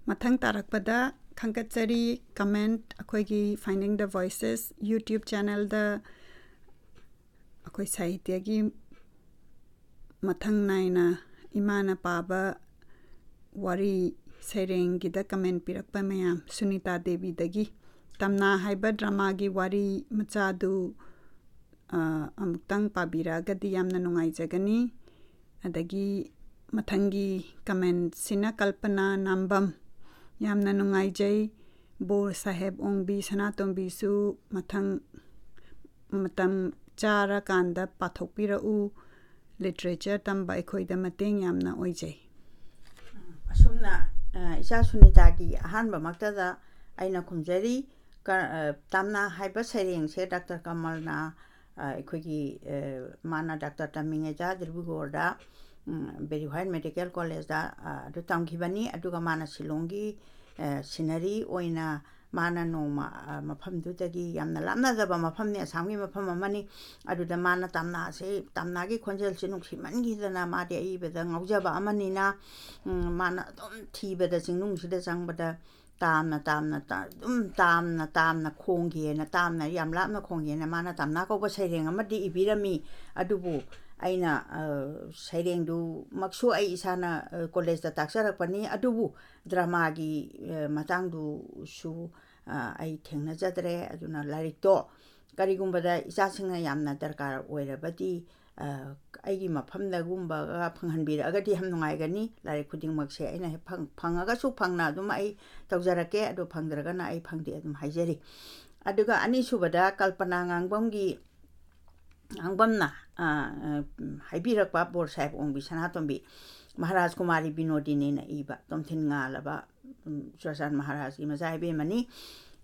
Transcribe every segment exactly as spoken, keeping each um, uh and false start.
ꯃꯊꯪ ꯇꯥꯔꯛꯄꯗ ꯈꯪꯒꯠꯆꯔꯤ꯫ Comment ꯑꯩꯈꯣꯏꯒꯤ Finding the Voices YouTube channelꯗ ꯑꯩꯈꯣꯏ ꯁꯥꯍꯤꯇ꯭ꯌꯒꯤ ꯃꯊꯪ ꯅꯥꯏꯅ ꯏꯃꯥꯅ ꯄꯥꯕ ꯋꯥꯔꯤ ꯁꯩꯔꯦꯡꯒꯤꯗ comment ꯄꯤꯔꯛꯄ ꯃꯌꯥꯝ, ꯁꯨꯅꯤꯇꯥ ꯗꯦꯕꯤꯗꯒꯤ꯫ ꯇꯝꯅꯥ ꯍꯥꯏꯕ dramaꯒꯤ ꯋꯥꯔꯤ ꯃꯆꯥꯗꯨ, ꯑ, ꯑꯃꯨꯛꯇꯪ ꯄꯥꯕꯤꯔꯛꯑꯒꯗꯤ ꯌꯥꯝꯅ ꯅꯨꯡꯉꯥꯏꯖꯒꯅꯤ꯫ ꯑꯗꯒꯤ ꯃꯊꯪꯒꯤ commentꯁꯤꯅ ꯀꯜꯄꯅꯥ ꯅꯥꯝꯕꯝ꯫ ꯌꯥꯝꯅ ꯅꯨꯡꯉꯥꯏꯖꯩ꯫ ꯕꯣꯔ ꯁꯥꯍꯦꯕ ꯑꯣꯡꯕꯤ ꯁꯅꯥꯇꯣꯝꯕꯤꯁꯨ ꯃꯊꯪ ꯃꯇꯝ ꯆꯥꯔꯀꯥꯟꯗ ꯄꯥꯊꯣꯛꯄꯤꯔꯛꯎ꯫ Literature ꯇꯝꯕ ꯑꯩꯈꯣꯏꯗ ꯃꯇꯦꯡ ꯌꯥꯝꯅ ꯑꯣꯏꯖꯩ꯫ ꯑꯁꯨꯝꯅ, ꯑ, ꯏꯆꯥ ꯁꯨꯅꯤꯇꯥꯒꯤ ꯑꯍꯥꯟꯕꯃꯛꯇꯗ ꯑꯩꯅ ꯈꯨꯝꯖꯔꯤ꯫ ꯀ-, ꯑ, ꯇꯝꯅꯥ ꯍꯥꯏꯕ ꯁꯩꯔꯦꯡꯁꯦ ꯗꯥꯛꯇꯔ ꯀꯃꯜꯅ, ꯑ, ꯑꯩꯈꯣꯏꯒꯤ, ꯑ, ꯃꯥꯅ ꯗꯥꯛꯇꯔ ꯇꯝꯃꯤꯉꯩꯗ ꯗꯤꯕ꯭ꯔꯨꯒꯔꯗ, ꯎꯝ, ꯕꯦꯔꯤ ꯋꯥꯏꯠ ꯃꯦꯗꯤꯀꯦꯜ ꯀꯣꯂꯦꯖꯇ, ꯑ, ꯑꯗꯨ ꯇꯝꯈꯤꯕꯅꯤ꯫ ꯑꯗꯨꯒ ꯃꯥꯅ ꯁꯤꯂꯣꯡꯒꯤ, ꯑ, ꯁꯤꯅꯔꯤ ꯑꯣꯏꯅ ꯃꯥꯅ ꯅꯣꯡꯃ, ꯑ, ꯃꯐꯝꯗꯨꯗꯒꯤ, ꯌꯥꯝꯅ ꯂꯥꯞꯅꯗꯕ ꯃꯐꯝꯅꯤ, ꯑꯁꯥꯝꯒꯤ ꯃꯐꯝ ꯑꯃꯅꯤ꯫ ꯑꯗꯨꯗ ꯃꯥꯅ ꯇꯝꯅꯥꯁꯦ, ꯇꯝꯅꯥꯒꯤ ꯈꯣꯟꯖꯦꯜꯁꯦ ꯅꯨꯡꯁꯤꯃꯟꯈꯤꯗꯅ, ꯃꯥꯗꯤ ꯑꯏꯕꯗ ꯉꯥꯎꯖꯕ ꯑꯃꯅꯤꯅ, ꯎꯝ, ꯃꯥꯅ ꯑꯗꯨꯝ ꯊꯤꯕꯗ, ꯆꯤꯡꯅꯨꯡꯁꯤꯗ ꯆꯪꯕꯗ ꯇꯥꯝꯅ, ꯇꯥꯝꯅ, ꯇꯥ-, ꯑꯗꯨꯝ ꯇꯥꯝꯅ, ꯇꯥꯝꯅ ꯈꯣꯡꯒꯦꯅ, ꯇꯥꯝꯅ, ꯌꯥꯝ ꯂꯥꯞꯅ ꯈꯣꯡꯒꯦꯅ ꯃꯥꯅ ꯇꯝꯅꯥ ꯀꯧꯕ ꯁꯩꯔꯦꯡ ꯑꯃꯗꯤ ꯏꯕꯤꯔꯝꯃꯤ꯫ ꯑꯗꯨꯕꯨ ꯑꯩꯅ, ꯑ, ꯁꯩꯔꯦꯡꯗꯨꯃꯛꯁꯨ ꯑꯩ ꯏꯁꯥꯅ, ꯑ, ꯀꯣꯂꯦꯖꯇ ꯇꯥꯛꯆꯔꯛꯄꯅꯤ꯫ ꯑꯗꯨꯕꯨ ꯗ꯭ꯔꯃꯥꯒꯤ, ꯑ, ꯃꯇꯥꯡꯗꯨꯁꯨ, ꯑ, ꯑꯩ ꯊꯦꯡꯅꯖꯗ꯭ꯔꯦ꯫ ꯑꯗꯨꯅ ꯂꯥꯏꯔꯤꯛꯇꯣ ꯀꯔꯤꯒꯨꯝꯕꯗ ꯏꯆꯥꯁꯤꯡꯅ ꯌꯥꯝꯅ ꯗꯔꯀꯥꯔ ꯑꯣꯏꯔꯕꯗꯤ, ꯑ, ꯑꯩꯒꯤ ꯃꯐꯝꯗꯒꯨꯝꯕꯒ ꯐꯪꯍꯟꯕꯤꯔꯛꯑꯒꯗꯤ ꯌꯥꯝ ꯅꯨꯡꯉꯥꯏꯒꯅꯤ꯫ ꯂꯥꯏꯔꯤꯛ ꯈꯨꯗꯤꯡꯃꯛꯁꯦ ꯑꯩꯅ ꯍꯦꯛ ꯐꯪ-, ꯐꯪꯉꯒꯁꯨ ꯐꯪꯅ ꯑꯗꯨꯝ ꯑꯩ ꯇꯧꯖꯔꯛꯀꯦ, ꯑꯗꯨ ꯐꯪꯗ꯭ꯔꯒꯅ ꯑꯩ ꯐꯪꯗꯦ ꯑꯗꯨꯝ ꯍꯥꯏꯖꯔꯤ꯫ ꯑꯗꯨꯒ ꯑꯅꯤꯁꯨꯕꯗ ꯀꯜꯄꯅꯥ ꯉꯥꯡꯕꯝꯒꯤ, ꯉꯥꯡꯕꯝꯅ, ꯑ, ꯑ, ꯍꯥꯏꯕꯤꯔꯛꯄ, ꯕꯣꯔ ꯁꯥꯍꯦꯕ ꯑꯣꯡꯕꯤ ꯁꯅꯥꯇꯣꯝꯕꯤ, ꯃꯍꯥꯔꯥꯖ ꯀꯨꯃꯥꯔꯤ ꯕꯤꯅꯣꯗꯤꯅꯤꯅ ꯏꯕ, ꯇꯣꯝꯊꯤꯟ ꯉꯥꯜꯂꯕ, ꯎꯝ, ꯆꯨꯔꯥꯆꯥꯟ ꯃꯍꯥꯔꯥꯖꯀꯤ ꯃꯆꯥ ꯏꯕꯦꯝꯃꯅꯤ꯫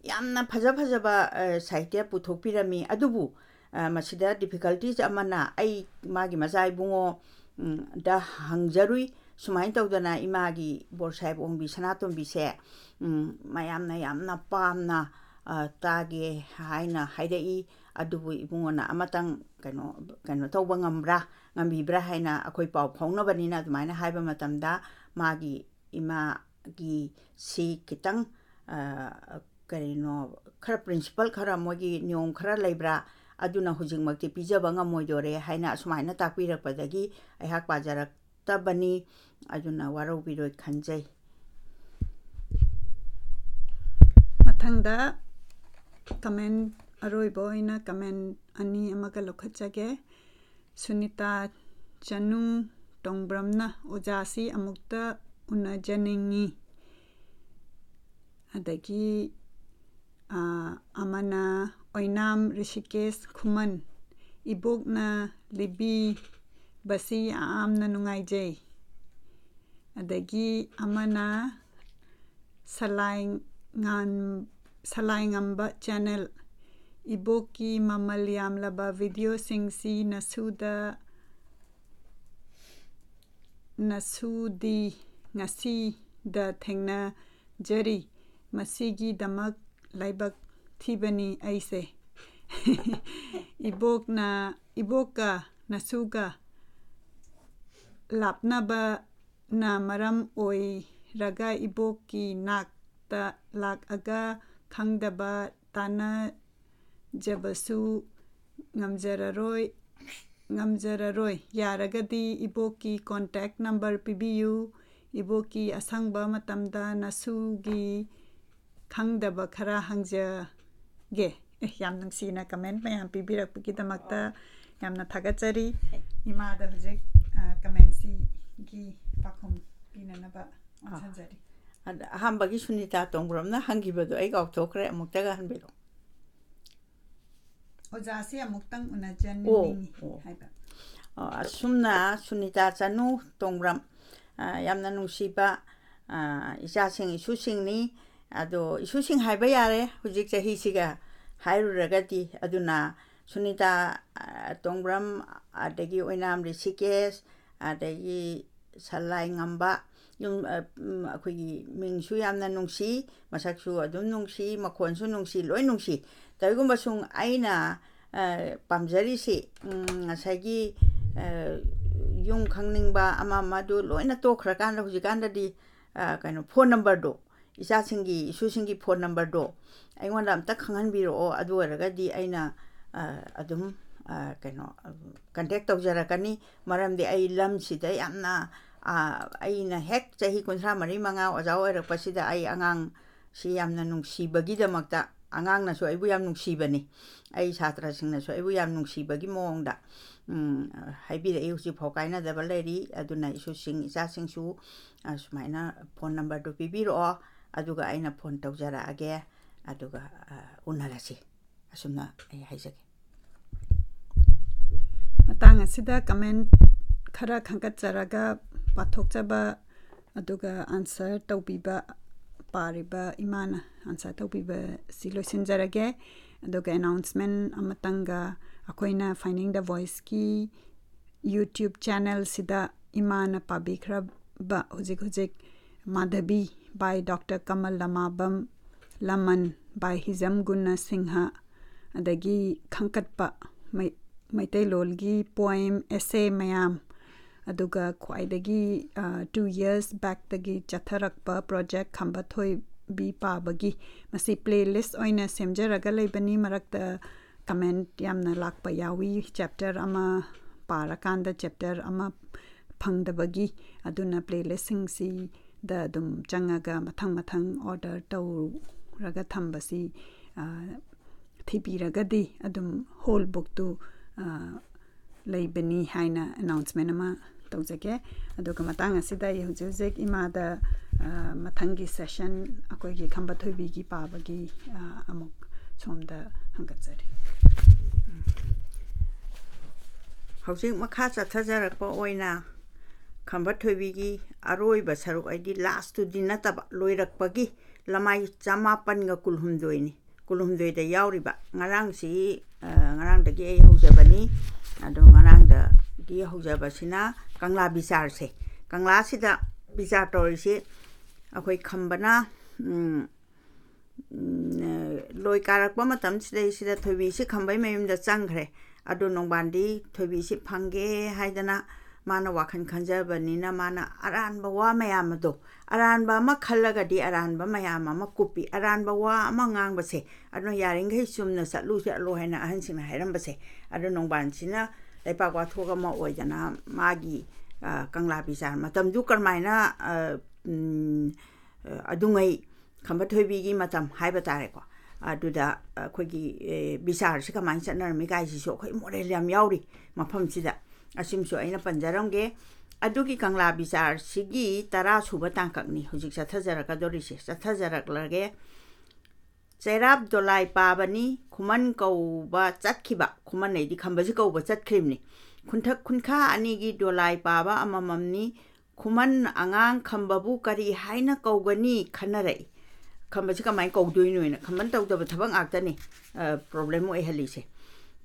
ꯌꯥꯝꯅ ꯐꯖ ꯐꯖꯕ, ꯑ, ꯁꯥꯍꯤꯇ꯭ꯌ ꯄꯨꯊꯣꯛꯄꯤꯔꯝꯃꯤ꯫ ꯑꯗꯨꯕꯨ, ꯑ, ꯃꯁꯤꯗ difficulties ꯑꯃꯅ, ꯑꯩ ꯃꯥꯒꯤ ꯃꯆꯥ ꯏꯕꯨꯡꯉꯣ, ꯎꯝ, ꯗ ꯍꯪꯖꯔꯨꯏ꯫ ꯁꯨꯃꯥꯏꯅ ꯇꯧꯗꯅ ꯏꯃꯥꯒꯤ ꯕꯣꯔ ꯁꯥꯍꯦꯕ ꯑꯣꯡꯕꯤ ꯁꯅꯥꯇꯣꯝꯕꯤꯁꯦ, ꯎꯝ, ꯃꯌꯥꯝꯅ ꯌꯥꯝꯅ ꯄꯥꯝꯅ, ꯑ, ꯇꯥꯒꯦ ꯍꯥꯏꯅ ꯍꯥꯏꯔꯛꯏ꯫ ꯑꯗꯨꯕꯨ ꯏꯕꯨꯡꯉꯣꯅ ꯑꯃꯇꯪ ꯀꯩꯅꯣ, ꯀꯩꯅꯣ ꯇꯧꯕ ꯉꯝꯕ꯭ꯔꯥ, ꯉꯝꯕꯤꯕ꯭ꯔꯥ ꯍꯥꯏꯅ ꯑꯩꯈꯣꯏ ꯄꯥꯎ ꯐꯥꯎꯅꯕꯅꯤꯅ, ꯑꯗꯨꯃꯥꯏꯅ ꯍꯥꯏꯕ ꯃꯇꯝꯗ ꯃꯥꯒꯤ ꯏꯃꯥ ꯒꯤ ꯁꯤ ꯈꯤꯇꯪ, ꯑ, ꯀꯔꯤꯅꯣ, ꯈꯔ principle, ꯈꯔ ꯃꯣꯏꯒꯤ ꯅꯤꯌꯣꯝ ꯈꯔ ꯂꯩꯕ꯭ꯔꯥ, ꯑꯗꯨꯅ ꯍꯧꯖꯤꯛꯃꯛꯇꯤ ꯄꯤꯖꯕ ꯉꯝꯃꯣꯏꯗꯣꯔꯦ ꯍꯥꯏꯅ ꯑꯁꯨꯃꯥꯏꯅ ꯇꯥꯛꯄꯤꯔꯛꯄꯗꯒꯤ ꯑꯩꯍꯥꯛ ꯄꯥꯖꯔꯛꯇꯕꯅꯤ꯫ ꯑꯗꯨꯅ ꯋꯥꯔꯧꯕꯤꯔꯣꯏ ꯈꯟꯖꯩ꯫ ꯃꯊꯪꯗ comment, ꯑꯔꯣꯏꯕ ꯑꯣꯏꯅ comment ꯑꯅꯤ ꯑꯃꯒ ꯂꯧꯈꯠꯆꯒꯦ꯫ ꯁꯨꯅꯤꯇꯥ ꯆꯅꯨ ꯇꯣꯡꯕ꯭ꯔꯝꯅ, "ꯑꯣꯖꯥꯁꯤ ꯑꯃꯨꯛꯇ ꯎꯅꯖꯅꯤꯡꯉꯤ"꯫ ꯑꯗꯒꯤ, ꯑ, ꯑꯃꯅ ꯑꯣꯏꯅꯥꯝ ꯔꯤꯁꯤꯀꯦꯁ ꯈꯨꯃꯟ, "ꯏꯕꯣꯛꯅ ꯂꯤꯕꯤꯕꯁꯤ ꯌꯥꯝꯅ ꯅꯨꯡꯉꯥꯏꯖꯩ"꯫ ꯑꯗꯒꯤ ꯑꯃꯅ ꯁꯂꯥꯏ ꯉꯥꯟ-, ꯁꯂꯥꯏ ꯉꯝꯕ channel, "ꯏꯕꯣꯛꯀꯤ ꯃꯃꯜ ꯌꯥꯝꯂꯕ videoꯁꯤꯡꯁꯤ ꯅꯁꯨꯗ, ꯅꯁꯨꯗꯤ ꯉꯁꯤꯗ ꯊꯦꯡꯅꯖꯔꯤ꯫ ꯃꯁꯤꯒꯤꯗꯃꯛ ꯂꯥꯏꯕꯛ ꯊꯤꯕꯅꯤ ꯑꯩꯁꯦ"꯫ ꯏꯕꯣꯛꯅ, ꯏꯕꯣꯛꯀ ꯅꯁꯨꯒ ꯂꯥꯞꯅꯕꯅ ꯃꯔꯝ ꯑꯣꯏꯔꯒ ꯏꯕꯣꯛꯀꯤ ꯅꯥꯛꯇ ꯂꯥꯛꯑꯒ ꯈꯪꯗꯕ ꯇꯥꯟꯅꯖꯕꯁꯨ ꯉꯝꯖꯔꯔꯣꯏ, ꯉꯝꯖꯔꯔꯣꯏ꯫ ꯌꯥꯔꯒꯗꯤ ꯏꯕꯣꯛꯀꯤ contact number ꯄꯤꯕꯤꯌꯨ꯫ ꯏꯕꯣꯛꯀꯤ ꯑꯁꯪꯕ ꯃꯇꯝꯗ ꯅꯁꯨꯒꯤ ꯈꯪꯗꯕ ꯈꯔ ꯍꯪꯖꯒꯦ꯫ ꯑꯦ, ꯌꯥꯝ ꯅꯨꯡꯁꯤꯅ comment ꯃꯌꯥꯝ ꯄꯤꯕꯤꯔꯛꯄꯒꯤꯗꯃꯛꯇ ꯌꯥꯝꯅ ꯊꯥꯒꯠꯆꯔꯤ꯫ ꯏꯃꯥꯗ ꯍꯧꯖꯤꯛ, ꯑ, commentꯁꯤꯒꯤ ꯄꯥꯎꯈꯨꯝ ꯄꯤꯅꯅꯕ ꯑꯣꯟꯁꯤꯟꯖꯔꯤ꯫ ꯑꯗ ꯑꯍꯥꯟꯕꯒꯤ ꯁꯨꯅꯤꯇꯥ ꯇꯣꯡꯕ꯭ꯔꯝꯅ ꯍꯪꯈꯤꯕꯗꯣ ꯑꯩ ꯀꯥꯎꯊꯣꯛꯈ꯭ꯔꯦ, ꯑꯃꯨꯛꯇꯒ ꯍꯟꯕꯤꯔꯛꯑꯣ꯫ "ꯑꯣꯖꯥꯁꯤ ꯑꯃꯨꯛꯇꯪ ꯎꯅꯖꯅꯤꯡꯉꯤ" ꯑꯣ, ꯑꯣ꯫ ꯍꯥꯏꯕ꯫ ꯑ, ꯑꯁꯨꯝꯅ ꯁꯨꯅꯤꯇꯥ ꯆꯅꯨ ꯇꯣꯡꯕ꯭ꯔꯝ, ꯑ, ꯌꯥꯝꯅ ꯅꯨꯡꯁꯤꯕ, ꯑ, ꯏꯆꯥꯁꯤꯡ, ꯏꯁꯨꯁꯤꯡꯅꯤ꯫ ꯑꯗꯣ ꯏꯁꯨꯁꯤꯡ ꯍꯥꯏꯕ ꯌꯥꯔꯦ ꯍꯧꯖꯤꯛ ꯆꯍꯤꯁꯤꯒ ꯍꯥꯏꯔꯨꯔꯒꯗꯤ꯫ ꯑꯗꯨꯅ ꯁꯨꯅꯤꯇꯥ, ꯑ, ꯇꯣꯡꯕ꯭ꯔꯝ, ꯑꯗꯒꯤ ꯑꯣꯏꯅꯥꯝ ꯔꯤꯁꯤꯀꯦꯁ, ꯑꯗꯒꯤ ꯁꯂꯥꯏ ꯉꯝꯕ, ꯌꯨꯝ, ꯑ, ꯎꯝ, ꯑꯩꯈꯣꯏꯒꯤ ꯃꯤꯡꯁꯨ ꯌꯥꯝꯅ ꯅꯨꯡꯁꯤ, ꯃꯁꯛꯁꯨ ꯑꯗꯨꯝ ꯅꯨꯡꯁꯤ, ꯃꯈꯣꯟꯁꯨ ꯅꯨꯡꯁꯤ, ꯂꯣꯏ ꯅꯨꯡꯁꯤ꯫ ꯇꯧꯏꯒꯨꯝꯕꯁꯨꯡ ꯑꯩꯅ, ꯑ, ꯄꯥꯝꯖꯔꯤꯁꯤ, ꯎꯝ, ꯉꯁꯥꯏꯒꯤ, ꯑ, ꯌꯨꯝ ꯈꯪꯅꯤꯡꯕ ꯑꯃ ꯑꯃꯗꯨ ꯂꯣꯏꯅ ꯇꯣꯛꯈ꯭ꯔꯀꯥꯟꯗ, ꯍꯧꯖꯤꯛꯀꯥꯟꯗꯗꯤ, ꯑ, ꯀꯩꯅꯣ, ꯐꯣꯟ ꯅꯝꯕꯔꯗꯣ, ꯏꯆꯥꯁꯤꯡꯒꯤ, ꯏꯁꯨꯁꯤꯡꯒꯤ ꯐꯣꯟ ꯅꯝꯕꯔꯗꯣ ꯑꯩꯉꯣꯟꯗ ꯑꯝꯇ ꯈꯪꯍꯟꯕꯤꯔꯛꯑꯣ꯫ ꯑꯗꯨ ꯑꯣꯏꯔꯒꯗꯤ ꯑꯩꯅ, ꯑ, ꯑꯗꯨꯝ, ꯑ, ꯀꯩꯅꯣ, ꯀꯟꯇꯦꯛ ꯇꯧꯖꯔꯛꯀꯅꯤ꯫ ꯃꯔꯝꯗꯤ ꯑꯩ ꯂꯝꯁꯤꯗ ꯌꯥꯝꯅ, ꯑ, ꯑꯩꯅ ꯍꯦꯛ ꯆꯍꯤ ꯀꯨꯟꯊ꯭ꯔꯥ ꯃꯔꯤ ꯃꯉꯥ ꯑꯣꯖꯥ ꯑꯣꯏꯔꯛꯄꯁꯤꯗ ꯑꯩ ꯑꯉꯥꯡꯁꯤ ꯌꯥꯝꯅ ꯅꯨꯡꯁꯤꯕꯒꯤꯗꯃꯛꯇ, ꯑꯉꯥꯡꯅꯁꯨ ꯑꯩꯕꯨ ꯌꯥꯝ ꯅꯨꯡꯁꯤꯕꯅꯤ, ꯑꯩ ꯁꯥꯇ꯭ꯔꯁꯤꯡꯅꯁꯨ ꯑꯩꯕꯨ ꯌꯥꯝ ꯅꯨꯡꯁꯤꯕꯒꯤ ꯃꯑꯣꯡꯗ, ꯎꯝ, ꯍꯥꯏꯕꯤꯔꯛꯏ꯫ ꯍꯧꯖꯤꯛꯐꯥꯎ ꯀꯥꯏꯅꯗꯕ ꯂꯩꯔꯤ꯫ ꯑꯗꯨꯅ ꯏꯁꯨꯁꯤꯡ, ꯏꯆꯥꯁꯤꯡꯁꯨ, ꯑ, ꯁꯨꯃꯥꯏꯅ ꯐꯣꯟ ꯅꯝꯕꯔꯗꯨ ꯄꯤꯕꯤꯔꯛꯑꯣ, ꯑꯗꯨꯒ ꯑꯩꯅ ꯐꯣꯟ ꯇꯧꯖꯔꯛꯑꯒꯦ, ꯑꯗꯨꯒ, ꯑ, ꯎꯅꯔꯁꯤ꯫ ꯑꯁꯨꯝꯅ ꯑꯩ ꯍꯥꯏꯖꯒꯦ꯫ ꯃꯇꯥꯡ ꯑꯁꯤꯗ ꯀꯃꯦꯟ ꯈꯔ ꯈꯟꯒꯠꯆꯔꯒ ꯄꯥꯊꯣꯛꯆꯕ, ꯑꯗꯨꯒ ꯑꯟꯁꯔ ꯇꯧꯕꯤꯕ, ꯄꯥꯔꯤꯕ ꯏꯃꯥꯅ ꯑꯟꯁꯔ ꯇꯧꯕꯤꯕ ꯁꯤ ꯂꯣꯏꯁꯤꯟꯖꯔꯒꯦ꯫ ꯑꯗꯨꯒ ꯑꯦꯅꯥꯎꯟꯁꯃꯦꯟ ꯑꯃꯇꯪꯒ, ꯑꯩꯈꯣꯏꯅ Finding the Voiceꯀꯤ YouTube ꯆꯦꯅꯦꯜꯁꯤꯗ ꯏꯃꯥꯅ ꯄꯥꯕꯤꯈ꯭ꯔꯕ ꯍꯧꯖꯤꯛ ꯍꯧꯖꯤꯛ ꯃꯥꯙꯕꯤ by Doctor ꯀꯃꯜ ꯂꯃꯥꯕꯝ, ꯂꯃꯟ by ꯍꯤꯖꯝ ꯒꯨꯅ ꯁꯤꯡꯍ, ꯑꯗꯒꯤ ꯈꯪꯀꯠꯄ ꯃꯩ-, ꯃꯩꯇꯩꯂꯣꯟꯒꯤ poem, essay ꯃꯌꯥꯝ, ꯑꯗꯨꯒ ꯈ꯭ꯋꯥꯏꯗꯒꯤ, ꯑ, two years backꯇꯒꯤ ꯆꯠꯊꯔꯛꯄ project ꯈꯝꯕ ꯊꯣꯏꯕꯤ ꯄꯥꯕꯒꯤ, ꯃꯁꯤ playlist ꯑꯣꯏꯅ ꯁꯦꯝꯖꯔꯒ ꯂꯩꯕꯅꯤ꯫ ꯃꯔꯛꯇ ꯀꯃꯦꯟ ꯌꯥꯝꯅ ꯂꯥꯛꯄ ꯌꯥꯎꯏ, chapter ꯑꯃ ꯄꯥꯔꯀꯥꯟꯗ chapter ꯑꯃ ꯐꯪꯗꯕꯒꯤ꯫ ꯑꯗꯨꯅ playlistꯁꯤꯡꯁꯤꯗ ꯑꯗꯨꯝ ꯆꯪꯉꯒ ꯃꯊꯪ ꯃꯊꯪ order ꯇꯧꯔꯒ ꯊꯝꯕꯁꯤ, ꯑ, ꯊꯤꯕꯤꯔꯒꯗꯤ ꯑꯗꯨꯝ whole bookꯇꯨ, ꯑ, ꯂꯩꯕꯅꯤ ꯍꯥꯏꯅ ꯑꯦꯅꯥꯎꯟꯁꯃꯦꯟ ꯑꯃ ꯇꯧꯖꯒꯦ꯫ ꯑꯗꯨꯒ ꯃꯇꯥꯡ ꯑꯁꯤꯗ ꯑꯩ ꯍꯧꯖꯤꯛ ꯍꯧꯖꯤꯛ ꯏꯃꯥꯗ, ꯑ, ꯃꯊꯪꯒꯤ ꯁꯦꯁꯟ ꯑꯩꯈꯣꯏꯒꯤ ꯈꯝꯕ ꯊꯣꯏꯕꯤꯒꯤ ꯄꯥꯕꯒꯤ, ꯑ, ꯑꯃꯨꯛ ꯁꯣꯝꯗ ꯍꯪꯒꯠꯆꯔꯤ꯫ ꯍꯧꯖꯤꯛ ꯃꯈꯥ ꯆꯠꯊꯖꯔꯛꯄ ꯑꯣꯏꯅ ꯈꯝꯕ ꯊꯣꯏꯕꯤꯒꯤ ꯑꯔꯣꯏꯕ ꯁꯔꯨꯛ, ꯍꯥꯏꯗꯤ ꯂꯥꯁꯇꯨꯗꯤ ꯅꯠꯇꯕ, ꯂꯣꯏꯔꯛꯄꯒꯤ ꯂꯃꯥꯏ ꯆꯃꯥꯄꯟꯒ ꯀꯨꯟꯍꯨꯝꯗꯣꯏꯅꯤ꯫ ꯀꯨꯟꯍꯨꯝꯗꯣꯏꯗ ꯌꯥꯎꯔꯤꯕ꯫ ꯉꯔꯥꯡꯁꯤ, ꯑ, ꯉꯔꯥꯡꯗꯒꯤ ꯑꯩ ꯍꯧꯖꯕꯅꯤ꯫ ꯑꯗꯣ ꯉꯔꯥꯡꯗꯒꯤ ꯍꯧꯖꯕꯁꯤꯅ ꯀꯪꯂꯥ ꯕꯤꯆꯥꯔꯁꯦ꯫ ꯀꯪꯂꯥꯁꯤꯗ ꯕꯤꯆꯥꯔ ꯇꯧꯔꯤꯁꯤ ꯑꯩꯈꯣꯏ ꯈꯝꯕꯅ, ꯎꯝ, ꯎꯝ, ꯂꯣꯏ ꯀꯥꯔꯛꯄ ꯃꯇꯝꯁꯤꯗꯩꯁꯤꯗ ꯊꯣꯏꯕꯤꯁꯤ ꯈꯝꯕꯩ ꯃꯌꯨꯝꯗ ꯆꯪꯈ꯭ꯔꯦ꯫ ꯑꯗꯨ ꯅꯣꯡꯕꯥꯟꯗꯤ ꯊꯣꯏꯕꯤꯁꯤ ꯐꯪꯒꯦ ꯍꯥꯏꯗꯅ ꯃꯥꯅ ꯋꯥꯈꯜ ꯈꯟꯖꯕꯅꯤꯅ ꯃꯥꯅ ꯑꯔꯥꯟꯕ ꯋꯥ ꯃꯌꯥꯝ ꯑꯗꯣ, ꯑꯔꯥꯟꯕ ꯑꯃ ꯈꯜꯂꯒꯗꯤ ꯑꯔꯥꯟꯕ ꯃꯌꯥꯝ ꯑꯃ ꯀꯨꯞꯄꯤ꯫ ꯑꯔꯥꯟꯕ ꯋꯥ ꯑꯃ ꯉꯥꯡꯕꯁꯦ, ꯑꯗꯨꯅ ꯌꯥꯔꯤꯈꯩ ꯆꯨꯝꯅ ꯆꯠꯂꯨ ꯆꯠꯂꯨ ꯍꯥꯏꯅ ꯑꯍꯟꯁꯤꯡꯅ ꯍꯥꯏꯔꯝꯕꯁꯦ, ꯑꯗꯨ ꯅꯣꯡꯕꯥꯟꯁꯤꯅ ꯂꯩꯄꯥꯛ ꯋꯥꯊꯣꯛ ꯑꯃ ꯑꯣꯏꯗꯅ ꯃꯥꯒꯤ, ꯑ, ꯀꯪꯂꯥ ꯕꯤꯆꯥꯔ ꯃꯇꯝꯗꯨ ꯀꯔꯝꯍꯥꯏꯅ, ꯑ, ꯎꯝ, ꯑ, ꯑꯗꯨꯉꯩ ꯈꯝꯕ ꯊꯣꯏꯕꯤꯒꯤ ꯃꯇꯝ ꯍꯥꯏꯕ ꯇꯥꯔꯦꯀꯣ, ꯑꯗꯨꯗ ꯑꯩꯈꯣꯏꯒꯤ, ꯑꯦ, ꯕꯤꯆꯥꯔꯁꯤ ꯀꯃꯥꯏꯅ ꯆꯠꯅꯔꯝꯃꯤ ꯀꯥꯏꯁꯤꯁꯨ ꯑꯩꯈꯣꯏ ꯃꯣꯔꯦꯜ ꯌꯥꯝ ꯌꯥꯎꯔꯤ ꯃꯐꯝꯁꯤꯗ꯫ ꯑꯁꯤꯃꯁꯨ ꯑꯩꯅ ꯄꯟꯖꯔꯝꯒꯦ꯫ ꯑꯗꯨꯒꯤ ꯀꯪꯂꯥ ꯕꯤꯆꯥꯔꯁꯤꯒꯤ ꯇꯔꯥ ꯁꯨꯕ ꯇꯥꯡꯀꯛꯅꯤ ꯍꯧꯖꯤꯛ ꯆꯠꯊꯖꯔꯛꯀꯗꯧꯔꯤꯁꯦ꯫ ꯆꯠꯊꯖꯔꯛꯂꯒꯦ꯫ ꯆꯩꯔꯥꯞ ꯗꯣꯂꯥꯏ ꯄꯥꯕꯅꯤ, ꯈꯨꯃꯟ ꯀꯧꯕ ꯆꯠꯈꯤꯕ, ꯈꯨꯃꯟ ꯑꯩꯗꯤ ꯈꯝꯕꯁꯤ ꯀꯧꯕ ꯆꯠꯈ꯭ꯔꯤꯕꯅꯤ꯫ ꯈꯨꯟꯊꯛ ꯈꯨꯟꯈꯥ ꯑꯅꯤꯒꯤ ꯗꯣꯂꯥꯏ ꯄꯥꯕ ꯑꯃꯃꯝꯅꯤ꯫ ꯈꯨꯃꯟ ꯑꯉꯥꯡ ꯈꯝꯕꯕꯨ ꯀꯔꯤ ꯍꯥꯏꯅ ꯀꯧꯒꯅꯤ ꯈꯟꯅꯔꯛꯏ꯫ ꯈꯝꯕꯁꯤ ꯀꯃꯥꯏꯅ ꯀꯧꯗꯣꯏꯅꯣꯅ, ꯈꯝꯕꯟ ꯇꯧꯗꯕ ꯊꯕꯛ ꯉꯥꯛꯇꯅꯤ, ꯑ, ꯄ꯭ꯔꯣꯕ꯭ꯂꯦꯝ ꯑꯣꯏꯍꯜꯂꯤꯁꯦ꯫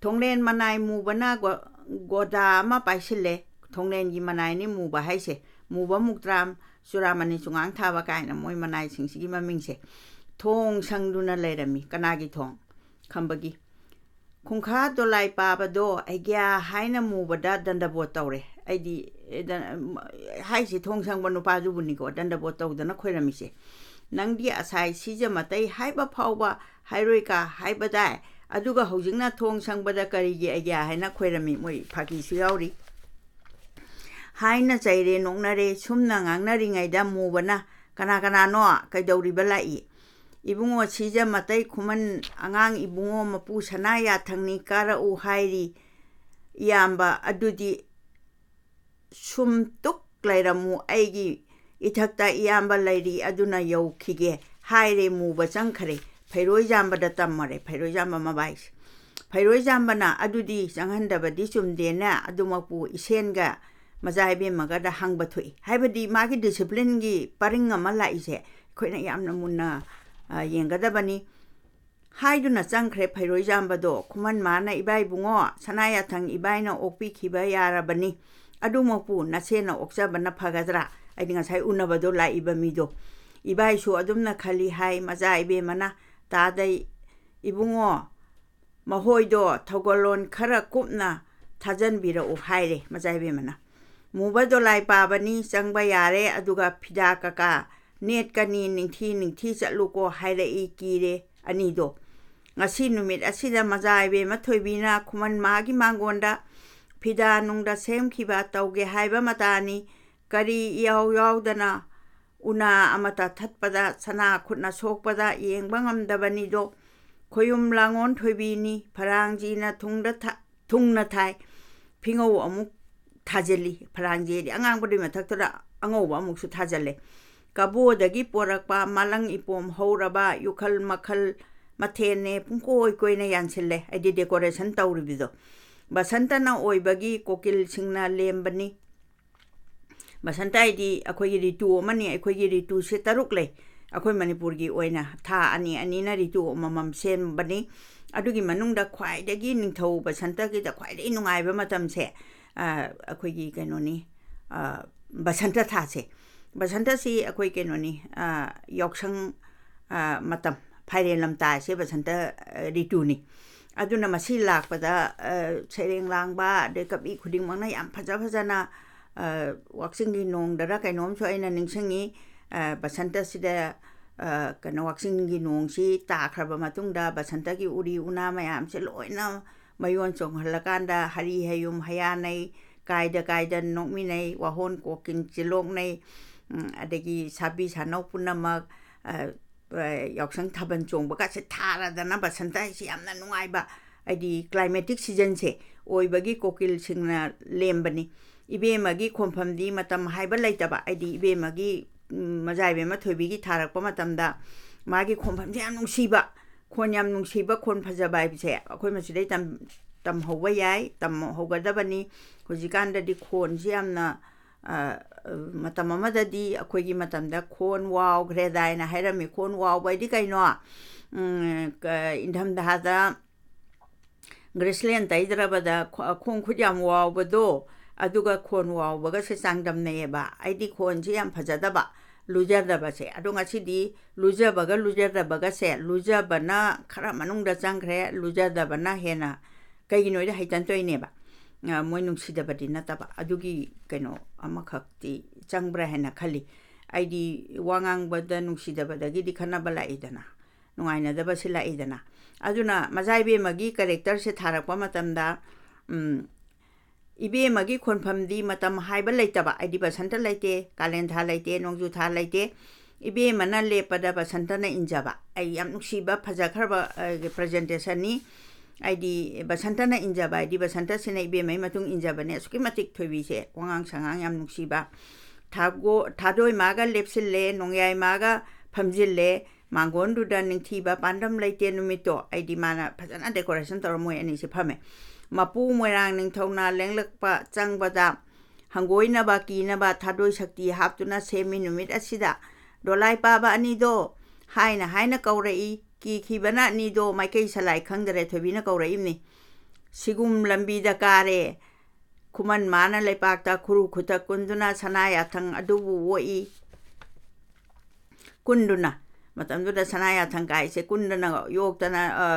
ꯊꯣꯡꯂꯦꯟ ꯃꯅꯥꯏ ꯃꯨꯕꯅ ꯒꯣ-, ꯒꯣꯗꯥ ꯑꯃ ꯄꯥꯏꯁꯤꯜꯂꯦ꯫ ꯊꯣꯡꯂꯦꯟꯒꯤ ꯃꯅꯥꯏꯅꯤ ꯃꯨꯕ ꯍꯥꯏꯁꯦ꯫ ꯃꯨꯕ ꯃꯨꯛꯇ꯭ꯔꯥꯝ, ꯆꯨꯔꯥꯃꯅꯤ ꯆꯨꯉꯥꯡ ꯊꯥꯕ ꯀꯥꯏꯅ ꯃꯣꯏ ꯃꯅꯥꯏꯁꯤꯡꯁꯤꯒꯤ ꯃꯃꯤꯡꯁꯦ꯫ ꯊꯣꯡ ꯁꯪꯗꯨꯅ ꯂꯩꯔꯝꯃꯤ꯫ ꯀꯅꯥꯒꯤ ꯊꯣꯡ? ꯈꯝꯕꯒꯤ꯫ ꯈꯨꯡꯈꯥ ꯗꯣꯂꯥꯏ ꯄꯥꯕꯗꯣ ꯑꯩꯒ꯭ꯌꯥ ꯍꯥꯏꯅ ꯃꯨꯕꯗ ꯗꯟꯗꯕꯣꯠ ꯇꯧꯔꯦ꯫ ꯑꯩꯗꯤ, ꯑꯦ, ꯗ-, ꯍꯥꯏꯁꯦ ꯊꯣꯡ ꯁꯪꯕ ꯅꯨꯄꯥꯗꯨꯕꯨꯅꯤꯀꯣ, ꯗꯟꯗꯕꯣꯠ ꯇꯧꯗꯅ ꯈꯣꯏꯔꯝꯃꯤꯁꯦ꯫ ꯅꯪꯗꯤ ꯑꯁꯥꯏ ꯁꯤꯖ ꯃꯇꯩ ꯍꯥꯏꯕ ꯐꯥꯎꯕ ꯍꯥꯏꯔꯣꯏ ꯀꯥ ꯍꯥꯏꯕꯗꯥꯏ? ꯑꯗꯨꯒ ꯍꯧꯖꯤꯛꯅ ꯊꯣꯡ ꯁꯪꯕꯗ ꯀꯔꯤꯒꯤ ꯑꯩꯒ꯭ꯌꯥ ꯍꯥꯏꯅ ꯈꯣꯏꯔꯝꯃꯤ? ꯃꯣꯏ ꯐꯥꯒꯤꯁꯨ ꯌꯥꯎꯔꯤ꯫ ꯍꯥꯏꯅ ꯆꯩꯔꯦ, ꯅꯣꯛꯅꯔꯦ꯫ ꯁꯨꯝꯅ ꯉꯥꯡꯅꯔꯤꯉꯩꯗ ꯃꯨꯕꯅ, "ꯀꯅꯥ ꯀꯅꯥꯅꯣ? ꯀꯩꯗꯧꯔꯤꯕ ꯂꯥꯛꯏ?" "ꯏꯕꯨꯡꯉꯣ ꯁꯤꯖ ꯃꯇꯩ ꯈꯨꯃꯟ ꯑꯉꯥꯡ ꯏꯕꯨꯡꯉꯣ ꯃꯄꯨ ꯁꯅꯥ ꯌꯥꯊꯪꯅꯤ, ꯀꯥꯔꯛꯎ ꯍꯥꯏꯔꯤ꯫ ꯏꯌꯥꯝꯕ ꯑꯗꯨꯗꯤ ꯁꯨꯝ ꯇꯨꯛ ꯂꯩꯔꯝꯃꯨ, ꯑꯩꯒꯤ ꯏꯊꯛꯇ ꯏꯌꯥꯝꯕ ꯂꯩꯔꯤ, ꯑꯗꯨꯅ ꯌꯧꯈꯤꯒꯦ" ꯍꯥꯏꯔꯦ꯫ ꯃꯨꯕ ꯆꯪꯈꯔꯦ꯫ ꯐꯩꯔꯣꯏꯖꯥꯝꯕꯗ ꯇꯝꯃꯔꯦ, ꯐꯩꯔꯣꯏꯖꯥꯝꯕ ꯃꯕꯥꯏꯁꯦ꯫ ꯐꯩꯔꯣꯏꯖꯥꯝꯕꯅ, "ꯑꯗꯨꯗꯤ ꯆꯪꯍꯟꯗꯕꯗꯤ ꯆꯨꯝꯗꯦꯅꯦ, ꯑꯗꯨꯃꯛꯄꯨ ꯏꯁꯦꯟꯒ ꯃꯆꯥ ꯏꯕꯦꯝꯃꯒꯗ ꯍꯪꯕ ꯊꯣꯛꯏ"꯫ ꯍꯥꯏꯕꯗꯤ ꯃꯥꯒꯤ ꯗꯤꯁꯤꯄ꯭ꯂꯤꯟꯒꯤ ꯄꯔꯤꯡ ꯑꯃ ꯂꯥꯛꯏꯁꯦ ꯑꯩꯈꯣꯏꯅ ꯌꯥꯝꯅ ꯃꯨꯟꯅ, ꯑ, ꯌꯦꯡꯒꯗꯕꯅꯤ꯫ ꯍꯥꯏꯗꯨꯅ ꯆꯪꯈ꯭ꯔꯦ ꯐꯩꯔꯣꯏꯖꯥꯝꯕꯗꯣ꯫ ꯈꯨꯃꯟ ꯃꯥꯅ, "ꯏꯕꯥꯏ ꯏꯕꯨꯡꯉꯣ, ꯁꯅꯥ ꯌꯥꯊꯪ ꯏꯕꯥꯏꯅ ꯑꯣꯛꯄꯤꯈꯤꯕ ꯌꯥꯔꯕꯅꯤ꯫ ꯑꯗꯨꯃꯛꯄꯨ ꯅꯁꯦꯟꯅ ꯑꯣꯛꯆꯕꯅ ꯐꯒꯗ꯭ꯔꯥ?" ꯍꯥꯏꯗꯤ ꯉꯁꯥꯏ ꯎꯅꯕꯗꯣ ꯂꯥꯛꯏꯕ ꯃꯤꯗꯣ꯫ "ꯏꯕꯥꯏꯁꯨ ꯑꯗꯨꯝꯅ ꯈꯜꯂꯤ" ꯍꯥꯏ꯫ ꯃꯆꯥ ꯏꯕꯦꯝꯃꯅ, "ꯇꯥꯗꯩ ꯏꯕꯨꯡꯉꯣ, ꯃꯍꯣꯏꯗꯣ ꯊꯧꯒꯜꯂꯣꯟ ꯈꯔ ꯀꯨꯞꯅ ꯊꯥꯖꯟꯕꯤꯔꯛꯎ" ꯍꯥꯏꯔꯦ ꯃꯆꯥ ꯏꯕꯦꯝꯃꯅ꯫ ꯃꯨꯕ ꯗꯣꯂꯥꯏ ꯄꯥꯕꯅꯤ, ꯆꯪꯕ ꯌꯥꯔꯦ, ꯑꯗꯨꯒ ꯐꯤꯗꯥ ꯀꯀꯥ ꯅꯦꯠꯀꯅꯤ, ꯅꯤꯡꯊꯤ ꯅꯤꯡꯊꯤ ꯆꯠꯂꯨꯀꯣ ꯍꯥꯏꯔꯛꯏ, ꯀꯤꯔꯦ ꯑꯅꯤꯗꯣ꯫ ꯉꯁꯤ ꯅꯨꯃꯤꯠ ꯑꯁꯤꯗ ꯃꯖꯥ ꯏꯕꯦꯝꯃ ꯊꯣꯏꯕꯤꯅ ꯈꯨꯃꯟ ꯃꯥꯒꯤ ꯃꯥꯡꯒꯣꯟꯗ ꯐꯤꯗꯥ ꯅꯨꯡꯗ ꯁꯦꯝꯈꯤꯕ ꯇꯧꯒꯦ ꯍꯥꯏꯕ ꯃꯇꯥꯅꯤ꯫ ꯀꯔꯤ ꯏꯌꯥꯎ ꯌꯥꯎꯗꯅ ꯎꯅꯥ ꯑꯃꯇ ꯊꯠꯄꯗ ꯁꯅꯥ ꯈꯨꯠꯅ ꯁꯣꯛꯄꯗ ꯌꯦꯡꯕ ꯉꯝꯗꯕꯅꯤꯗꯣ꯫ ꯈꯣꯌꯨꯝ ꯂꯥꯡꯉꯣꯟ ꯊꯣꯏꯕꯤꯅꯤ, ꯐꯔꯥꯡꯖꯤꯅ ꯊꯨꯡꯗ ꯊ-, ꯊꯨꯡꯅ ꯊꯥꯏ꯫ ꯐꯤꯉꯧ ꯑꯃꯨꯛ ꯊꯥꯖꯤꯜꯂꯤ꯫ ꯐꯔꯥꯡꯖꯤꯗꯤ ꯑꯉꯥꯡꯕꯗꯨꯒꯤ ꯃꯊꯛꯇꯨꯗ ꯑꯉꯧꯕ ꯑꯃꯨꯛꯁꯨ ꯊꯥꯖꯤꯜꯂꯦ꯫ ꯀꯕꯣꯗꯒꯤ ꯄꯣꯔꯛꯄ ꯃꯥꯂꯪ ꯏꯄꯣꯝ ꯍꯧꯔꯕ ꯌꯨꯈꯜ ꯃꯈꯜ ꯃꯊꯦꯜꯅꯦ ꯄꯨꯡꯀꯣꯏ ꯀꯣꯏꯅ ꯌꯥꯟꯁꯤꯜꯂꯦ꯫ ꯍꯥꯏꯗꯤ decoration ꯇꯧꯔꯤꯕꯗꯣ꯫ ꯕꯁꯟꯇꯅ ꯑꯣꯏꯕꯒꯤ ꯀꯣꯀꯤꯜꯁꯤꯡꯅ ꯂꯦꯝꯕꯅꯤ꯫ ꯕꯁꯟꯇ ꯍꯥꯏꯗꯤ ꯑꯩꯈꯣꯏꯒꯤ ꯔꯤꯇꯨ ꯑꯃꯅꯤ꯫ ꯑꯩꯈꯣꯏꯒꯤ ꯔꯤꯇꯨꯁꯦ ꯇꯔꯨꯛ ꯂꯩ꯫ ꯑꯩꯈꯣꯏ ꯃꯅꯤꯄꯨꯔꯒꯤ ꯑꯣꯏꯅ ꯊꯥ ꯑꯅꯤ ꯑꯅꯤꯅ ꯔꯤꯇꯨ ꯑꯃꯃꯝ ꯁꯦꯝꯕꯅꯤ꯫ ꯑꯗꯨꯒꯤ ꯃꯅꯨꯡꯗ ꯈ꯭ꯋꯥꯏꯗꯒꯤ ꯅꯤꯡꯊꯧ ꯕꯁꯟꯇꯒꯤꯗ ꯈ꯭ꯋꯥꯏꯗꯒꯤ ꯅꯨꯡꯉꯥꯏꯕ ꯃꯇꯝꯁꯦ, ꯑ, ꯑꯩꯈꯣꯏꯒꯤ ꯀꯩꯅꯣꯅꯤ, ꯑ, ꯕꯁꯟꯇ ꯊꯥꯁꯦ꯫ ꯕꯁꯟꯇꯁꯤ ꯑꯩꯈꯣꯏ ꯀꯩꯅꯣꯅꯤ, ꯑ, ꯌꯥꯎꯁꯪ, ꯑ, ꯃꯇꯝ, ꯐꯥꯏꯔꯦꯟ ꯂꯝꯇꯥꯁꯦ ꯕꯁꯟꯇ, ꯑ, ꯔꯤꯇꯨꯅꯤ꯫ ꯑꯗꯨꯅ ꯃꯁꯤ ꯂꯥꯛꯄꯗ, ꯑ, ꯁꯩꯔꯦꯡ ꯂꯥꯡꯕ, ꯑꯗꯩ ꯀꯕꯤ ꯈꯨꯗꯤꯡꯃꯛꯅ ꯌꯥꯝ ꯐꯖ ꯐꯖꯅ, ꯑ, ꯋꯥꯛꯆꯤꯡꯒꯤ ꯅꯣꯡꯗꯔ ꯀꯩꯅꯣꯝꯁꯨ ꯑꯩꯅ ꯅꯤꯡꯁꯤꯡꯉꯤ꯫ ꯑ, ꯕꯁꯟꯇꯁꯤꯗ, ꯑ, ꯀꯩꯅꯣ, ꯋꯥꯛꯆꯤꯡꯒꯤ ꯅꯣꯡꯁꯤ ꯇꯥꯈ꯭ꯔꯕ ꯃꯇꯨꯡꯗ ꯕꯁꯟꯇꯒꯤ ꯎꯔꯤ ꯎꯅꯥ ꯃꯌꯥꯝꯁꯦ ꯂꯣꯏꯅ ꯃꯌꯣꯟ ꯆꯣꯡꯍꯜꯂꯀꯥꯟꯗ ꯍꯔꯤ ꯍꯌꯨꯝ ꯍꯌꯥꯅꯩ, ꯀꯥꯏꯗ ꯀꯥꯏꯗ ꯅꯣꯛꯃꯤꯟꯅꯩ, ꯋꯥꯍꯣꯟ ꯀꯣꯀꯤꯟ ꯆꯤꯂꯣꯛꯅꯩ, ꯎꯝ, ꯑꯗꯒꯤ ꯁꯥꯕꯤ ꯁꯥꯅꯧ ꯄꯨꯝꯅꯃꯛ, ꯑ, ꯑ, ꯌꯥꯎꯁꯪ ꯊꯥꯕꯜ ꯆꯣꯡꯕꯒꯁꯦ ꯊꯥꯔꯗꯅ ꯕꯁꯟꯇ ꯍꯥꯏꯁꯤ ꯌꯥꯝꯅ ꯅꯨꯡꯉꯥꯏꯕ, ꯍꯥꯏꯗꯤ climatic seasonꯁꯦ ꯑꯣꯏꯕꯒꯤ ꯀꯣꯀꯤꯜꯁꯤꯡꯅ ꯂꯦꯝꯕꯅꯤ꯫ ꯏꯕꯦꯝꯃꯒꯤ ꯈꯣꯟꯐꯝꯗꯤ ꯃꯇꯝ ꯍꯥꯏꯕ ꯂꯩꯇꯕ, ꯍꯥꯏꯗꯤ ꯏꯕꯦꯝꯃꯒꯤ, ꯎꯝ, ꯃꯖꯥ ꯏꯕꯦꯝꯃ ꯊꯣꯏꯕꯤꯒꯤ ꯊꯥꯔꯛꯄ ꯃꯇꯝꯗ ꯃꯥꯒꯤ ꯈꯣꯟꯐꯝꯁꯦ ꯌꯥꯝ ꯅꯨꯡꯁꯤꯕ, ꯈꯣꯟ ꯌꯥꯝ ꯅꯨꯡꯁꯤꯕ, ꯈꯣꯟ ꯐꯖꯕ ꯍꯥꯏꯕꯁꯦ ꯑꯩꯈꯣꯏ ꯃꯁꯤꯗꯩ ꯇꯝ-, ꯇꯝꯍꯧꯕ ꯌꯥꯏ, ꯇꯝꯍꯧꯒꯗꯕꯅꯤ꯫ ꯍꯧꯖꯤꯛꯀꯥꯟꯗꯗꯤ ꯈꯣꯟꯁꯤ ꯌꯥꯝꯅ, ꯑ, ꯃꯇꯝ ꯑꯃꯗꯗꯤ ꯑꯩꯈꯣꯏꯒꯤ ꯃꯇꯝꯗ ꯈꯣꯟ ꯋꯥꯎꯈ꯭ꯔꯦꯗꯥꯏꯅ ꯍꯥꯏꯔꯝꯃꯤ꯫ ꯈꯣꯟ ꯋꯥꯎꯕ ꯍꯥꯏꯗꯤ ꯀꯩꯅꯣ? ꯎꯝ, ꯀ-, ꯏꯪꯊꯝꯊꯥꯗ ꯒ꯭ꯔꯤꯁꯂꯦꯟ ꯇꯩꯗ꯭ꯔꯕꯗ ꯈꯣ-, ꯈꯣꯡ ꯈꯨꯠ ꯌꯥꯝ ꯋꯥꯎꯕꯗꯣ, ꯑꯗꯨꯒ ꯈꯣꯟ ꯋꯥꯎꯕꯒꯁꯦ ꯆꯥꯡꯗꯝꯅꯩꯌꯦꯕ꯫ ꯑꯩꯗꯤ ꯈꯣꯟꯁꯦ ꯌꯥꯝ ꯐꯖꯗꯕ, ꯂꯨꯖꯗꯕꯁꯦ꯫ ꯑꯗꯣ ꯉꯁꯤꯗꯤ ꯂꯨꯖꯕꯒ ꯂꯨꯖꯗꯕꯒꯁꯦ, ꯂꯨꯖꯕꯅ ꯈꯔ ꯃꯅꯨꯡꯗ ꯆꯪꯈ꯭ꯔꯦ, ꯂꯨꯖꯗꯕꯅ ꯍꯦꯟꯅ, ꯀꯩꯒꯤꯅꯣꯗꯤ ꯍꯩꯇꯟ ꯇꯣꯏꯅꯦꯕ꯫ ꯃꯣꯏ ꯅꯨꯡꯁꯤꯗꯕꯗꯤ ꯅꯠꯇꯕ, ꯑꯗꯨꯒꯤ ꯀꯩꯅꯣ ꯑꯃꯈꯛꯇꯤ ꯆꯪꯕ꯭ꯔꯥ ꯍꯥꯏꯅ ꯈꯜꯂꯤ꯫ ꯑꯩꯗꯤ ꯋꯥ ꯉꯥꯡꯕꯗ ꯅꯨꯡꯁꯤꯗꯕꯗꯒꯤꯗꯤ ꯈꯠꯅꯕ ꯂꯥꯛꯏꯗꯅ, ꯅꯨꯡꯉꯥꯏꯅꯗꯕꯁꯤ ꯂꯥꯛꯏꯗꯅ꯫ ꯑꯗꯨꯅ ꯃꯆꯥ ꯏꯕꯦꯝꯃꯒꯤ ꯀꯦꯔꯦꯛꯇꯔꯁꯦ ꯊꯥꯔꯛꯄ ꯃꯇꯝꯗ, ꯎꯝ, ꯏꯕꯦꯝꯃꯒꯤ ꯈꯣꯟꯐꯝꯗꯤ ꯃꯇꯝ ꯍꯥꯏꯕ ꯂꯩꯇꯕ, ꯍꯥꯏꯗꯤ ꯕꯁꯟꯇ ꯂꯩꯇꯦ, ꯀꯥꯂꯦꯟ ꯊꯥ ꯂꯩꯇꯦ, ꯅꯣꯡꯖꯨ ꯊꯥ ꯂꯩꯇꯦ꯫ ꯏꯕꯦꯝꯃꯅ ꯂꯦꯞꯄꯗ ꯕꯁꯟꯇꯅ ꯏꯟꯖꯕ꯫ ꯑꯩ ꯌꯥꯝ ꯅꯨꯡꯁꯤꯕ, ꯐꯖꯈ꯭ꯔꯕ, ꯑ, ꯄ꯭ꯔꯖꯦꯟꯇꯦꯁꯟꯅꯤ꯫ ꯍꯥꯏꯗꯤ ꯕꯁꯟꯇꯅ ꯏꯟꯖꯕ ꯍꯥꯏꯗꯤ ꯕꯁꯟꯇꯁꯤꯅ ꯏꯕꯦꯝꯃꯩ ꯃꯇꯨꯡ ꯏꯟꯖꯕꯅꯦ꯫ ꯑꯁꯨꯛꯀꯤ ꯃꯇꯤꯛ ꯊꯣꯏꯕꯤꯁꯦ ꯋꯥꯉꯥꯡ ꯁꯉꯥꯡ ꯌꯥꯝ ꯅꯨꯡꯁꯤꯕ꯫ ꯊꯥꯒꯣ-, ꯊꯥꯗꯣꯏ ꯃꯥꯒ ꯂꯦꯞꯁꯤꯜꯂꯦ, ꯅꯣꯡꯌꯥꯏ ꯃꯥꯒ ꯐꯝꯖꯤꯜꯂꯦ, ꯃꯥꯡꯒꯣꯟꯗꯨꯗ ꯅꯤꯡꯊꯤꯕ ꯄꯥꯟꯗꯝ ꯂꯩꯇꯦ ꯅꯨꯃꯤꯠꯇꯣ꯫ ꯑꯩꯗꯤ ꯃꯥꯅ ꯐꯖꯅ ꯗꯦꯀꯣꯔꯦꯁꯟ ꯇꯧꯔ ꯃꯣꯏ ꯑꯅꯤꯁꯦ ꯐꯝꯃꯦ꯫ ꯃꯄꯨ ꯃꯣꯏꯔꯥꯡ ꯅꯤꯡꯊꯧꯅ ꯂꯦꯡꯂꯛꯄ ꯆꯪꯕꯗ ꯍꯪꯒꯣꯏꯅꯕ ꯀꯤꯅꯕ ꯊꯥꯗꯣꯏ ꯁꯛꯇꯤ ꯍꯥꯞꯇꯨꯅ ꯁꯦꯝꯃꯤ ꯅꯨꯃꯤꯠ ꯑꯁꯤꯗ꯫ ꯗꯣꯂꯥꯏ ꯄꯥꯕ ꯑꯅꯤꯗꯣ ꯍꯥꯏꯅ ꯍꯥꯏꯅ ꯀꯧꯔꯛꯏ꯫ ꯀꯤꯈꯤꯕꯅ ꯑꯅꯤꯗꯣ ꯃꯥꯏꯀꯩ ꯁꯂꯥꯏ ꯈꯪꯗꯔꯦ, ꯊꯣꯏꯕꯤꯅ ꯀꯧꯔꯛꯏꯕꯅꯤ꯫ ꯁꯤꯒꯨꯝ ꯂꯝꯕꯤꯗ ꯀꯥꯔꯦ꯫ ꯈꯨꯃꯟ ꯃꯥꯅ ꯂꯩꯄꯥꯛꯇ ꯈꯨꯔꯨ ꯈꯨꯊꯛ ꯀꯨꯟꯗꯨꯅ ꯁꯅꯥ ꯌꯥꯊꯪ ꯑꯗꯨꯕꯨ ꯑꯣꯛꯏ꯫ ꯀꯨꯟꯗꯨꯅ, ꯃꯇꯝꯗꯨꯗ ꯁꯅꯥ ꯌꯥꯊꯪ ꯀꯥꯏꯁꯦ ꯀꯨꯟꯗꯅ ꯌꯣꯛꯇꯅ, ꯑ,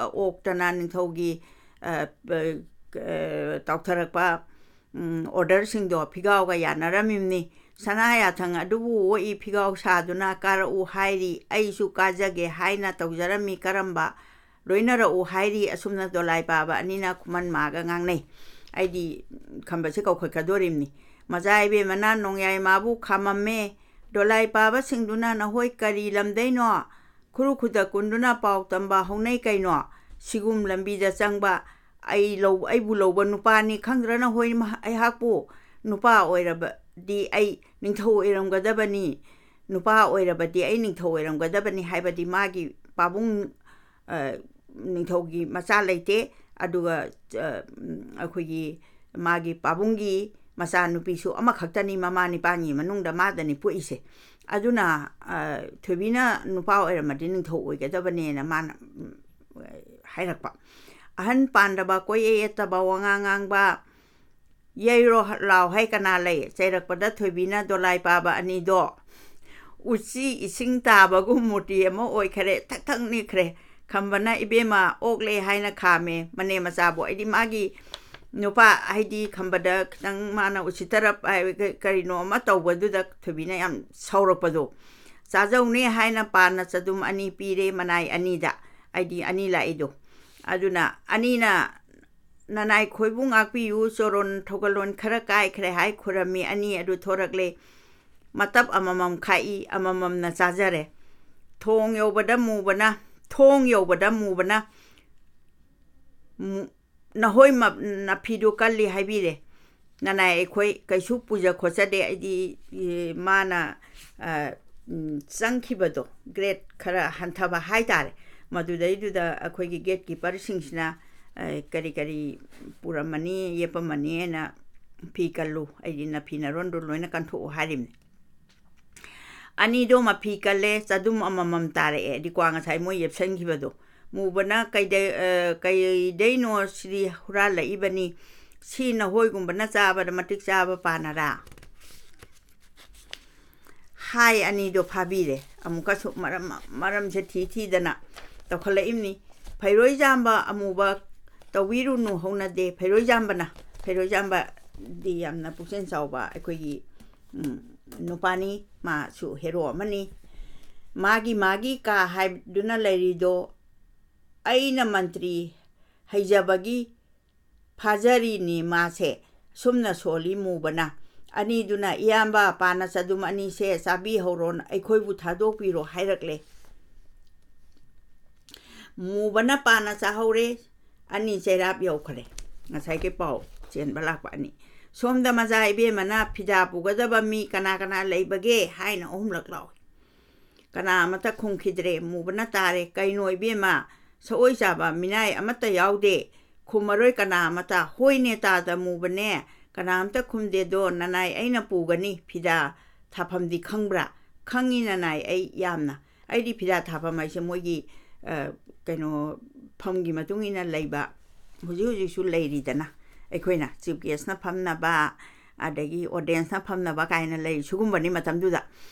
ꯑꯣꯛꯇꯅ ꯅꯤꯡꯊꯧꯒꯤ, ꯑ, ꯑ, ꯇꯥꯎꯊꯔꯛꯄ, ꯎꯝ, ꯑꯣꯔꯗꯔꯁꯤꯡꯗꯣ ꯐꯤꯒꯥꯎꯒ ꯌꯥꯅꯔꯝꯃꯤꯕꯅꯤ꯫ ꯁꯅꯥ ꯌꯥꯊꯪ ꯑꯗꯨꯕꯨ ꯑꯣꯛꯏ ꯐꯤꯒꯥꯎ ꯁꯥꯗꯨꯅ ꯀꯥꯔꯛꯎ ꯍꯥꯏꯔꯤ, ꯑꯩꯁꯨ ꯀꯥꯖꯒꯦ ꯍꯥꯏꯅ ꯇꯧꯖꯔꯝꯃꯤ, ꯀꯔꯝꯕ ꯂꯣꯏꯅꯔꯛꯎ ꯍꯥꯏꯔꯤ꯫ ꯑꯁꯨꯝꯅ ꯗꯣꯂꯥꯏ ꯄꯥꯕ ꯑꯅꯤꯅ ꯈꯨꯃꯟ ꯃꯥꯒ ꯉꯥꯡꯅꯩ꯫ ꯑꯩꯗꯤ ꯈꯝꯕꯁꯦ ꯀꯧꯈꯠꯀꯗꯣꯔꯤꯕꯅꯤ꯫ ꯃꯆꯥ ꯏꯕꯦꯝꯃꯅ ꯅꯣꯡꯌꯥꯏ ꯃꯥꯕꯨ ꯈꯥꯝꯃꯝꯃꯦ꯫ ꯗꯣꯂꯥꯏ ꯄꯥꯕꯁꯤꯡꯗꯨꯅ ꯅꯈꯣꯏ ꯀꯔꯤ ꯂꯝꯗꯩꯅꯣ? ꯈꯨꯔꯨ ꯈꯨꯗ ꯀꯨꯟꯗꯨꯅ ꯄꯥꯎ ꯇꯝꯕ ꯍꯧꯅꯩ ꯀꯩꯅꯣ? ꯁꯤꯒꯨꯝ ꯂꯝꯕꯤꯗ ꯆꯪꯕ ꯑꯩ ꯂꯧ-, ꯑꯩꯕꯨ ꯂꯧꯕ ꯅꯨꯄꯥꯅꯤ ꯈꯪꯗ꯭ꯔꯅ ꯍꯣꯏ ꯃꯍ-, ꯑꯩꯍꯥꯛꯄꯨ ꯅꯨꯄꯥ ꯑꯣꯏꯔꯕꯗꯤ ꯑꯩ ꯅꯤꯡꯊꯧ ꯑꯣꯏꯔꯝꯒꯗꯕꯅꯤ, ꯅꯨꯄꯥ ꯑꯣꯏꯔꯕꯗꯤ ꯑꯩ ꯅꯤꯡꯊꯧ ꯑꯣꯏꯔꯝꯒꯗꯕꯅꯤ ꯍꯥꯏꯕꯗꯤ ꯃꯥꯒꯤ ꯄꯥꯕꯨꯡ, ꯑ, ꯅꯤꯡꯊꯧꯒꯤ ꯃꯆꯥ ꯂꯩꯇꯦ꯫ ꯑꯗꯨꯒ, ꯑ, ꯑꯩꯈꯣꯏꯒꯤ ꯃꯥꯒꯤ ꯄꯥꯕꯨꯡꯒꯤ ꯃꯆꯥꯅꯨꯄꯤꯁꯨ ꯑꯃꯈꯛꯇꯅꯤ, ꯃꯃꯥ ꯅꯤꯄꯥꯟꯒꯤ ꯃꯅꯨꯡꯗ ꯃꯥꯗꯅꯤ ꯄꯣꯛꯏꯁꯦ꯫ ꯑꯗꯨꯅ, ꯑ, ꯊꯣꯏꯕꯤꯅ ꯅꯨꯄꯥ ꯑꯣꯏꯔꯝꯃꯗꯤ ꯅꯤꯡꯊꯧ ꯑꯣꯏꯒꯗꯕꯅꯦꯅ ꯃꯥꯅ, ꯎꯝ, ꯍꯥꯏꯔꯛꯄ꯫ ꯑꯍꯟ ꯄꯥꯟꯗꯕ, ꯀꯣꯏꯌꯦ ꯌꯦꯠꯇꯕ, ꯋꯥꯉꯥꯡ ꯉꯥꯡꯕ, ꯌꯩꯔꯣ ꯂꯥꯎ ꯍꯥꯏ ꯀꯅꯥ ꯂꯩ? ꯆꯩꯔꯛꯄꯗ ꯊꯣꯏꯕꯤꯅ ꯗꯣꯂꯥꯏ ꯄꯥꯕ ꯑꯅꯤꯗꯣ ꯎꯆꯤ ꯏꯁꯤꯡ ꯇꯥꯕꯒꯨꯝ ꯃꯨꯔꯇꯤ ꯑꯃ ꯑꯣꯏꯈꯔꯦ, ꯊꯛ ꯊꯛ ꯅꯤꯛꯈ꯭ꯔꯦ꯫ ꯈꯝꯕꯅ ꯏꯕꯦꯝꯃ ꯑꯣꯛꯂꯦ ꯍꯥꯏꯅ ꯈꯥꯝꯃꯦ꯫ ꯃꯅꯦ ꯃꯆꯥꯕꯨ ꯑꯩꯗꯤ ꯃꯥꯒꯤ ꯅꯨꯄꯥ ꯍꯥꯏꯗꯤ ꯈꯝꯕꯗ ꯈꯤꯇꯪ ꯃꯥꯅ ꯎꯁꯤꯠꯇꯔꯞ ꯍꯥꯏ-, ꯀ-, ꯀꯔꯤꯅꯣ ꯑꯃ ꯇꯧꯕꯗꯨꯗ ꯊꯣꯏꯕꯤꯅ ꯌꯥꯝ ꯁꯥꯎꯔꯛꯄꯗꯣ꯫ ꯆꯥꯖꯧꯅꯦ ꯍꯥꯏꯅ ꯄꯥꯟꯅ ꯆꯗꯨꯝ ꯑꯅꯤ ꯄꯤꯔꯦ, ꯃꯅꯥꯏ ꯑꯅꯤꯗ, ꯍꯥꯏꯗꯤ ꯑꯅꯤ ꯂꯥꯛꯏꯗꯣ꯫ ꯑꯗꯨꯅ ꯑꯅꯤꯅ ꯅꯅꯥꯏ ꯈꯣꯏꯕꯨ ꯉꯥꯛꯄꯤꯌꯨ, ꯆꯣꯔꯣꯟ ꯊꯧꯒꯜꯂꯣꯟ ꯈꯔ ꯀꯥꯏꯈ꯭ꯔꯦ ꯍꯥꯏ ꯈꯨꯔꯝꯃꯤ, ꯑꯅꯤ ꯑꯗꯨ ꯊꯣꯔꯛꯂꯦ꯫ ꯃꯇꯞ ꯑꯃꯃꯝ ꯈꯥꯛꯏ, ꯑꯃꯃꯝꯅ ꯆꯥꯖꯔꯦ꯫ ꯊꯣꯡ ꯌꯧꯕꯗ ꯃꯨꯕꯅ, ꯊꯣꯡ ꯌꯧꯕꯗ ꯃꯨꯕꯅ, ꯃꯨ-, ꯅꯍꯣꯏ ꯃ-, ꯅꯐꯤꯗꯨ ꯀꯜꯂꯤ ꯍꯥꯏꯕꯤꯔꯦ꯫ ꯅꯅꯥꯏ ꯑꯩꯈꯣꯏ ꯀꯩꯁꯨ ꯄꯨꯖ ꯈꯣꯠꯆꯗꯦ꯫ ꯑꯩꯗꯤ, ꯏ, ꯃꯥꯅ, ꯑ, ꯎꯝ, ꯆꯪꯈꯤꯕꯗꯣ, grade ꯈꯔ ꯍꯟꯊꯕ ꯍꯥꯏꯇꯥꯔꯦ꯫ ꯃꯗꯨꯗꯩꯗꯨꯗ ꯑꯩꯈꯣꯏꯒꯤ gatekeeperꯁꯤꯡꯁꯤꯅ, ꯑ, ꯀꯔꯤ ꯀꯔꯤ ꯄꯨꯔꯝꯃꯅꯤ, ꯌꯦꯞꯄꯝꯃꯅꯤ ꯍꯥꯏꯅ ꯐꯤ ꯀꯜꯂꯨ, ꯑꯩꯗꯤ ꯅꯐꯤ ꯅꯔꯣꯟꯗꯨ ꯂꯣꯏꯅ ꯀꯟꯊꯣꯛꯎ ꯍꯥꯏꯔꯤꯕꯅꯤ꯫ ꯑꯅꯤꯗꯣ ꯃꯐꯤ ꯀꯜꯂꯦ, ꯆꯗꯨꯝ ꯑꯃꯃꯝ ꯇꯥꯔꯛꯑꯦ, ꯗꯤꯀ꯭ꯋꯥ ꯉꯁꯥꯏ ꯃꯣꯏ ꯌꯦꯞꯁꯟꯈꯤꯕꯗꯣ꯫ ꯃꯨꯕꯅ ꯀꯩꯗꯩ-, ꯑ, ꯀꯩꯗꯩꯅꯣ ꯁꯤꯗꯤ ꯍꯨꯔꯥꯜꯂꯛꯏꯕꯅꯤ, ꯁꯤ ꯅꯍꯣꯏꯒꯨꯝꯕꯅ ꯆꯥꯕꯗ ꯃꯇꯤꯛ ꯆꯥꯕ ꯄꯥꯅꯔꯥ? ꯍꯥꯏ ꯑꯅꯤꯗꯣ ꯐꯥꯕꯤꯔꯦ꯫ ꯑꯃꯨꯛꯀꯁꯨ ꯃꯔꯝ, ꯃꯔꯝꯁꯦ ꯊꯤ ꯊꯤꯗꯅ ꯇꯧꯈꯠꯂꯛꯏꯕꯅꯤ꯫ ꯐꯩꯔꯣꯏꯖꯥꯝꯕ ꯑꯃꯨꯕ ꯇꯧꯕꯤꯔꯨꯅꯨ ꯍꯧꯅꯗꯦ꯫ ꯐꯩꯔꯣꯏꯖꯥꯝꯕꯅ, ꯐꯩꯔꯣꯏꯖꯥꯝꯕꯗꯤ ꯌꯥꯝꯅ ꯄꯨꯛꯆꯦꯜ ꯆꯥꯎꯕ ꯑꯩꯈꯣꯏꯒꯤ, ꯎꯝ, ꯅꯨꯄꯥꯅꯤ, ꯃꯥꯁꯨ hero ꯑꯃꯅꯤ꯫ ꯃꯥꯒꯤ, ꯃꯥꯒꯤ ꯀꯥ ꯍꯥꯏꯗꯨꯅ ꯂꯩꯔꯤꯗꯣ ꯑꯩꯅ ꯃꯟꯇ꯭ꯔꯤ ꯍꯩꯖꯕꯒꯤ ꯐꯥꯖꯔꯤꯅꯤ ꯃꯥꯁꯦ꯫ ꯁꯨꯝꯅ ꯁꯣꯜꯂꯤ ꯃꯨꯕꯅ꯫ ꯑꯅꯤꯗꯨꯅ, "ꯏꯌꯥꯝꯕ, ꯄꯥꯅ ꯆꯗꯨꯝ ꯑꯅꯤꯁꯦ ꯆꯥꯕꯤꯍꯧꯔꯣ, ꯑꯩꯈꯣꯏꯕꯨ ꯊꯥꯗꯣꯛꯄꯤꯔꯣ" ꯍꯥꯏꯔꯛꯂꯦ꯫ ꯃꯨꯕꯅ ꯄꯥꯅ ꯆꯥꯍꯧꯔꯦ, ꯑꯅꯤ ꯆꯩꯔꯥꯞ ꯌꯧꯈ꯭ꯔꯦ꯫ ꯉꯁꯥꯏꯒꯤ ꯄꯥꯎ ꯆꯦꯟꯕ ꯂꯥꯛꯄ ꯑꯅꯤ꯫ ꯁꯣꯝꯗ ꯃꯖꯥ ꯏꯕꯦꯝꯃꯅ ꯐꯤꯗꯥ ꯄꯨꯒꯗꯕ ꯃꯤ ꯀꯅꯥ ꯀꯅꯥ ꯂꯩꯕꯒꯦ ꯍꯥꯏꯅ ꯑꯍꯨꯝꯂꯛ ꯂꯥꯎꯏ꯫ ꯀꯅꯥ ꯑꯃꯠꯇ ꯈꯨꯝꯈꯤꯗ꯭ꯔꯦ꯫ ꯃꯨꯕꯅ ꯇꯥꯔꯦ, "ꯀꯩꯅꯣ ꯏꯕꯦꯝꯃ, ꯁꯑꯣꯏ ꯆꯥꯕ ꯃꯤꯅꯥꯏ ꯑꯃꯠꯇ ꯌꯥꯎꯗꯦ, ꯈꯨꯝꯃꯔꯣꯏ ꯀꯅꯥ ꯑꯃꯠꯇ"꯫ "ꯍꯣꯏꯅꯦ ꯇꯥꯗ ꯃꯨꯕꯅꯦ, ꯀꯅꯥ ꯑꯃꯠꯇ ꯈꯨꯝꯗꯦꯗꯣ, ꯅꯅꯥꯏ ꯑꯩꯅ ꯄꯨꯒꯅꯤ, ꯐꯤꯗꯥ ꯊꯥꯐꯝꯗꯤ ꯈꯪꯕ꯭ꯔꯥ?" "ꯈꯪꯉꯤ ꯅꯅꯥꯏ, ꯑꯩ ꯌꯥꯝꯅ"꯫ ꯑꯩꯗꯤ ꯐꯤꯗꯥ ꯊꯥꯐꯝ ꯍꯥꯏꯁꯦ ꯃꯣꯏꯒꯤ, ꯑ, ꯀꯩꯅꯣ, ꯐꯝꯒꯤ ꯃꯇꯨꯡ ꯏꯟꯅ ꯂꯩꯕ, ꯍꯧꯖꯤꯛ ꯍꯧꯖꯤꯛꯁꯨ ꯂꯩꯔꯤꯗꯅ, ꯑꯩꯈꯣꯏꯅ chief guestꯅ ꯐꯝꯅꯕ, ꯑꯗꯒꯤ audienceꯅ ꯐꯝꯅꯕ ꯀꯥꯏꯅ ꯂꯩ, ꯁꯤꯒꯨꯝꯕꯅꯤ ꯃꯇꯝꯗꯨꯗ꯫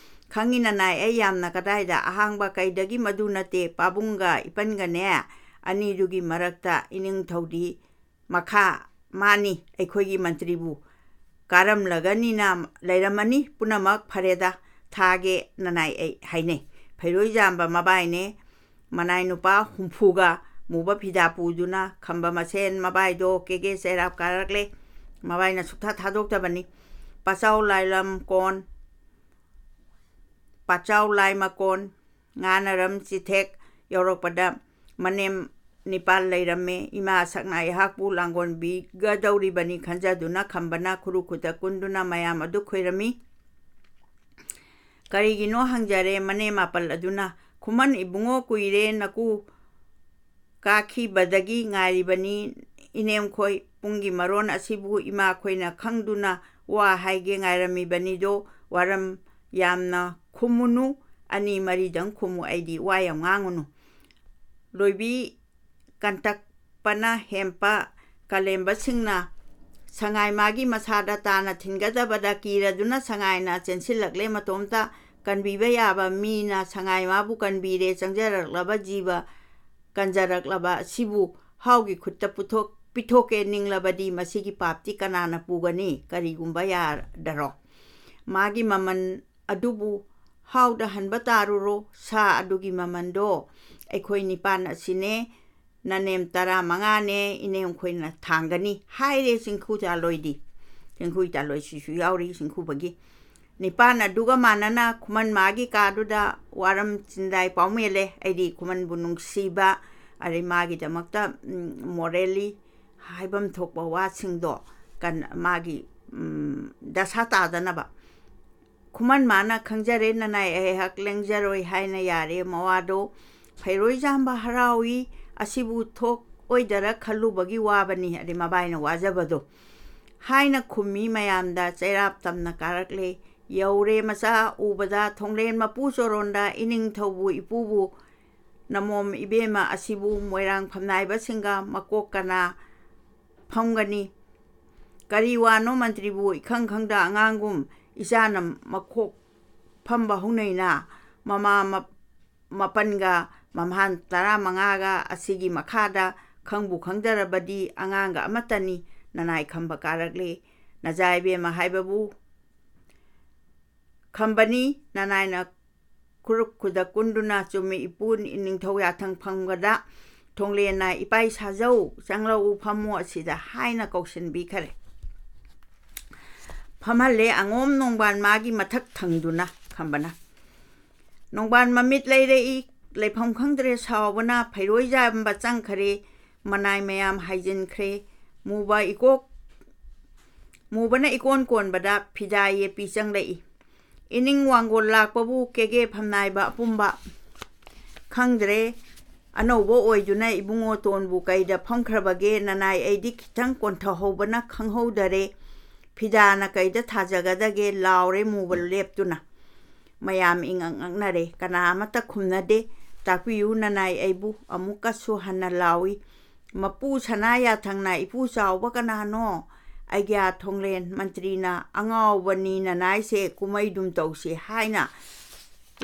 "ꯈꯪꯉꯤ ꯅꯅꯥꯏ, ꯑꯩ ꯌꯥꯝꯅ ꯀꯗꯥꯏꯗ ꯑꯍꯥꯡꯕ ꯀꯩꯗꯒꯤ ꯃꯗꯨ ꯅꯠꯇꯦ, ꯄꯥꯕꯨꯡꯒ ꯏꯄꯟꯒꯅꯦ, ꯑꯅꯤꯗꯨꯒꯤ ꯃꯔꯛꯇ ꯏꯅꯤꯡꯊꯧꯗꯤ ꯃꯈꯥ ꯃꯥꯅꯤ ꯑꯩꯈꯣꯏꯒꯤ ꯃꯟꯇ꯭ꯔꯤꯕꯨ ꯀꯥꯔꯝꯂꯒꯅꯤꯅ ꯂꯩꯔꯝꯃꯅꯤ꯫ ꯄꯨꯝꯅꯃꯛ ꯐꯔꯦꯗ, ꯊꯥꯒꯦ ꯅꯅꯥꯏ ꯑꯩ ꯍꯥꯏꯅꯩ꯫ ꯐꯩꯔꯣꯏꯖꯥꯝꯕ ꯃꯕꯥꯏꯅꯦ, ꯃꯅꯥꯏ ꯅꯨꯄꯥ ꯍꯨꯝꯐꯨꯒ ꯃꯨꯕ ꯐꯤꯗꯥ ꯄꯨꯗꯨꯅ ꯈꯝꯕ ꯃꯁꯦꯟ ꯃꯕꯥꯏꯗꯣ ꯀꯦꯒꯦ ꯆꯩꯔꯥꯞ ꯀꯥꯔꯛꯂꯦ꯫ ꯃꯕꯥꯏꯅ ꯁꯨꯛꯊꯥ ꯊꯥꯗꯣꯛꯇꯕꯅꯤ꯫ ꯄꯥꯆꯥꯎ ꯂꯥꯏꯂꯝ ꯀꯣꯟ, ꯄꯥꯆꯥꯎ ꯂꯥꯏ ꯃꯀꯣꯟ, ꯉꯥꯅꯔꯝ ꯆꯤꯊꯦꯛ ꯌꯧꯔꯛꯄꯗ ꯃꯅꯦꯝ ꯅꯤꯄꯥꯜ ꯂꯩꯔꯝꯃꯦ꯫ ꯏꯃꯥ ꯑꯁꯛꯅ ꯑꯩꯍꯥꯛꯄꯨ ꯂꯥꯡꯒꯣꯟꯕꯤꯒꯗꯧꯔꯤꯕꯅꯤ ꯈꯟꯖꯗꯨꯅ ꯈꯝꯕꯅ ꯈꯨꯔꯨ ꯈꯨꯠꯇ ꯀꯨꯟꯗꯨꯅ ꯃꯌꯥꯝ ꯑꯗꯨ ꯈꯣꯏꯔꯝꯃꯤ꯫ ꯀꯔꯤꯒꯤꯅꯣ ꯍꯪꯖꯔꯦ ꯃꯅꯦꯝ ꯃꯥꯄꯜ ꯑꯗꯨꯅ, "ꯈꯨꯃꯟ ꯏꯕꯨꯡꯉꯣ, ꯀꯨꯏꯔꯦ ꯅꯀꯨ ꯀꯥꯈꯤꯕꯗꯒꯤ ꯉꯥꯏꯔꯤꯕꯅꯤ ꯏꯅꯦꯝꯈꯣꯏ꯫ ꯄꯨꯡꯒꯤ ꯃꯔꯣꯟ ꯑꯁꯤꯕꯨ ꯏꯃꯥꯈꯣꯏꯅ ꯈꯪꯗꯨꯅ ꯋꯥ ꯍꯥꯏꯒꯦ ꯉꯥꯏꯔꯝꯃꯤꯕꯅꯤꯗꯣ, ꯋꯥꯔꯝ ꯌꯥꯝꯅ ꯈꯨꯝꯃꯨꯅꯨ, ꯑꯅꯤ ꯃꯔꯤꯗꯪ ꯈꯨꯝꯃꯨ, ꯑꯩꯗꯤ ꯋꯥ ꯌꯥꯝ ꯉꯥꯡꯉꯨꯅꯨ"꯫ ꯂꯣꯏꯕꯤ ꯀꯟꯇꯛꯄꯅ ꯍꯦꯝꯄ ꯀꯂꯦꯝꯕꯁꯤꯡꯅ ꯁꯉꯥꯏ ꯃꯥꯒꯤ ꯃꯁꯥꯗ ꯇꯥꯅ ꯊꯤꯟꯒꯗꯕꯗ ꯀꯤꯔꯗꯨꯅ ꯁꯉꯥꯏꯅ ꯆꯦꯟꯁꯤꯜꯂꯛꯂꯦ꯫ ꯃꯇꯣꯝꯇ ꯀꯟꯕꯤꯕ ꯌꯥꯕ ꯃꯤꯅ ꯁꯉꯥꯏ ꯃꯥꯕꯨ ꯀꯟꯕꯤꯔꯦ꯫ ꯆꯪꯖꯔꯛꯂꯕ ꯖꯤꯕ ꯀꯟꯖꯔꯛꯂꯕ ꯑꯁꯤꯕꯨ ꯍꯥꯎꯒꯤ ꯈꯨꯠꯇ ꯄꯨꯊꯣꯛ-, ꯄꯤꯊꯣꯛꯀꯦ ꯅꯤꯡꯂꯕꯗꯤ ꯃꯁꯤꯒꯤ ꯄꯥꯞꯇꯤ ꯀꯅꯥꯅ ꯄꯨꯒꯅꯤ? ꯀꯔꯤꯒꯨꯝꯕ ꯌꯥꯗꯔꯣ? ꯃꯥꯒꯤ ꯃꯃꯜ ꯑꯗꯨꯕꯨ ꯍꯥꯎꯗ ꯍꯟꯕ ꯇꯥꯔꯨꯔꯣ꯫ ꯁꯥ ꯑꯗꯨꯒꯤ ꯃꯃꯜꯗꯣ ꯑꯩꯈꯣꯏ ꯅꯤꯄꯥꯟ ꯑꯁꯤꯅꯦ, ꯅꯅꯦꯝ ꯇꯔꯥ ꯃꯉꯥꯅꯦ, ꯏꯅꯦꯝꯈꯣꯏꯅ ꯊꯥꯡꯒꯅꯤ ꯍꯥꯏꯔꯦ ꯆꯤꯡꯈꯨ ꯆꯥꯂꯣꯏꯗꯤ꯫ ꯆꯤꯡꯈꯨ ꯆꯥꯂꯣꯏꯁꯤꯁꯨ ꯌꯥꯎꯔꯤ ꯆꯤꯡꯈꯨꯕꯒꯤ꯫ ꯅꯤꯄꯥꯟ ꯑꯗꯨꯒ ꯃꯥꯟꯅꯅ ꯈꯨꯃꯟ ꯃꯥꯒꯤ ꯀꯥꯗꯨꯗ ꯋꯥꯔꯝ ꯆꯤꯟꯗꯥꯏ ꯄꯥꯎꯃꯦꯜꯂꯦ꯫ ꯑꯩꯗꯤ ꯈꯨꯃꯟꯕꯨ ꯅꯨꯡꯁꯤꯕ, ꯑꯗꯩ ꯃꯥꯒꯤꯗꯃꯛꯇ, ꯎꯝ, morally ꯍꯥꯏꯐꯝ ꯊꯣꯛꯄ ꯋꯥꯁꯤꯡꯗꯣ ꯀꯟ-, ꯃꯥꯒꯤ, ꯎꯝ, ꯗꯁꯥ ꯇꯥꯗꯅꯕ꯫ ꯈꯨꯃꯟ ꯃꯥꯅ ꯈꯪꯖꯔꯦ, ꯅꯅꯥꯏ ꯑꯩꯍꯥꯛ ꯂꯦꯡꯖꯔꯣꯏ ꯍꯥꯏꯅ ꯌꯥꯔꯦ ꯃꯋꯥꯗꯣ꯫ ꯐꯩꯔꯣꯏꯖꯥꯝꯕ ꯍꯔꯥꯎꯏ, ꯑꯁꯤꯕꯨ ꯊꯣꯛꯑꯣꯏꯗꯔ ꯈꯜꯂꯨꯕꯒꯤ ꯋꯥꯕꯅꯤ, ꯑꯗꯩ ꯃꯕꯥꯏꯅ ꯋꯥꯖꯕꯗꯣ꯫ ꯍꯥꯏꯅ ꯈꯨꯝꯃꯤ ꯃꯌꯥꯝꯗ ꯆꯩꯔꯥꯞ ꯇꯝꯅ ꯀꯥꯔꯛꯂꯦ꯫ ꯌꯧꯔꯦ ꯃꯆꯥ ꯎꯕꯗ ꯊꯣꯡꯂꯦꯟ ꯃꯄꯨ ꯆꯣꯔꯣꯟꯗ ꯏꯅꯤꯡꯊꯧꯕꯨ ꯏꯄꯨꯕꯨ ꯅꯃꯣꯝ ꯏꯕꯦꯝꯃ ꯑꯁꯤꯕꯨ ꯃꯣꯏꯔꯥꯡ ꯐꯝꯅꯥꯏꯕꯁꯤꯡꯒ ꯃꯀꯣꯛ ꯀꯅꯥ ꯐꯝꯒꯅꯤ? ꯀꯔꯤ ꯋꯥꯅꯣ ꯃꯟꯇ꯭ꯔꯤꯕꯨ ꯏꯈꯪ ꯈꯪꯗ ꯑꯉꯥꯡꯒꯨꯝ ꯏꯆꯥꯅ ꯃꯈꯣꯛ ꯐꯝꯕ ꯍꯧꯅꯩꯅ? ꯃꯃꯥ ꯃ-, ꯃꯥꯄꯟꯒ ꯃꯝꯍꯥꯟ ꯇꯔꯥꯃꯉꯥꯒ ꯑꯁꯤꯒꯤ ꯃꯈꯥꯗ ꯈꯪꯕꯨ ꯈꯪꯗꯔꯕꯗꯤ ꯑꯉꯥꯡꯒ ꯑꯃꯠꯇꯅꯤ꯫ ꯅꯅꯥꯏ ꯈꯝꯕ ꯀꯥꯔꯛꯂꯤ꯫ ꯅꯖꯥ ꯏꯕꯦꯝꯃ ꯍꯥꯏꯕꯕꯨ ꯈꯝꯕꯅꯤ꯫ ꯅꯅꯥꯏꯅ ꯈꯨꯔꯨꯞ ꯈꯨꯗ ꯀꯨꯟꯗꯨꯅ ꯆꯨꯝꯃꯤ ꯏꯄꯨ ꯅꯤꯡꯊꯧ ꯌꯥꯊꯪ ꯐꯝꯒꯗ ꯊꯣꯡꯂꯦꯟꯅ "ꯏꯄꯥ ꯏꯁꯥꯖꯧ, ꯆꯪꯂꯛꯎ, ꯐꯝꯃꯨ ꯑꯁꯤꯗ" ꯍꯥꯏꯅ ꯀꯧꯁꯤꯟꯕꯤꯈꯔꯦ꯫ ꯐꯝꯍꯜꯂꯦ꯫ ꯑꯉꯣꯝ ꯅꯣꯡꯕꯥꯟ ꯃꯥꯒꯤ ꯃꯊꯛ ꯊꯪꯗꯨꯅ ꯈꯝꯕꯅ꯫ ꯅꯣꯡꯕꯥꯟ ꯃꯃꯤꯠ ꯂꯩꯔꯛꯏ꯫ ꯂꯩꯐꯝ ꯈꯪꯗ꯭ꯔꯦ ꯁꯥꯎꯕꯅ꯫ ꯐꯩꯔꯣꯏ ꯌꯥꯝꯕ ꯆꯪꯈꯔꯦ꯫ ꯃꯅꯥꯏ ꯃꯌꯥꯝ ꯍꯥꯏꯖꯤꯟꯈ꯭ꯔꯦ꯫ ꯃꯨꯕ ꯏꯀꯣꯛ ꯃꯨꯕꯅ ꯏꯀꯣꯟ ꯀꯣꯟꯕꯗ ꯐꯤꯗꯥ ꯌꯦꯞꯄꯤ ꯆꯪꯂꯛꯏ꯫ ꯏꯅꯤꯡ ꯋꯥꯡꯒꯣꯜ ꯂꯥꯛꯄꯕꯨ ꯀꯦꯒꯦ ꯐꯝꯅꯥꯏꯕ ꯑꯄꯨꯝꯕ ꯈꯪꯗ꯭ꯔꯦ꯫ ꯑꯅꯧꯕ ꯑꯣꯏꯗꯨꯅ ꯏꯕꯨꯡꯉꯣꯇꯣꯟꯕꯨ ꯀꯩꯗ ꯐꯝꯈ꯭ꯔꯕꯒꯦ? ꯅꯅꯥꯏ ꯑꯩꯗꯤ ꯈꯤꯇꯪ ꯀꯣꯟꯊꯍꯧꯕꯅ ꯈꯪꯍꯧꯗꯔꯦ꯫ ꯐꯤꯗꯥꯅ ꯀꯩꯗ ꯊꯥꯖꯒꯗꯒꯦ? ꯂꯥꯎꯔꯦ ꯃꯨꯕ ꯂꯦꯞꯇꯨꯅ꯫ ꯃꯌꯥꯝ ꯏꯉꯛ ꯉꯛꯅꯔꯦ꯫ ꯀꯅꯥ ꯑꯃꯠꯇ ꯈꯨꯝꯅꯗꯦ꯫ "ꯇꯥꯛꯄꯤꯌꯨ ꯅꯅꯥꯏ ꯑꯩꯕꯨ", ꯑꯃꯨꯛꯀꯁꯨ ꯍꯟꯅ ꯂꯥꯎꯏ꯫ "ꯃꯄꯨ ꯁꯅꯥ ꯌꯥꯊꯪꯅ ꯏꯄꯨ ꯆꯥꯎꯕ ꯀꯅꯥꯅꯣ? ꯑꯩꯒ꯭ꯌꯥ ꯊꯣꯡꯂꯦꯟ ꯃꯟꯇ꯭ꯔꯤꯅ ꯑꯉꯥꯎꯕꯅꯤ ꯅꯅꯥꯏꯁꯦ, ꯀꯨꯝꯍꯩꯗꯨꯝ ꯇꯧꯁꯤ" ꯍꯥꯏꯅ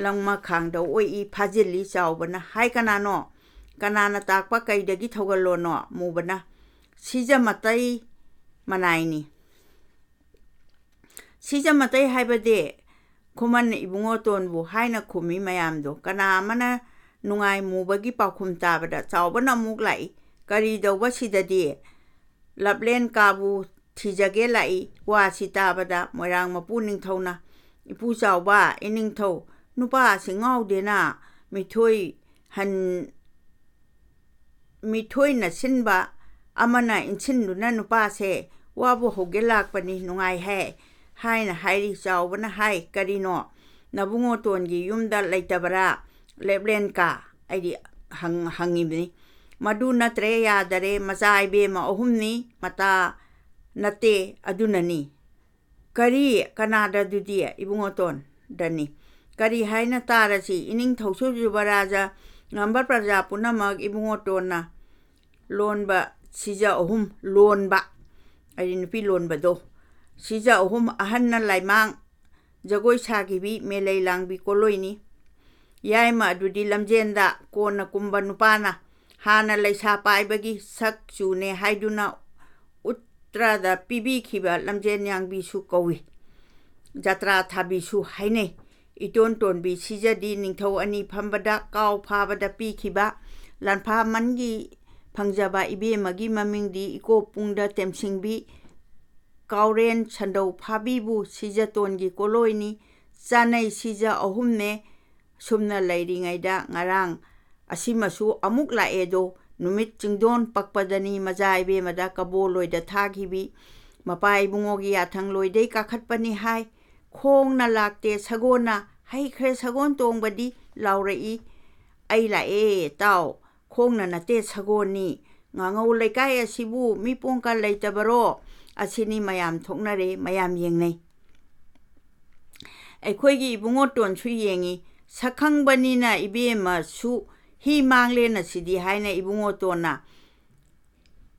ꯂꯪꯃꯈꯥꯡꯗ ꯑꯣꯏꯏ ꯐꯥꯖꯤꯜꯂꯤ꯫ ꯆꯥꯎꯕꯅ ꯍꯥꯏ, "ꯀꯅꯥꯅꯣ? ꯀꯅꯥꯅ ꯇꯥꯛꯄ ꯀꯩꯗꯒꯤ ꯊꯧꯒꯜꯂꯣꯅꯣ?" ꯃꯨꯕꯅ, "ꯁꯤꯖ ꯃꯇꯩ ꯃꯅꯥꯏꯅꯤ"꯫ "ꯁꯤꯖ ꯃꯇꯩ ꯍꯥꯏꯕꯗꯤ ꯈꯨꯃꯟ ꯏꯕꯨꯡꯉꯣꯇꯣꯟꯕꯨ" ꯍꯥꯏꯅ ꯈꯨꯝꯃꯤ ꯃꯌꯥꯝꯗꯣ꯫ ꯀꯅꯥ ꯑꯃꯅ ꯅꯨꯡꯉꯥꯏ ꯃꯨꯕꯒꯤ ꯄꯥꯎꯈꯨꯝ ꯇꯥꯕꯗ ꯆꯥꯎꯕꯅ ꯑꯃꯨꯛ ꯂꯥꯛꯏ꯫ "ꯀꯔꯤ ꯇꯧꯕ ꯁꯤꯗꯗꯤ? ꯂꯞꯂꯦꯟ ꯀꯥꯕꯨ ꯊꯤꯖꯒꯦ ꯂꯥꯛꯏ"꯫ ꯋꯥꯁꯤ ꯇꯥꯕꯗ ꯃꯣꯏꯔꯥꯡ ꯃꯄꯨ ꯅꯤꯡꯊꯧꯅ, "ꯏꯄꯨ ꯆꯥꯎꯕ, ꯏꯅꯤꯡꯊꯧ, ꯅꯨꯄꯥ ꯑꯁꯤ ꯉꯥꯎꯗꯦꯅ, ꯃꯤꯊꯣꯏ ꯍꯟ ꯃꯤꯊꯣꯏꯅ ꯁꯤꯟꯕ ꯑꯃꯅ ꯏꯟꯁꯤꯟꯗꯨꯅ ꯅꯨꯄꯥꯁꯦ ꯋꯥꯕꯨ ꯍꯧꯒꯦ ꯂꯥꯛꯄꯅꯤ, ꯅꯨꯡꯉꯥꯏ ꯍꯥꯏ" ꯍꯥꯏꯅ ꯍꯥꯏꯔꯤ꯫ ꯆꯥꯎꯕꯅ ꯍꯥꯏ, "ꯀꯔꯤꯅꯣ, ꯅꯕꯨꯡꯉꯣꯇꯣꯟꯒꯤ ꯌꯨꯝꯗ ꯂꯩꯇꯕꯔꯥ ꯂꯦꯞꯂꯦꯟꯀꯥ?" ꯑꯩꯗꯤ ꯍꯪ-, ꯍꯪꯉꯤꯕꯅꯤ꯫ "ꯃꯗꯨ ꯅꯠꯇ꯭ꯔꯦ, ꯌꯥꯗꯔꯦ, ꯃꯆꯥ ꯏꯕꯦꯝꯃ ꯑꯍꯨꯝꯅꯤ, ꯃꯇꯥ ꯅꯠꯇꯦ, ꯑꯗꯨꯅꯅꯤ"꯫ "ꯀꯔꯤ? ꯀꯅꯥꯗ ꯑꯗꯨꯗꯤ?" "ꯏꯕꯨꯡꯉꯣꯇꯣꯟꯗꯅꯤ"꯫ "ꯀꯔꯤ ꯍꯥꯏꯅ ꯇꯥꯔꯁꯤ?" "ꯏꯅꯤꯡꯊꯧꯁꯨ ꯌꯨꯕꯔꯥꯖ ꯉꯝꯕ ꯄ꯭ꯔꯖꯥ ꯄꯨꯝꯅꯃꯛ ꯏꯕꯨꯡꯉꯣꯇꯣꯟꯅ ꯂꯣꯟꯕ ꯁꯤꯖ ꯑꯍꯨꯝ ꯂꯣꯟꯕ", ꯑꯩꯗꯤ ꯅꯨꯄꯤ ꯂꯣꯟꯕꯗꯣ, "ꯁꯤꯖ ꯑꯍꯨꯝ ꯑꯍꯟꯅ ꯂꯥꯏꯃꯥꯡ ꯖꯒꯣꯏ ꯁꯥꯈꯤꯕꯤ ꯃꯦꯂꯩ ꯂꯥꯡꯕꯤ ꯀꯣꯂꯣꯏꯅꯤ꯫ ꯌꯥꯏꯃ ꯑꯗꯨꯗꯤ ꯂꯝꯖꯦꯟꯗ ꯀꯣꯟꯅ ꯀꯨꯝꯕ ꯅꯨꯄꯥꯅ ꯍꯥꯟꯅ ꯂꯩꯁꯥ ꯄꯥꯏꯕꯒꯤ ꯁꯛ ꯆꯨꯅꯦ ꯍꯥꯏꯗꯨꯅ ꯎꯠ-, ꯖꯇ꯭ꯔꯥꯗ ꯄꯤꯕꯤꯈꯤꯕ ꯂꯝꯖꯦꯟ ꯌꯥꯡꯕꯤꯁꯨ ꯀꯧꯏ꯫ ꯖꯇ꯭ꯔꯥ ꯊꯥꯕꯤꯁꯨ ꯍꯥꯏꯅꯩ꯫ ꯏꯇꯣꯟ ꯇꯣꯟꯕꯤ ꯁꯤꯖꯗꯤ ꯅꯤꯡꯊꯧ ꯑꯅꯤ ꯐꯝꯕꯗ ꯀꯥꯎ ꯐꯥꯕꯗ ꯄꯤꯈꯤꯕ ꯂꯥꯟꯐꯥꯃꯟꯒꯤ ꯐꯪꯖꯕ ꯏꯕꯦꯝꯃꯒꯤ ꯃꯃꯤꯡꯗꯤ ꯏꯀꯣ ꯄꯨꯡꯗ ꯇꯦꯝꯁꯤꯡꯕꯤ ꯀꯥꯎꯔꯦꯟ ꯁꯟꯗꯧ ꯐꯥꯕꯤꯕꯨ ꯁꯤꯖꯇꯣꯟꯒꯤ ꯀꯣꯂꯣꯏꯅꯤ꯫ ꯆꯥꯅꯩ ꯁꯤꯖ ꯑꯍꯨꯝꯅꯦ꯫ ꯁꯨꯝꯅ ꯂꯩꯔꯤꯉꯩꯗ ꯉꯔꯥꯡ ꯑꯁꯤꯃꯁꯨ ꯑꯃꯨꯛ ꯂꯥꯛꯑꯦꯗꯣ꯫ ꯅꯨꯃꯤꯠ ꯆꯤꯡꯗꯣꯟ ꯄꯛꯄꯗꯅꯤ ꯃꯖꯥ ꯏꯕꯦꯝꯃꯗ ꯀꯕꯣꯂꯣꯏꯗ ꯊꯥꯈꯤꯕꯤ꯫ ꯃꯄꯥ ꯏꯕꯨꯡꯉꯣꯒꯤ ꯌꯥꯊꯪ ꯂꯣꯏꯗꯩ ꯀꯥꯈꯠꯄꯅꯤ ꯍꯥꯏ꯫ ꯈꯣꯡꯅ ꯂꯥꯛꯇꯦ ꯁꯒꯣꯟꯅ, "ꯍꯩꯈ꯭ꯔꯦ ꯁꯒꯣꯟ ꯇꯣꯡꯕꯗꯤ" ꯂꯥꯎꯔꯛꯏ꯫ "ꯑꯩ ꯂꯥꯛꯑꯦ ꯇꯥꯎ, ꯈꯣꯡꯅ ꯅꯠꯇꯦ ꯁꯒꯣꯟꯅꯤ꯫ ꯉꯥꯉꯧ ꯂꯩꯀꯥꯏ ꯑꯁꯤꯕꯨ ꯃꯤ ꯄꯣꯡꯀ ꯂꯩꯇꯕꯔꯣ?" ꯑꯁꯤꯅꯤ ꯃꯌꯥꯝ ꯊꯣꯛꯅꯔꯦ, ꯃꯌꯥꯝ ꯌꯦꯡꯅꯩ꯫ ꯑꯩꯈꯣꯏꯒꯤ ꯏꯕꯨꯡꯉꯣꯇꯣꯟꯁꯨ ꯌꯦꯡꯉꯤ꯫ ꯁꯛꯈꯪꯕꯅꯤꯅ ꯏꯕꯦꯝꯃꯁꯨ "ꯍꯤ ꯃꯥꯡꯂꯦꯅ ꯁꯤꯗꯤ" ꯍꯥꯏꯅ ꯏꯕꯨꯡꯉꯣꯇꯣꯟꯅ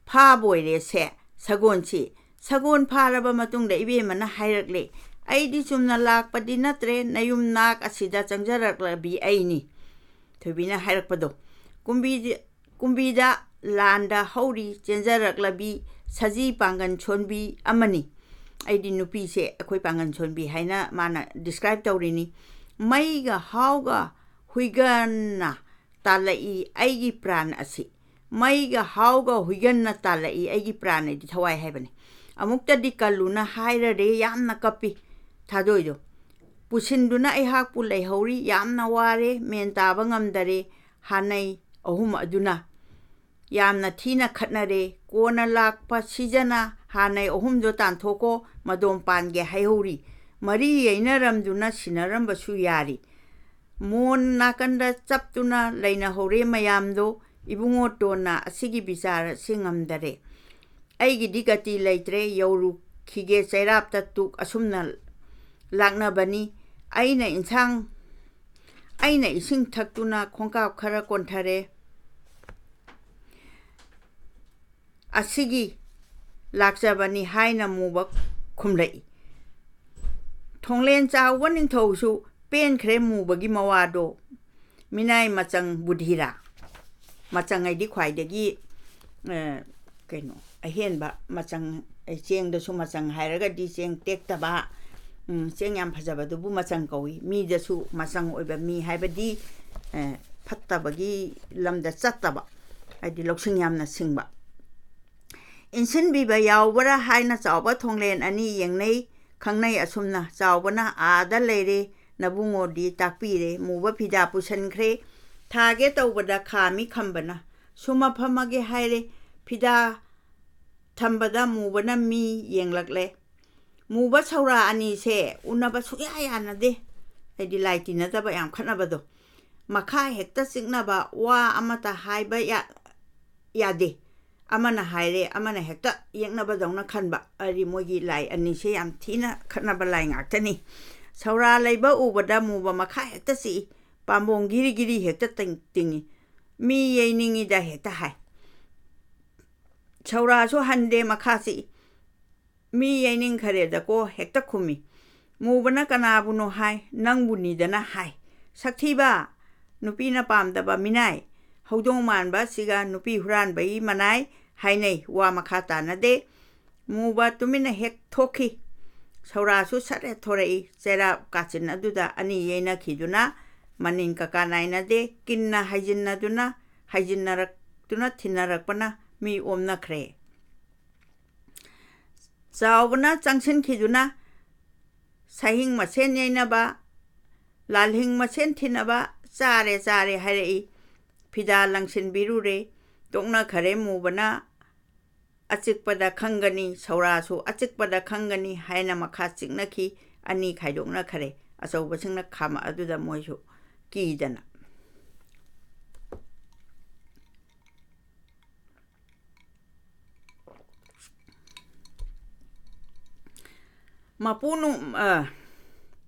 ꯐꯥꯕ ꯑꯣꯏꯔꯦꯁꯦ ꯁꯒꯣꯜꯁꯤ꯫ ꯁꯒꯣꯜ ꯐꯥꯔꯕ ꯃꯇꯨꯡꯗ ꯏꯕꯦꯝꯃꯅ ꯍꯥꯏꯔꯛꯂꯦ, "ꯑꯩꯗꯤ ꯆꯨꯝꯅ ꯂꯥꯛꯄꯗꯤ ꯅꯠꯇ꯭ꯔꯦ, ꯅꯌꯨꯝ ꯅꯥꯛ ꯑꯁꯤꯗ ꯆꯪꯖꯔꯛꯂꯕꯤ ꯑꯩꯅꯤ"꯫ ꯊꯣꯏꯕꯤꯅ ꯍꯥꯏꯔꯛꯄꯗꯣ꯫ ꯀꯨꯝꯕꯤ-, ꯀꯨꯝꯕꯤꯗ ꯂꯥꯟꯗ ꯍꯧꯔꯤ ꯆꯦꯟꯖꯔꯛꯂꯕꯤ ꯁꯖꯤ ꯄꯥꯡꯒꯟ ꯁꯣꯟꯕꯤ ꯑꯃꯅꯤ꯫ ꯑꯩꯗꯤ ꯅꯨꯄꯤꯁꯦ ꯑꯩꯈꯣꯏ ꯄꯥꯡꯒꯟ ꯁꯣꯟꯕꯤ ꯍꯥꯏꯅ ꯃꯥꯅ describe ꯇꯧꯔꯤꯅꯤ꯫ "ꯃꯩꯒ ꯍꯥꯎꯒ ꯍꯨꯏꯒꯟꯅ ꯇꯥꯜꯂꯛꯏ ꯑꯩꯒꯤ ꯄ꯭ꯔꯥꯟ ꯑꯁꯤ"꯫ "ꯃꯩꯒ ꯍꯥꯎꯒ ꯍꯨꯏꯒꯟꯅ ꯇꯥꯜꯂꯛꯏ ꯑꯩꯒꯤ ꯄ꯭ꯔꯥꯟ" ꯍꯥꯏꯗꯤ ꯊꯋꯥꯏ ꯍꯥꯏꯕꯅꯤ꯫ "ꯑꯃꯨꯛꯇꯗꯤ ꯀꯜꯂꯨꯅ ꯍꯥꯏꯔꯔꯦ ꯌꯥꯝꯅ ꯀꯞꯄꯤ ꯊꯥꯗꯣꯏꯗꯣ꯫ ꯄꯨꯁꯤꯟꯗꯨꯅ ꯑꯩꯍꯥꯛꯄꯨ ꯂꯩꯍꯧꯔꯤ ꯌꯥꯝꯅ ꯋꯥꯔꯦ ꯃꯦꯟ ꯇꯥꯕ ꯉꯝꯗꯔꯦ ꯍꯥꯟꯅꯩ ꯑꯍꯨꯝ ꯑꯗꯨꯅ꯫ ꯌꯥꯝꯅ ꯊꯤꯅ ꯈꯠꯅꯔꯦ꯫ ꯀꯣꯟꯅ ꯂꯥꯛꯄ ꯁꯤꯖꯅ ꯍꯥꯟꯅꯩ ꯑꯍꯨꯝꯗꯣ ꯇꯥꯟꯊꯣꯛꯀꯣ ꯃꯗꯣꯝ ꯄꯥꯟꯒꯦ ꯍꯥꯏꯍꯧꯔꯤ꯫ ꯃꯔꯤ ꯌꯩꯅꯔꯝꯗꯨꯅ ꯁꯤꯟꯅꯔꯝꯕꯁꯨ ꯌꯥꯔꯤ"꯫ ꯃꯣꯟ ꯅꯥꯀꯟꯗ ꯆꯞꯇꯨꯅ ꯂꯩꯅꯍꯧꯔꯦ ꯃꯌꯥꯝꯗꯣ꯫ ꯏꯕꯨꯡꯉꯣꯇꯣꯟꯅ ꯑꯁꯤꯒꯤ ꯕꯤꯆꯥꯔ ꯑꯁꯤ ꯉꯝꯗꯔꯦ꯫ "ꯑꯩꯒꯤꯗꯤ ꯒꯇꯤ ꯂꯩꯇ꯭ꯔꯦ, ꯌꯧꯔꯨꯈꯤꯒꯦ ꯆꯩꯔꯥꯞꯇ ꯇꯨꯛ ꯑꯁꯨꯝꯅ ꯂꯥꯛꯅꯕꯅꯤ꯫ ꯑꯩꯅ ꯏꯟꯁꯥꯡ, ꯑꯩꯅ ꯏꯁꯤꯡ ꯊꯛꯇꯨꯅ ꯈꯣꯡꯀꯥꯞ ꯈꯔ ꯀꯣꯟꯊꯔꯦ꯫ ꯑꯁꯤꯒꯤ ꯂꯥꯛꯆꯕꯅꯤ" ꯍꯥꯏꯅ ꯃꯨꯕ ꯈꯨꯝꯂꯛꯏ꯫ ꯊꯣꯡꯂꯦꯟ ꯆꯥꯎꯕ ꯅꯤꯡꯊꯧꯁꯨ ꯄꯦꯟꯈ꯭ꯔꯦ ꯃꯨꯕꯒꯤ ꯃꯋꯥꯗꯣ꯫ ꯃꯤꯅꯥꯏ ꯃꯆꯪ ꯕꯨꯙꯤꯔꯥ꯫ ꯃꯆꯪ ꯍꯥꯏꯗꯤ ꯈ꯭ꯋꯥꯏꯗꯒꯤ, ꯑ, ꯀꯩꯅꯣ, ꯑꯍꯦꯟꯕ ꯃꯆꯪ, ꯑꯩ ꯆꯦꯡꯗꯁꯨ ꯃꯆꯪ ꯍꯥꯏꯔꯒꯗꯤ ꯆꯦꯡ ꯇꯦꯛꯇꯕ, ꯎꯝ, ꯆꯦꯡ ꯌꯥꯝ ꯐꯖꯕꯗꯨꯕꯨ ꯃꯆꯪ ꯀꯧꯏ꯫ ꯃꯤꯗꯁꯨ ꯃꯆꯪ ꯑꯣꯏꯕ ꯃꯤ ꯍꯥꯏꯕꯗꯤ, ꯑꯦ, ꯐꯠꯇꯕꯒꯤ ꯂꯝꯗ ꯆꯠꯇꯕ, ꯍꯥꯏꯗꯤ ꯂꯧꯁꯤꯡ ꯌꯥꯝꯅ ꯁꯤꯡꯕ꯫ ꯏꯟꯁꯤꯟꯕꯤꯕ ꯌꯥꯎꯕ꯭ꯔꯥ ꯍꯥꯏꯅ ꯆꯥꯎꯕ ꯊꯣꯡꯂꯦꯟ ꯑꯅꯤ ꯌꯦꯡꯅꯩ, ꯈꯪꯅꯩ ꯑꯁꯨꯝꯅ꯫ ꯆꯥꯎꯕꯅ ꯑꯥꯗ ꯂꯩꯔꯦ, ꯅꯕꯨꯡꯉꯣꯗꯤ ꯇꯥꯛꯄꯤꯔꯦ꯫ ꯃꯨꯕ ꯐꯤꯗꯥ ꯄꯨꯁꯟꯈ꯭ꯔꯦ꯫ ꯊꯥꯒꯦ ꯇꯧꯕꯗ ꯈꯥꯝꯃꯤ ꯈꯝꯕꯅ꯫ ꯁꯨꯝꯃ ꯐꯝꯃꯒꯦ ꯍꯥꯏꯔꯦ꯫ ꯐꯤꯗꯥ ꯊꯝꯕꯗ ꯃꯨꯕꯅ ꯃꯤ ꯌꯦꯡꯂꯛꯂꯦ꯫ ꯃꯨꯕ ꯁꯧꯔꯥ ꯑꯅꯤꯁꯦ ꯎꯅꯕ ꯁꯨꯡꯌꯥ ꯌꯥꯅꯗꯦ꯫ ꯍꯥꯏꯗꯤ ꯂꯥꯏ ꯇꯤꯟꯅꯗꯕ ꯌꯥꯝ ꯈꯠꯅꯕꯗꯣ꯫ ꯃꯈꯥ ꯍꯦꯛꯇ ꯆꯤꯛꯅꯕ, ꯋꯥ ꯑꯃꯠꯇ ꯍꯥꯏꯕ ꯌꯥ-, ꯌꯥꯗꯦ꯫ ꯑꯃꯅ ꯍꯥꯏꯔꯦ, ꯑꯃꯅ ꯍꯦꯛꯇ ꯌꯦꯛꯅꯕꯗꯧꯅ ꯈꯟꯕ꯫ ꯑꯗꯤ ꯃꯣꯏꯒꯤ ꯂꯥꯏ ꯑꯅꯤꯁꯦ ꯌꯥꯝ ꯊꯤꯅ ꯈꯠꯅꯕ ꯂꯥꯏ ꯉꯥꯛꯇꯅꯤ꯫ ꯁꯧꯔꯥ ꯂꯩꯕ ꯎꯕꯗ ꯃꯨꯕ ꯃꯈꯥ ꯍꯦꯛꯇ ꯆꯤꯛꯏ꯫ ꯄꯥꯝꯕꯣꯝ ꯒꯤꯔꯤ ꯒꯤꯔꯤ ꯍꯦꯛꯇ ꯇꯤꯡ-, ꯇꯤꯡꯉꯤ꯫ ꯃꯤ ꯌꯩꯅꯤꯡꯉꯤꯗ ꯍꯦꯛꯇ ꯍꯥꯏ꯫ ꯁꯧꯔꯥꯁꯨ ꯍꯟꯗꯦ, ꯃꯈꯥ ꯆꯤꯛꯏ꯫ ꯃꯤ ꯌꯩꯅꯤꯡꯈꯔꯦꯗꯀꯣ ꯍꯦꯛꯇ ꯈꯨꯝꯃꯤ꯫ ꯃꯨꯕꯅ ꯀꯅꯥꯕꯨꯅꯣ ꯍꯥꯏ, ꯅꯪꯕꯨꯅꯤꯗꯅ ꯍꯥꯏ꯫ ꯁꯛꯊꯤꯕ, ꯅꯨꯄꯤꯅ ꯄꯥꯝꯗꯕ ꯃꯤꯅꯥꯏ, ꯍꯧꯗꯣꯡ ꯃꯥꯟꯕ ꯑꯁꯤꯒ ꯅꯨꯄꯤ ꯍꯨꯔꯥꯟꯕꯒꯤ ꯃꯅꯥꯏ ꯍꯥꯏꯅꯩ꯫ ꯋꯥ ꯃꯈꯥ ꯇꯥꯅꯗꯦ꯫ ꯃꯨꯕ ꯇꯨꯃꯤꯟꯅ ꯍꯦꯛ ꯊꯣꯛꯈꯤ꯫ ꯁꯧꯔꯥꯁꯨ ꯁꯠ ꯍꯦꯛ ꯊꯣꯔꯛꯏ꯫ ꯆꯩꯔꯥꯛ ꯀꯥꯆꯤꯟ ꯑꯗꯨꯗ ꯑꯅꯤ ꯌꯩꯅꯈꯤꯗꯨꯅ ꯃꯅꯤꯟ ꯀꯀꯥ ꯅꯥꯏꯅꯗꯦ꯫ ꯀꯤꯟꯅ ꯍꯥꯏꯖꯤꯟꯅꯗꯨꯅ, ꯍꯥꯏꯖꯤꯟꯅꯔꯛꯇꯨꯅ ꯊꯤꯟꯅꯔꯛꯄꯅ ꯃꯤ ꯑꯣꯝꯅꯈ꯭ꯔꯦ꯫ ꯆꯥꯎꯕꯅ ꯆꯪꯁꯤꯟꯈꯤꯗꯨꯅ ꯁꯍꯤꯡ ꯃꯁꯦꯟ ꯌꯩꯅꯕ, ꯂꯥꯜꯍꯤꯡ ꯃꯁꯦꯟ ꯊꯤꯅꯕ, ꯆꯥꯔꯦ, ꯆꯥꯔꯦ ꯍꯥꯏꯔꯛꯏ꯫ ꯐꯤꯗꯥ ꯂꯪꯁꯤꯟꯕꯤꯔꯨꯔꯦ꯫ ꯇꯣꯛꯅꯈꯔꯦ ꯃꯨꯕꯅ꯫ ꯑꯆꯤꯛꯄꯗ ꯈꯪꯒꯅꯤ, ꯁꯧꯔꯥꯁꯨ ꯑꯆꯤꯛꯄꯗ ꯈꯪꯒꯅꯤ ꯍꯥꯏꯅ ꯃꯈꯥ ꯆꯤꯛꯅꯈꯤ꯫ ꯑꯅꯤ ꯈꯥꯏꯗꯣꯛꯅꯈꯔꯦ꯫ ꯑꯆꯧꯕꯁꯤꯡꯅ ꯈꯥꯝꯃꯛ ꯑꯗꯨꯗ ꯃꯣꯏꯁꯨ ꯀꯤꯗꯅ꯫ ꯃꯄꯨ ꯅꯨ-, ꯑ,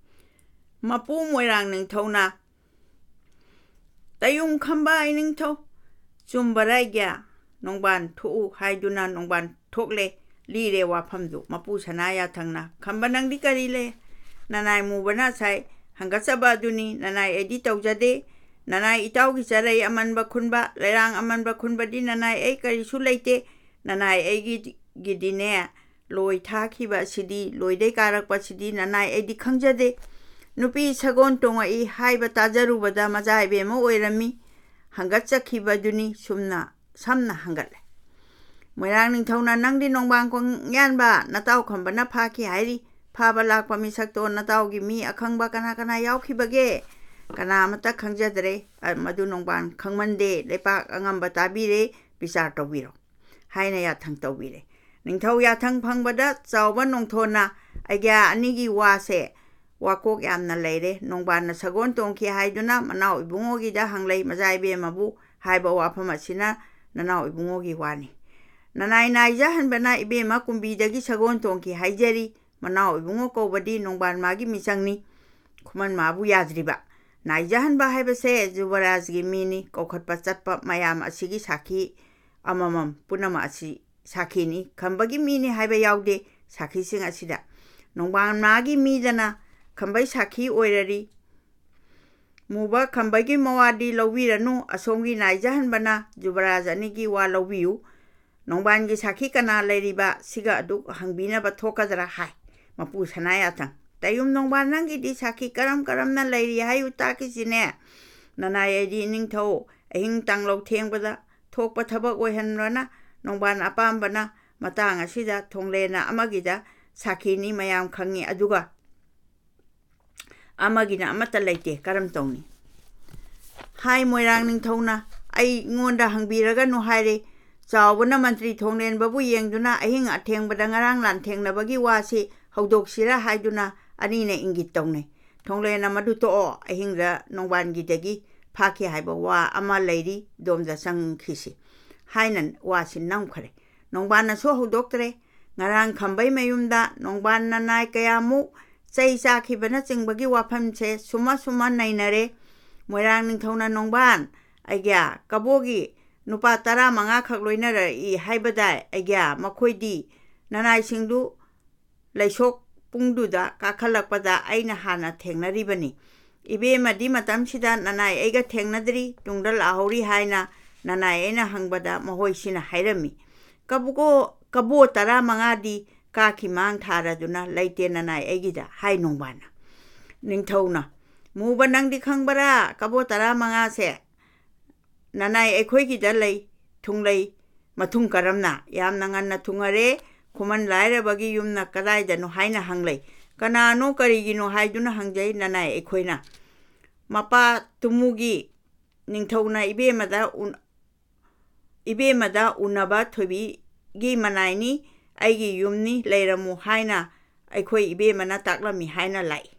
ꯃꯄꯨ ꯃꯣꯏꯔꯥꯡ ꯅꯤꯡꯊꯧꯅ, "ꯇꯌꯨꯡ ꯈꯝꯕ ꯏꯅꯤꯡꯊꯧ, ꯆꯨꯝꯕꯔꯥ ꯏꯒ꯭ꯌꯥ? ꯅꯣꯡꯕꯥꯟ ꯊꯣꯛꯎ" ꯍꯥꯏꯗꯨꯅ ꯅꯣꯡꯕꯥꯟ ꯊꯣꯛꯂꯦ꯫ ꯂꯤꯔꯦ ꯋꯥꯐꯝꯗꯨ ꯃꯄꯨ ꯁꯅꯥ ꯌꯥꯊꯪꯅ꯫ "ꯈꯝꯕ, ꯅꯪꯗꯤ ꯀꯔꯤ ꯂꯩ? ꯅꯅꯥꯏ ꯃꯨꯕꯅ ꯉꯁꯥꯏ ꯍꯪꯒꯠꯆꯕ ꯑꯗꯨꯅꯤ꯫ ꯅꯅꯥꯏ ꯑꯩꯗꯤ ꯇꯧꯖꯗꯦ꯫ ꯅꯅꯥꯏ ꯏꯇꯥꯎꯒꯤ ꯆꯔꯩ ꯑꯃꯟꯕ ꯈꯨꯟꯕ, ꯂꯩꯔꯥꯡ ꯑꯃꯟꯕ ꯈꯨꯟꯕꯗꯤ ꯅꯅꯥꯏ ꯑꯩ ꯀꯔꯤꯁꯨ ꯂꯩꯇꯦ꯫ ꯅꯅꯥꯏ ꯑꯩꯒꯤꯗꯤꯅꯦ ꯂꯣꯏ ꯊꯥꯈꯤꯕ ꯑꯁꯤꯗꯤ, ꯂꯣꯏꯗꯩ ꯀꯥꯔꯛꯄ ꯑꯁꯤꯗꯤ ꯅꯅꯥꯏ ꯑꯩꯗꯤ ꯈꯪꯖꯗꯦ꯫ ꯅꯨꯄꯤ ꯁꯒꯣꯜ ꯇꯣꯡꯉꯛꯏ ꯍꯥꯏꯕ ꯇꯥꯖꯔꯨꯕꯗ ꯃꯆꯥ ꯏꯕꯦꯝꯃ ꯑꯣꯏꯔꯝꯃꯤ꯫ ꯍꯪꯒꯠꯆꯈꯤꯕꯗꯨꯅꯤ ꯁꯨꯝꯅ ꯁꯝꯅ ꯍꯪꯒꯠꯂꯦ꯫ ꯃꯣꯏꯔꯥꯡ ꯅꯤꯡꯊꯧꯅ, "ꯅꯪꯗꯤ ꯅꯣꯡꯕꯥꯟ ꯀꯣꯡꯌꯥꯟꯕ ꯅꯇꯥꯎ ꯈꯝꯕꯅ ꯐꯥꯈꯤ ꯍꯥꯏꯔꯤ꯫ ꯐꯥꯕ ꯂꯥꯛꯄ ꯃꯤꯁꯛꯇꯣ ꯅꯇꯥꯎꯒꯤ ꯃꯤ ꯑꯈꯪꯕ ꯀꯅꯥ ꯀꯅꯥ ꯌꯥꯎꯈꯤꯕꯒꯦ?" "ꯀꯅꯥ ꯑꯃꯠꯇ ꯈꯪꯖꯗ꯭ꯔꯦ꯫ ꯑ, ꯃꯗꯨ ꯅꯣꯡꯕꯥꯟ ꯈꯪꯃꯟꯗꯦ꯫ ꯂꯩꯄꯥꯛ ꯑꯉꯝꯕ ꯇꯥꯕꯤꯔꯦ, ꯕꯤꯆꯥꯔ ꯇꯧꯕꯤꯔꯣ" ꯍꯥꯏꯅ ꯌꯥꯊꯪ ꯇꯧꯕꯤꯔꯦ꯫ ꯅꯤꯡꯊꯧ ꯌꯥꯊꯪ ꯐꯪꯕꯗ ꯆꯥꯎꯕ ꯅꯣꯡꯊꯣꯟꯅ, "ꯑꯩꯒ꯭ꯌꯥ ꯑꯅꯤꯒꯤ ꯋꯥꯁꯦ ꯋꯥꯀꯣꯛ ꯌꯥꯝꯅ ꯂꯩꯔꯦ꯫ ꯅꯣꯡꯕꯥꯟꯅ ꯁꯒꯣꯜ ꯇꯣꯡꯈꯤ ꯍꯥꯏꯗꯨꯅ ꯃꯅꯥꯎ ꯏꯕꯨꯡꯉꯣꯒꯤꯗ ꯍꯪꯂꯩ ꯃꯆꯥ ꯏꯕꯦꯝꯃꯕꯨ ꯍꯥꯏꯕ ꯋꯥꯐꯝ ꯑꯁꯤꯅ ꯅꯅꯥꯎ ꯏꯕꯨꯡꯉꯣꯒꯤ ꯋꯥꯅꯤ꯫ ꯅꯅꯥꯏ ꯅꯥꯏꯖꯍꯟꯕꯅ ꯏꯕꯦꯝꯃ ꯀꯨꯝꯕꯤꯗꯒꯤ ꯁꯒꯣꯜ ꯇꯣꯡꯈꯤ ꯍꯥꯏꯖꯔꯤ꯫ ꯃꯅꯥꯎ ꯏꯕꯨꯡꯉꯣ ꯀꯧꯕꯗꯤ ꯅꯣꯡꯕꯥꯟ ꯃꯥꯒꯤ ꯃꯤꯆꯪꯅꯤ꯫ ꯈꯨꯃꯟ ꯃꯥꯕꯨ ꯌꯥꯗ꯭ꯔꯤꯕ꯫ ꯅꯥꯏꯖꯍꯟꯕ ꯍꯥꯏꯕꯁꯦ ꯖꯨꯕꯔꯥꯖꯒꯤ ꯃꯤꯅꯤ꯫ ꯀꯧꯈꯠꯄ ꯆꯠꯄ ꯃꯌꯥꯝ ꯑꯁꯤꯒꯤ ꯁꯥꯈꯤ ꯑꯃꯃꯝ ꯄꯨꯝꯅꯃꯛ ꯑꯁꯤ ꯁꯥꯈꯤꯅꯤ꯫ ꯈꯝꯕꯒꯤ ꯃꯤꯅꯤ ꯍꯥꯏꯕ ꯌꯥꯎꯗꯦ ꯁꯥꯈꯤꯁꯤꯡ ꯑꯁꯤꯗ꯫ ꯅꯣꯡꯕꯥꯟ ꯃꯥꯒꯤ ꯃꯤꯗꯅ ꯈꯝꯕꯩ ꯁꯥꯈꯤ ꯑꯣꯏꯔꯔꯤ꯫ ꯃꯨꯕ ꯈꯝꯕꯒꯤ ꯃꯋꯥꯗꯤ ꯂꯧꯕꯤꯔꯅꯨ, ꯑꯁꯣꯝꯒꯤ ꯅꯥꯏꯖꯍꯟꯕꯅ ꯖꯨꯕꯔꯥꯖ ꯑꯅꯤꯒꯤ ꯋꯥ ꯂꯧꯕꯤꯌꯨ꯫ ꯅꯣꯡꯕꯥꯟꯒꯤ ꯁꯥꯈꯤ ꯀꯅꯥ ꯂꯩꯔꯤꯕ? ꯁꯤꯒ ꯑꯗꯨꯛ ꯍꯪꯕꯤꯅꯕ ꯊꯣꯛꯀꯗ꯭ꯔꯥ ꯍꯥꯏ ꯃꯄꯨ ꯁꯅꯥꯌꯥꯊꯪ꯫ "ꯇꯌꯨꯝ ꯅꯣꯡꯕꯥꯟ, ꯅꯪꯒꯤꯗꯤ ꯁꯥꯈꯤ ꯀꯔꯝ ꯀꯔꯝꯅ ꯂꯩꯔꯤ ꯍꯥꯏꯌꯨ ꯇꯥꯛꯈꯤꯁꯤꯅꯦ꯫ ꯅꯅꯥꯏ ꯑꯩꯗꯤ ꯏꯅꯤꯡꯊꯧ ꯑꯍꯤꯡ ꯇꯥꯡꯂꯧ ꯊꯦꯡꯕꯗ ꯊꯣꯛꯄ ꯊꯕꯛ ꯑꯣꯏꯍꯟꯕꯅ ꯅꯣꯡꯕꯥꯟ ꯑꯄꯥꯝꯕꯅ ꯃꯇꯥꯡ ꯑꯁꯤꯗ ꯊꯣꯡꯂꯦꯅ ꯑꯃꯒꯤꯗ ꯁꯥꯈꯤꯅꯤ ꯃꯌꯥꯝ ꯈꯪꯉꯤ, ꯑꯗꯨꯒ ꯑꯃꯒꯤꯅ ꯑꯃꯠꯇ ꯂꯩꯇꯦ, ꯀꯔꯝ ꯇꯧꯅꯤ?" ꯍꯥꯏ ꯃꯣꯏꯔꯥꯡ ꯅꯤꯡꯊꯧꯅ, "ꯑꯩꯉꯣꯟꯗ ꯍꯪꯕꯤꯔꯒꯅꯨ" ꯍꯥꯏꯔꯦ꯫ ꯆꯥꯎꯕꯅ ꯃꯟꯇ꯭ꯔꯤ ꯊꯣꯡꯂꯦꯟꯕꯕꯨ ꯌꯦꯡꯗꯨꯅ, "ꯑꯍꯤꯡ ꯑꯊꯦꯡꯕꯗ ꯉꯔꯥꯡ ꯂꯥꯟꯊꯦꯡꯅꯕꯒꯤ ꯋꯥꯁꯤ ꯍꯧꯗꯣꯛꯁꯤꯔꯥ?" ꯍꯥꯏꯗꯨꯅ ꯑꯅꯤꯅ ꯏꯪꯒꯤꯠ ꯇꯧꯅꯩ꯫ ꯊꯣꯡꯂꯦꯟꯅ, "ꯃꯗꯨ ꯇꯣꯛꯑꯣ, ꯑꯍꯤꯡꯗ ꯅꯣꯡꯕꯥꯟꯒꯤꯗꯒꯤ ꯐꯥꯈꯤ ꯍꯥꯏꯕ ꯋꯥ ꯑꯃ ꯂꯩꯔꯤ, ꯗꯣꯝꯗ ꯆꯪꯈꯤꯁꯤ" ꯍꯥꯏꯅ ꯋꯥꯁꯤ ꯅꯝꯈꯔꯦ꯫ ꯅꯣꯡꯕꯥꯟꯅꯁꯨ ꯍꯧꯗꯣꯛꯇ꯭ꯔꯦ꯫ ꯉꯔꯥꯡ ꯈꯝꯕꯩ ꯃꯌꯨꯝꯗ ꯅꯣꯡꯕꯥꯟ ꯅꯅꯥꯏ ꯀꯌꯥꯃꯨꯛ ꯆꯩ ꯆꯥꯈꯤꯕꯅꯆꯤꯡꯕꯒꯤ ꯋꯥꯐꯝꯁꯦ ꯁꯨꯝꯃ ꯁꯨꯝꯃ ꯅꯩꯅꯔꯦ꯫ ꯃꯣꯏꯔꯥꯡ ꯅꯤꯡꯊꯧꯅ, "ꯅꯣꯡꯕꯥꯟ, ꯑꯩꯒ꯭ꯌꯥ ꯀꯕꯣꯒꯤ ꯅꯨꯄꯥ ꯇꯔꯥꯃꯉꯥ ꯈꯛ ꯂꯣꯏꯅꯔꯛꯏ ꯍꯥꯏꯕꯗꯥꯏ? ꯑꯩꯒ꯭ꯌꯥ ꯃꯈꯣꯏꯗꯤ ꯅꯅꯥꯏꯁꯤꯡꯗꯨ ꯂꯩꯁꯣꯛ ꯄꯨꯡꯗꯨꯗ ꯀꯥꯈꯠꯂꯛꯄꯗ ꯑꯩꯅ ꯍꯥꯟꯅ ꯊꯦꯡꯅꯔꯤꯕꯅꯤ꯫ ꯏꯕꯦꯝꯃꯗꯤ ꯃꯇꯝꯁꯤꯗ ꯅꯅꯥꯏ ꯑꯩꯒ ꯊꯦꯡꯅꯗ꯭ꯔꯤ, ꯇꯨꯡꯗ ꯂꯥꯛꯍꯧꯔꯤ" ꯍꯥꯏꯅ ꯅꯅꯥꯏ ꯑꯩꯅ ꯍꯪꯕꯗ ꯃꯈꯣꯏꯁꯤꯅ ꯍꯥꯏꯔꯝꯃꯤ꯫ ꯀꯕꯣ-, ꯀꯕꯣ ꯇꯔꯥꯃꯉꯥꯗꯤ ꯀꯥꯈꯤ ꯃꯥꯡ ꯊꯥꯔꯗꯨꯅ ꯂꯩꯇꯦ ꯅꯅꯥꯏ ꯑꯩꯒꯤꯗ" ꯍꯥꯏ ꯅꯣꯡꯕꯥꯟꯅ꯫ ꯅꯤꯡꯊꯧꯅ, "ꯃꯨꯕ, ꯅꯪꯗꯤ ꯈꯪꯕꯔꯥ? ꯀꯕꯣ ꯇꯔꯥꯃꯉꯥꯁꯦ ꯅꯅꯥꯏ ꯑꯩꯈꯣꯏꯒꯤꯗ ꯂꯩ, ꯊꯨꯡꯂꯩ꯫ ꯃꯊꯨꯡ ꯀꯔꯝꯅ? ꯌꯥꯝꯅ ꯉꯟꯅ ꯊꯨꯡꯉꯔꯦ꯫ ꯈꯨꯃꯟ ꯂꯥꯏꯔꯕꯒꯤ ꯌꯨꯝꯅ ꯀꯗꯥꯏꯗꯅꯣ ꯍꯥꯏꯅ ꯍꯪꯂꯩ꯫ ꯀꯅꯥꯅꯣ, ꯀꯔꯤꯒꯤꯅꯣ ꯍꯥꯏꯗꯨꯅ ꯍꯪꯖꯩ ꯅꯅꯥꯏ ꯑꯩꯈꯣꯏꯅ꯫ ꯃꯄꯥ ꯇꯨꯃꯨꯒꯤ ꯅꯤꯡꯊꯧꯅ ꯏꯕꯦꯝꯃꯗ ꯎꯟ-, ꯏꯕꯦꯝꯃꯗ ꯎꯅꯕ ꯊꯣꯏꯕꯤꯒꯤ ꯃꯅꯥꯏꯅꯤ, ꯑꯩꯒꯤ ꯌꯨꯝꯅꯤ, ꯂꯩꯔꯝꯃꯨ" ꯍꯥꯏꯅ ꯑꯩꯈꯣꯏ ꯏꯕꯦꯝꯃꯅ ꯇꯥꯛꯂꯝꯃꯤ ꯍꯥꯏꯅ ꯂꯥꯛꯏ꯫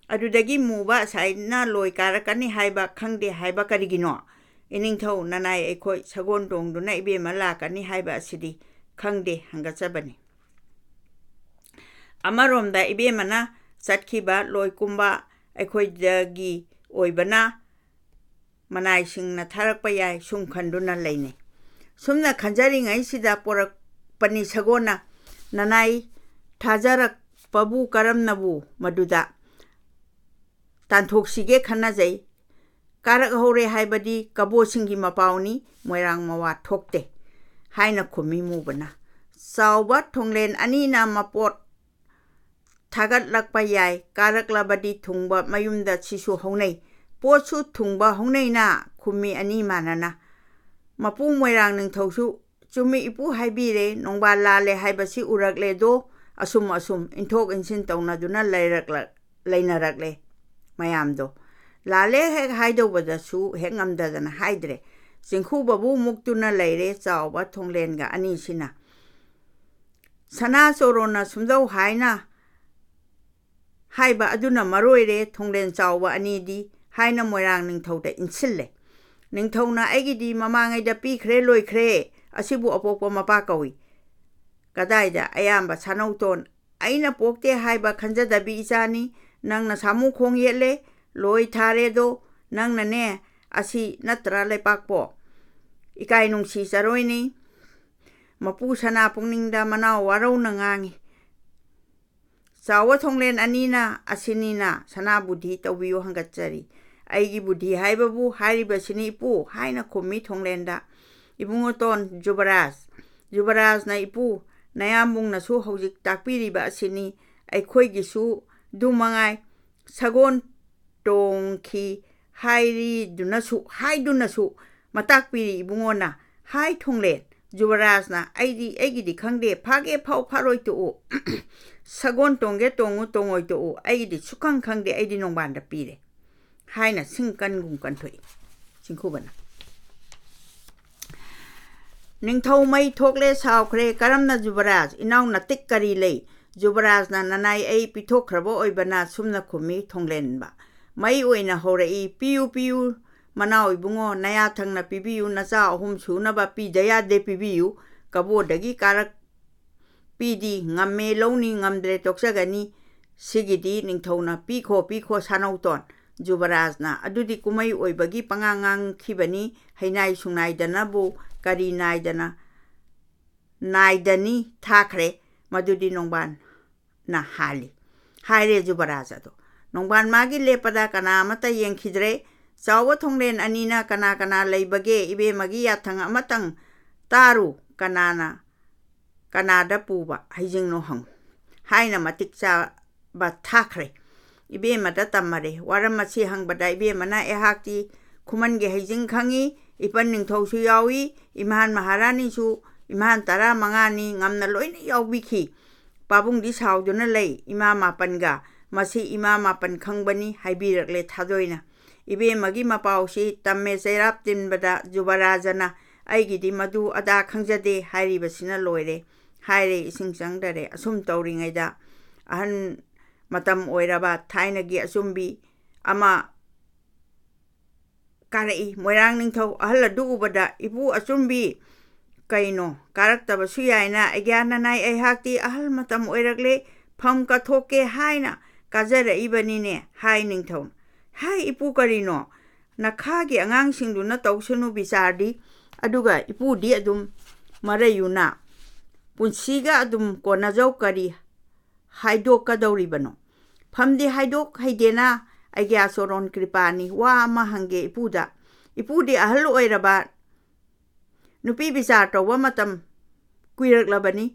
ꯑꯗꯨꯗꯒꯤ ꯃꯨꯕ ꯑꯁꯥꯏꯅ ꯂꯣꯏ ꯀꯥꯔꯛꯀꯅꯤ ꯍꯥꯏꯕ ꯈꯪꯗꯦ ꯍꯥꯏꯕ ꯀꯔꯤꯒꯤꯅꯣ? ꯏꯅꯤꯡꯊꯧ ꯅꯅꯥꯏ ꯑꯩꯈꯣꯏ ꯁꯒꯣꯜ ꯇꯣꯡꯗꯨꯅ ꯏꯕꯦꯝꯃ ꯂꯥꯛꯀꯅꯤ ꯍꯥꯏꯕ ꯑꯁꯤꯗꯤ ꯈꯪꯗꯦ ꯍꯪꯒꯠꯆꯕꯅꯤ꯫ ꯑꯃꯔꯣꯝꯗ ꯏꯕꯦꯝꯃꯅ ꯆꯠꯈꯤꯕ ꯂꯣꯏ ꯀꯨꯝꯕ ꯑꯩꯈꯣꯏꯗꯒꯤ ꯑꯣꯏꯕꯅ ꯃꯅꯥꯏꯁꯤꯡꯅ ꯊꯥꯔꯛꯄ ꯌꯥꯏ ꯁꯨꯝ ꯈꯟꯗꯨꯅ ꯂꯩꯅꯩ꯫ ꯁꯨꯝꯅ ꯈꯟꯖꯔꯤꯉꯩꯁꯤꯗ ꯄꯣꯔꯛꯄꯅꯤ ꯁꯒꯣꯜꯅ꯫ "ꯅꯅꯥꯏ ꯊꯥꯖꯔꯛꯄꯕꯨ ꯀꯔꯝꯅꯕꯨ ꯃꯗꯨꯗ ꯇꯥꯟꯊꯣꯛꯁꯤꯒꯦ ꯈꯟꯅꯖꯩ꯫ ꯀꯥꯔꯛꯍꯧꯔꯦ ꯍꯥꯏꯕꯗꯤ ꯀꯕꯣꯁꯤꯡꯒꯤ ꯃꯄꯥꯎꯅꯤ, ꯃꯣꯏꯔꯥꯡ ꯃꯋꯥ ꯊꯣꯛꯇꯦ" ꯍꯥꯏꯅ ꯈꯨꯝꯃꯤ ꯃꯨꯕꯅ꯫ ꯆꯥꯎꯕ ꯊꯣꯡꯂꯦꯟ ꯑꯅꯤꯅ ꯃꯄꯣꯠ ꯊꯥꯒꯠꯂꯛꯄ ꯌꯥꯏ, ꯀꯥꯔꯛꯂꯕꯗꯤ ꯊꯨꯡꯕ ꯃꯌꯨꯝꯗ ꯁꯤꯁꯨ ꯍꯧꯅꯩ꯫ ꯄꯣꯠꯁꯨ ꯊꯨꯡꯕ ꯍꯧꯅꯩꯅ ꯈꯨꯝꯃꯤ ꯑꯅꯤ ꯃꯥꯟꯅꯅ꯫ ꯃꯄꯨ ꯃꯣꯏꯔꯥꯡ ꯅꯤꯡꯊꯧꯁꯨ "ꯆꯨꯝꯃꯤ ꯏꯄꯨ ꯍꯥꯏꯕꯤꯔꯦ, ꯅꯣꯡꯕꯥꯜ ꯂꯥꯜꯂꯦ ꯍꯥꯏꯕꯁꯤ ꯎꯔꯛꯂꯦꯗꯣ", ꯑꯁꯨꯝ ꯑꯁꯨꯝ ꯏꯟꯊꯣꯛ ꯏꯟꯁꯤꯟ ꯇꯧꯅꯗꯨꯅ ꯂꯩꯔꯛꯂ-, ꯂꯩꯅꯔꯛꯂꯦ ꯃꯌꯥꯝꯗꯣ꯫ ꯂꯥꯜꯂꯦ ꯍꯦꯛ ꯍꯥꯏꯗꯧꯕꯗꯁꯨ ꯍꯦꯛ ꯉꯝꯗꯗꯅ ꯍꯥꯏꯗ꯭ꯔꯦ꯫ ꯆꯤꯡꯈꯨꯕꯕꯨ ꯃꯨꯛꯇꯨꯅ ꯂꯩꯔꯦ ꯆꯥꯎꯕ ꯊꯣꯡꯂꯦꯟꯒ ꯑꯅꯤꯁꯤꯅ꯫ ꯁꯅꯥ ꯆꯣꯔꯣꯟꯅ ꯁꯨꯝꯗꯧ ꯍꯥꯏꯅ ꯍꯥꯏꯕ ꯑꯗꯨꯅ ꯃꯔꯣꯏꯔꯦ, ꯊꯣꯡꯂꯦꯟ ꯆꯥꯎꯕ ꯑꯅꯤꯗꯤ ꯍꯥꯏꯅ ꯃꯣꯏꯔꯥꯡ ꯅꯤꯡꯊꯧꯗ ꯏꯟꯁꯤꯜꯂꯦ꯫ ꯅꯤꯡꯊꯧꯅ "ꯑꯩꯒꯤꯗꯤ ꯃꯃꯥꯡꯉꯩꯗ ꯄꯤꯈ꯭ꯔꯦ, ꯂꯣꯏꯈ꯭ꯔꯦ, ꯑꯁꯤꯕꯨ ꯑꯄꯣꯛꯄ ꯃꯄꯥ ꯀꯧꯏ꯫ ꯀꯗꯥꯏꯗ ꯑꯌꯥꯝꯕ ꯁꯥꯅꯧꯇꯣꯟ, ꯑꯩꯅ ꯄꯣꯛꯇꯦ ꯍꯥꯏꯕ ꯈꯟꯖꯗꯕꯤ ꯏꯆꯥꯅꯤ꯫ ꯅꯪꯅ ꯁꯥꯃꯨ ꯈꯣꯡ ꯌꯦꯠꯂꯦ, ꯂꯣꯏ ꯊꯥꯔꯦꯗꯣ꯫ ꯅꯪꯅꯅꯦ ꯑꯁꯤ ꯅꯠꯇ꯭ꯔꯥ ꯂꯩꯄꯥꯛꯄꯣ?" ꯏꯀꯥꯏ ꯅꯨꯡꯁꯤ ꯆꯔꯣꯏꯅꯤ꯫ ꯃꯄꯨ ꯁꯅꯥ ꯄꯨꯛꯅꯤꯡꯗ ꯃꯅꯥꯎ ꯋꯥꯔꯧꯅ ꯉꯥꯡꯉꯤ꯫ ꯆꯥꯎꯕ ꯊꯣꯡꯂꯦꯟ ꯑꯅꯤꯅ "ꯑꯁꯤꯅꯤꯅ ꯁꯅꯥ ꯕꯨꯙꯤ ꯇꯧꯕꯤꯌꯨ ꯍꯪꯒꯠꯆꯔꯤ"꯫ "ꯑꯩꯒꯤ ꯕꯨꯙꯤ ꯍꯥꯏꯕꯕꯨ ꯍꯥꯏꯔꯤꯕꯁꯤꯅꯤ ꯏꯄꯨ" ꯍꯥꯏꯅ ꯈꯨꯝꯃꯤ ꯊꯣꯡꯂꯦꯟꯗ꯫ "ꯏꯕꯨꯡꯉꯣꯇꯣꯟ ꯖꯨꯕꯔꯥꯖ, ꯖꯨꯕꯔꯥꯖꯅ ꯏꯄꯨ ꯅꯌꯥꯝꯕꯨꯡꯅꯁꯨ ꯍꯧꯖꯤꯛ ꯇꯥꯛꯄꯤꯔꯤꯕ ꯑꯁꯤꯅꯤ꯫ ꯑꯩꯈꯣꯏꯒꯤꯁꯨ ꯑꯗꯨ ꯃꯉꯥꯏ꯫ ꯁꯒꯣꯜ ꯇꯣꯡꯈꯤ ꯍꯥꯏꯔꯤꯗꯨꯅꯁꯨ, ꯍꯥꯏꯗꯨꯅꯁꯨ ꯃꯇꯥꯛꯄꯤꯔꯤ ꯏꯕꯨꯡꯉꯣꯅ꯫ ꯍꯥꯏ ꯊꯣꯡꯂꯦꯟ, ꯖꯨꯕꯔꯥꯖꯅ ꯑꯩꯗꯤ, ꯑꯩꯒꯤꯗꯤ ꯈꯪꯗꯦ, ꯐꯥꯒꯦ ꯐꯥꯎ ꯐꯥꯔꯣꯏ ꯇꯣꯛꯎ꯫ ꯁꯒꯣꯜ ꯇꯣꯡꯒꯦ ꯇꯣꯡꯉꯨ, ꯇꯣꯡꯉꯣꯏ ꯇꯣꯛꯎ, ꯑꯩꯒꯤꯗꯤ ꯁꯨꯛꯈꯪ ꯈꯪꯗꯦ, ꯑꯩꯗꯤ ꯅꯣꯡꯕꯥꯟꯗ ꯄꯤꯔꯦ꯫ ꯍꯥꯏꯅ ꯁꯤꯡ ꯀꯟꯒꯨꯝ ꯀꯟꯊꯣꯛꯏ ꯆꯤꯡꯈꯨꯕꯅ꯫ ꯅꯤꯡꯊꯧ ꯃꯩ ꯊꯣꯛꯂꯦ ꯁꯥꯎꯈ꯭ꯔꯦ꯫ "ꯀꯔꯝꯅ ꯖꯨꯕꯔꯥꯖ? ꯏꯅꯥꯎ ꯅꯇꯤꯛ ꯀꯔꯤ ꯂꯩ?" "ꯖꯨꯕꯔꯥꯖꯅ ꯅꯅꯥꯏ ꯑꯩ ꯄꯤꯊꯣꯛꯈ꯭ꯔꯕ ꯑꯣꯏꯕꯅ" ꯁꯨꯝꯅ ꯈꯨꯝꯃꯤ ꯊꯣꯡꯂꯦꯟꯕ꯫ ꯃꯩ ꯑꯣꯏꯅ ꯍꯧꯔꯛꯏ, "ꯄꯤꯌꯨ, ꯄꯤꯌꯨ, ꯃꯅꯥꯎ ꯏꯕꯨꯡꯉꯣ, ꯅꯌꯥ ꯊꯪꯅ ꯄꯤꯕꯤꯌꯨ, ꯅꯆꯥ ꯑꯍꯨꯝ ꯁꯨꯅꯕ ꯄꯤꯗ ꯌꯥꯗꯦ ꯄꯤꯕꯤꯌꯨ꯫ ꯀꯕꯣꯗꯒꯤ ꯀꯥꯔꯛ ꯄꯤꯗꯤ ꯉꯝꯃꯦ ꯂꯧꯅꯤ, ꯉꯝꯗ꯭ꯔꯦ ꯇꯣꯛꯆꯒꯅꯤ꯫ ꯁꯤꯒꯤꯗꯤ ꯅꯤꯡꯊꯧꯅ ꯄꯤꯈꯣ, ꯄꯤꯈꯣ ꯁꯥꯅꯧꯇꯣꯟ꯫ ꯖꯨꯕꯔꯥꯖꯅ ꯑꯗꯨꯗꯤ ꯀꯨꯝꯍꯩ ꯑꯣꯏꯕꯒꯤ ꯄꯉꯥꯡ ꯉꯥꯡꯈꯤꯕꯅꯤ, ꯍꯩꯅꯥꯏ ꯁꯨꯡꯅꯥꯏꯗꯅꯕꯨ ꯀꯔꯤ ꯅꯥꯏꯗꯅ, ꯅꯥꯏꯗꯅꯤ ꯊꯥꯈ꯭ꯔꯦ꯫ ꯃꯗꯨꯗꯤ ꯅꯣꯡꯕꯥꯟꯅ ꯍꯥꯜꯂꯤ" ꯍꯥꯏꯔꯦ ꯖꯨꯕꯔꯥꯖ ꯑꯗꯣ꯫ ꯅꯣꯡꯕꯥꯟ ꯃꯥꯒꯤ ꯂꯦꯞꯄꯗ ꯀꯅꯥ ꯑꯃꯠꯇ ꯌꯦꯡꯈꯤꯗ꯭ꯔꯦ꯫ "ꯆꯥꯎꯕ ꯊꯣꯡꯂꯦꯟ ꯑꯅꯤꯅ ꯀꯅꯥ ꯀꯅꯥ ꯂꯩꯕꯒꯦ? ꯏꯕꯦꯝꯃꯒꯤ ꯌꯥꯊꯪ ꯑꯃꯇꯪ ꯇꯥꯔꯨ꯫ ꯀꯅꯥꯅ, ꯀꯅꯥꯗ ꯄꯨꯕ ꯍꯩꯖꯤꯡꯅꯣ ꯍꯪꯉꯨ" ꯍꯥꯏꯅ ꯃꯇꯤꯛ ꯆꯥꯕ ꯊꯥꯈ꯭ꯔꯦ꯫ ꯏꯕꯦꯝꯃꯗ ꯇꯝꯃꯔꯦ꯫ ꯋꯥꯔꯝ ꯑꯁꯤ ꯍꯪꯕꯗ ꯏꯕꯦꯝꯃꯅ, "ꯑꯩꯍꯥꯛꯇꯤ ꯈꯨꯃꯟꯒꯤ ꯍꯩꯖꯤꯡ ꯈꯪꯏ, ꯏꯄꯟ ꯅꯤꯡꯊꯧꯁꯨ ꯌꯥꯎꯏ, ꯏꯝꯍꯥꯟ ꯃꯍꯥꯔꯥꯅꯤꯁꯨ, ꯏꯝꯍꯥꯟ ꯇꯔꯥ ꯃꯉꯥꯅꯤ, ꯉꯝꯅ ꯂꯣꯏꯅ ꯌꯥꯎꯕꯤꯈꯤ꯫ ꯄꯥꯕꯨꯡꯗꯤ ꯁꯥꯎꯗꯨꯅ ꯂꯩ, ꯏꯃꯥ ꯃꯥꯄꯟꯒ꯫ ꯃꯁꯤ ꯏꯃꯥ ꯃꯥꯄꯟ ꯈꯪꯕꯅꯤ" ꯍꯥꯏꯕꯤꯔꯛꯂꯦ ꯊꯥꯗꯣꯏꯅ꯫ ꯏꯕꯦꯝꯃꯒꯤ ꯃꯄꯥꯎꯁꯤ ꯇꯝꯃꯦ ꯆꯩꯔꯥꯞ ꯇꯤꯟꯕꯗ ꯖꯨꯕꯔꯥꯖꯅ, "ꯑꯩꯒꯤꯗꯤ ꯃꯗꯨ ꯑꯗꯥ ꯈꯪꯖꯗꯦ" ꯍꯥꯏꯔꯤꯕꯁꯤꯅ ꯂꯣꯏꯔꯦ꯫ ꯍꯥꯏꯔꯦ ꯏꯁꯤꯡ ꯆꯪꯗꯔꯦ꯫ ꯑꯁꯨꯝ ꯇꯧꯔꯤꯉꯩꯗ ꯑꯍꯟ ꯃꯇꯝ ꯑꯣꯏꯔꯕ ꯊꯥꯏꯅꯒꯤ ꯑꯆꯨꯝꯕꯤ ꯑꯃ ꯀꯥꯔꯛꯏ꯫ ꯃꯣꯏꯔꯥꯡ ꯅꯤꯡꯊꯧ ꯑꯍꯜ ꯑꯗꯨ ꯎꯕꯗ, "ꯏꯄꯨ ꯑꯆꯨꯝꯕꯤ, ꯀꯩꯅꯣ, ꯀꯥꯔꯛꯇꯕꯁꯨ ꯌꯥꯏꯅ, ꯑꯩꯒ꯭ꯌꯥ ꯅꯅꯥꯏ, ꯑꯩꯍꯥꯛꯇꯤ ꯑꯍꯜ ꯃꯇꯝ ꯑꯣꯏꯔꯛꯂꯦ, ꯐꯝ ꯀꯠꯊꯣꯛꯀꯦ ꯍꯥꯏꯅ ꯀꯥꯖꯔꯛꯏꯕꯅꯤꯅꯦ" ꯍꯥꯏ ꯅꯤꯡꯊꯧꯅ꯫ "ꯍꯥꯏ ꯏꯄꯨ, ꯀꯔꯤꯅꯣ? ꯅꯈꯥꯒꯤ ꯑꯉꯥꯡꯁꯤꯡꯗꯨꯅ ꯇꯧꯁꯅꯨ ꯕꯤꯆꯥꯔꯗꯤ, ꯑꯗꯨꯒ ꯏꯄꯨꯗꯤ ꯑꯗꯨꯝ ꯃꯔꯩ ꯌꯨꯅ ꯄꯨꯟꯁꯤꯒ ꯑꯗꯨꯝ ꯀꯣꯟꯅꯖꯧ, ꯀꯔꯤ ꯍꯥꯏꯗꯣꯛꯀꯗꯧꯔꯤꯕꯅꯣ? ꯐꯝꯗꯤ ꯍꯥꯏꯗꯣꯛ ꯍꯩꯗꯦꯅ, ꯑꯩꯒ꯭ꯌꯥ ꯆꯣꯔꯣꯟ ꯀ꯭ꯔꯤꯄꯥꯅꯤ, ꯋꯥ ꯑꯃ ꯍꯪꯒꯦ ꯏꯄꯨꯗ꯫ ꯏꯄꯨꯗꯤ ꯑꯍꯜ ꯑꯣꯏꯔꯕ, ꯅꯨꯄꯤ ꯕꯤꯆꯥꯔ ꯇꯧꯕ ꯃꯇꯝ ꯀꯨꯏꯔꯛꯂꯕꯅꯤ꯫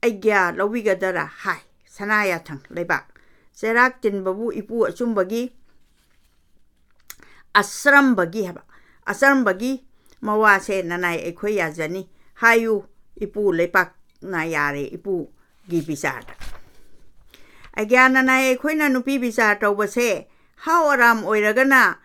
ꯑꯩꯒ꯭ꯌꯥ ꯂꯧꯕꯤꯒꯗꯔꯥ ꯍꯥꯏ꯫ ꯁꯅꯥ ꯌꯥꯊꯪ ꯂꯩꯕꯥꯛ ꯆꯩꯔꯥꯛ ꯇꯤꯟꯕꯕꯨ ꯏꯄꯨ ꯑꯆꯨꯝꯕꯒꯤ, ꯑꯆꯔꯝꯕꯒꯤ ꯍꯥꯏꯕ, ꯑꯆꯔꯝꯕꯒꯤ ꯃꯋꯥꯁꯦ ꯅꯅꯥꯏ ꯑꯩꯈꯣꯏ ꯌꯥꯖꯅꯤ ꯍꯥꯏꯌꯨ꯫ ꯏꯄꯨ ꯂꯩꯄꯥꯛꯅ ꯌꯥꯔꯦ ꯏꯄꯨꯒꯤ ꯕꯤꯆꯥꯔꯗ꯫ ꯑꯩꯒ꯭ꯌꯥ ꯅꯅꯥꯏ ꯑꯩꯈꯣꯏꯅ ꯅꯨꯄꯤ ꯕꯤꯆꯥꯔ ꯇꯧꯕꯁꯦ ꯍꯥꯎ ꯑꯔꯥꯝ ꯑꯣꯏꯔꯒꯅ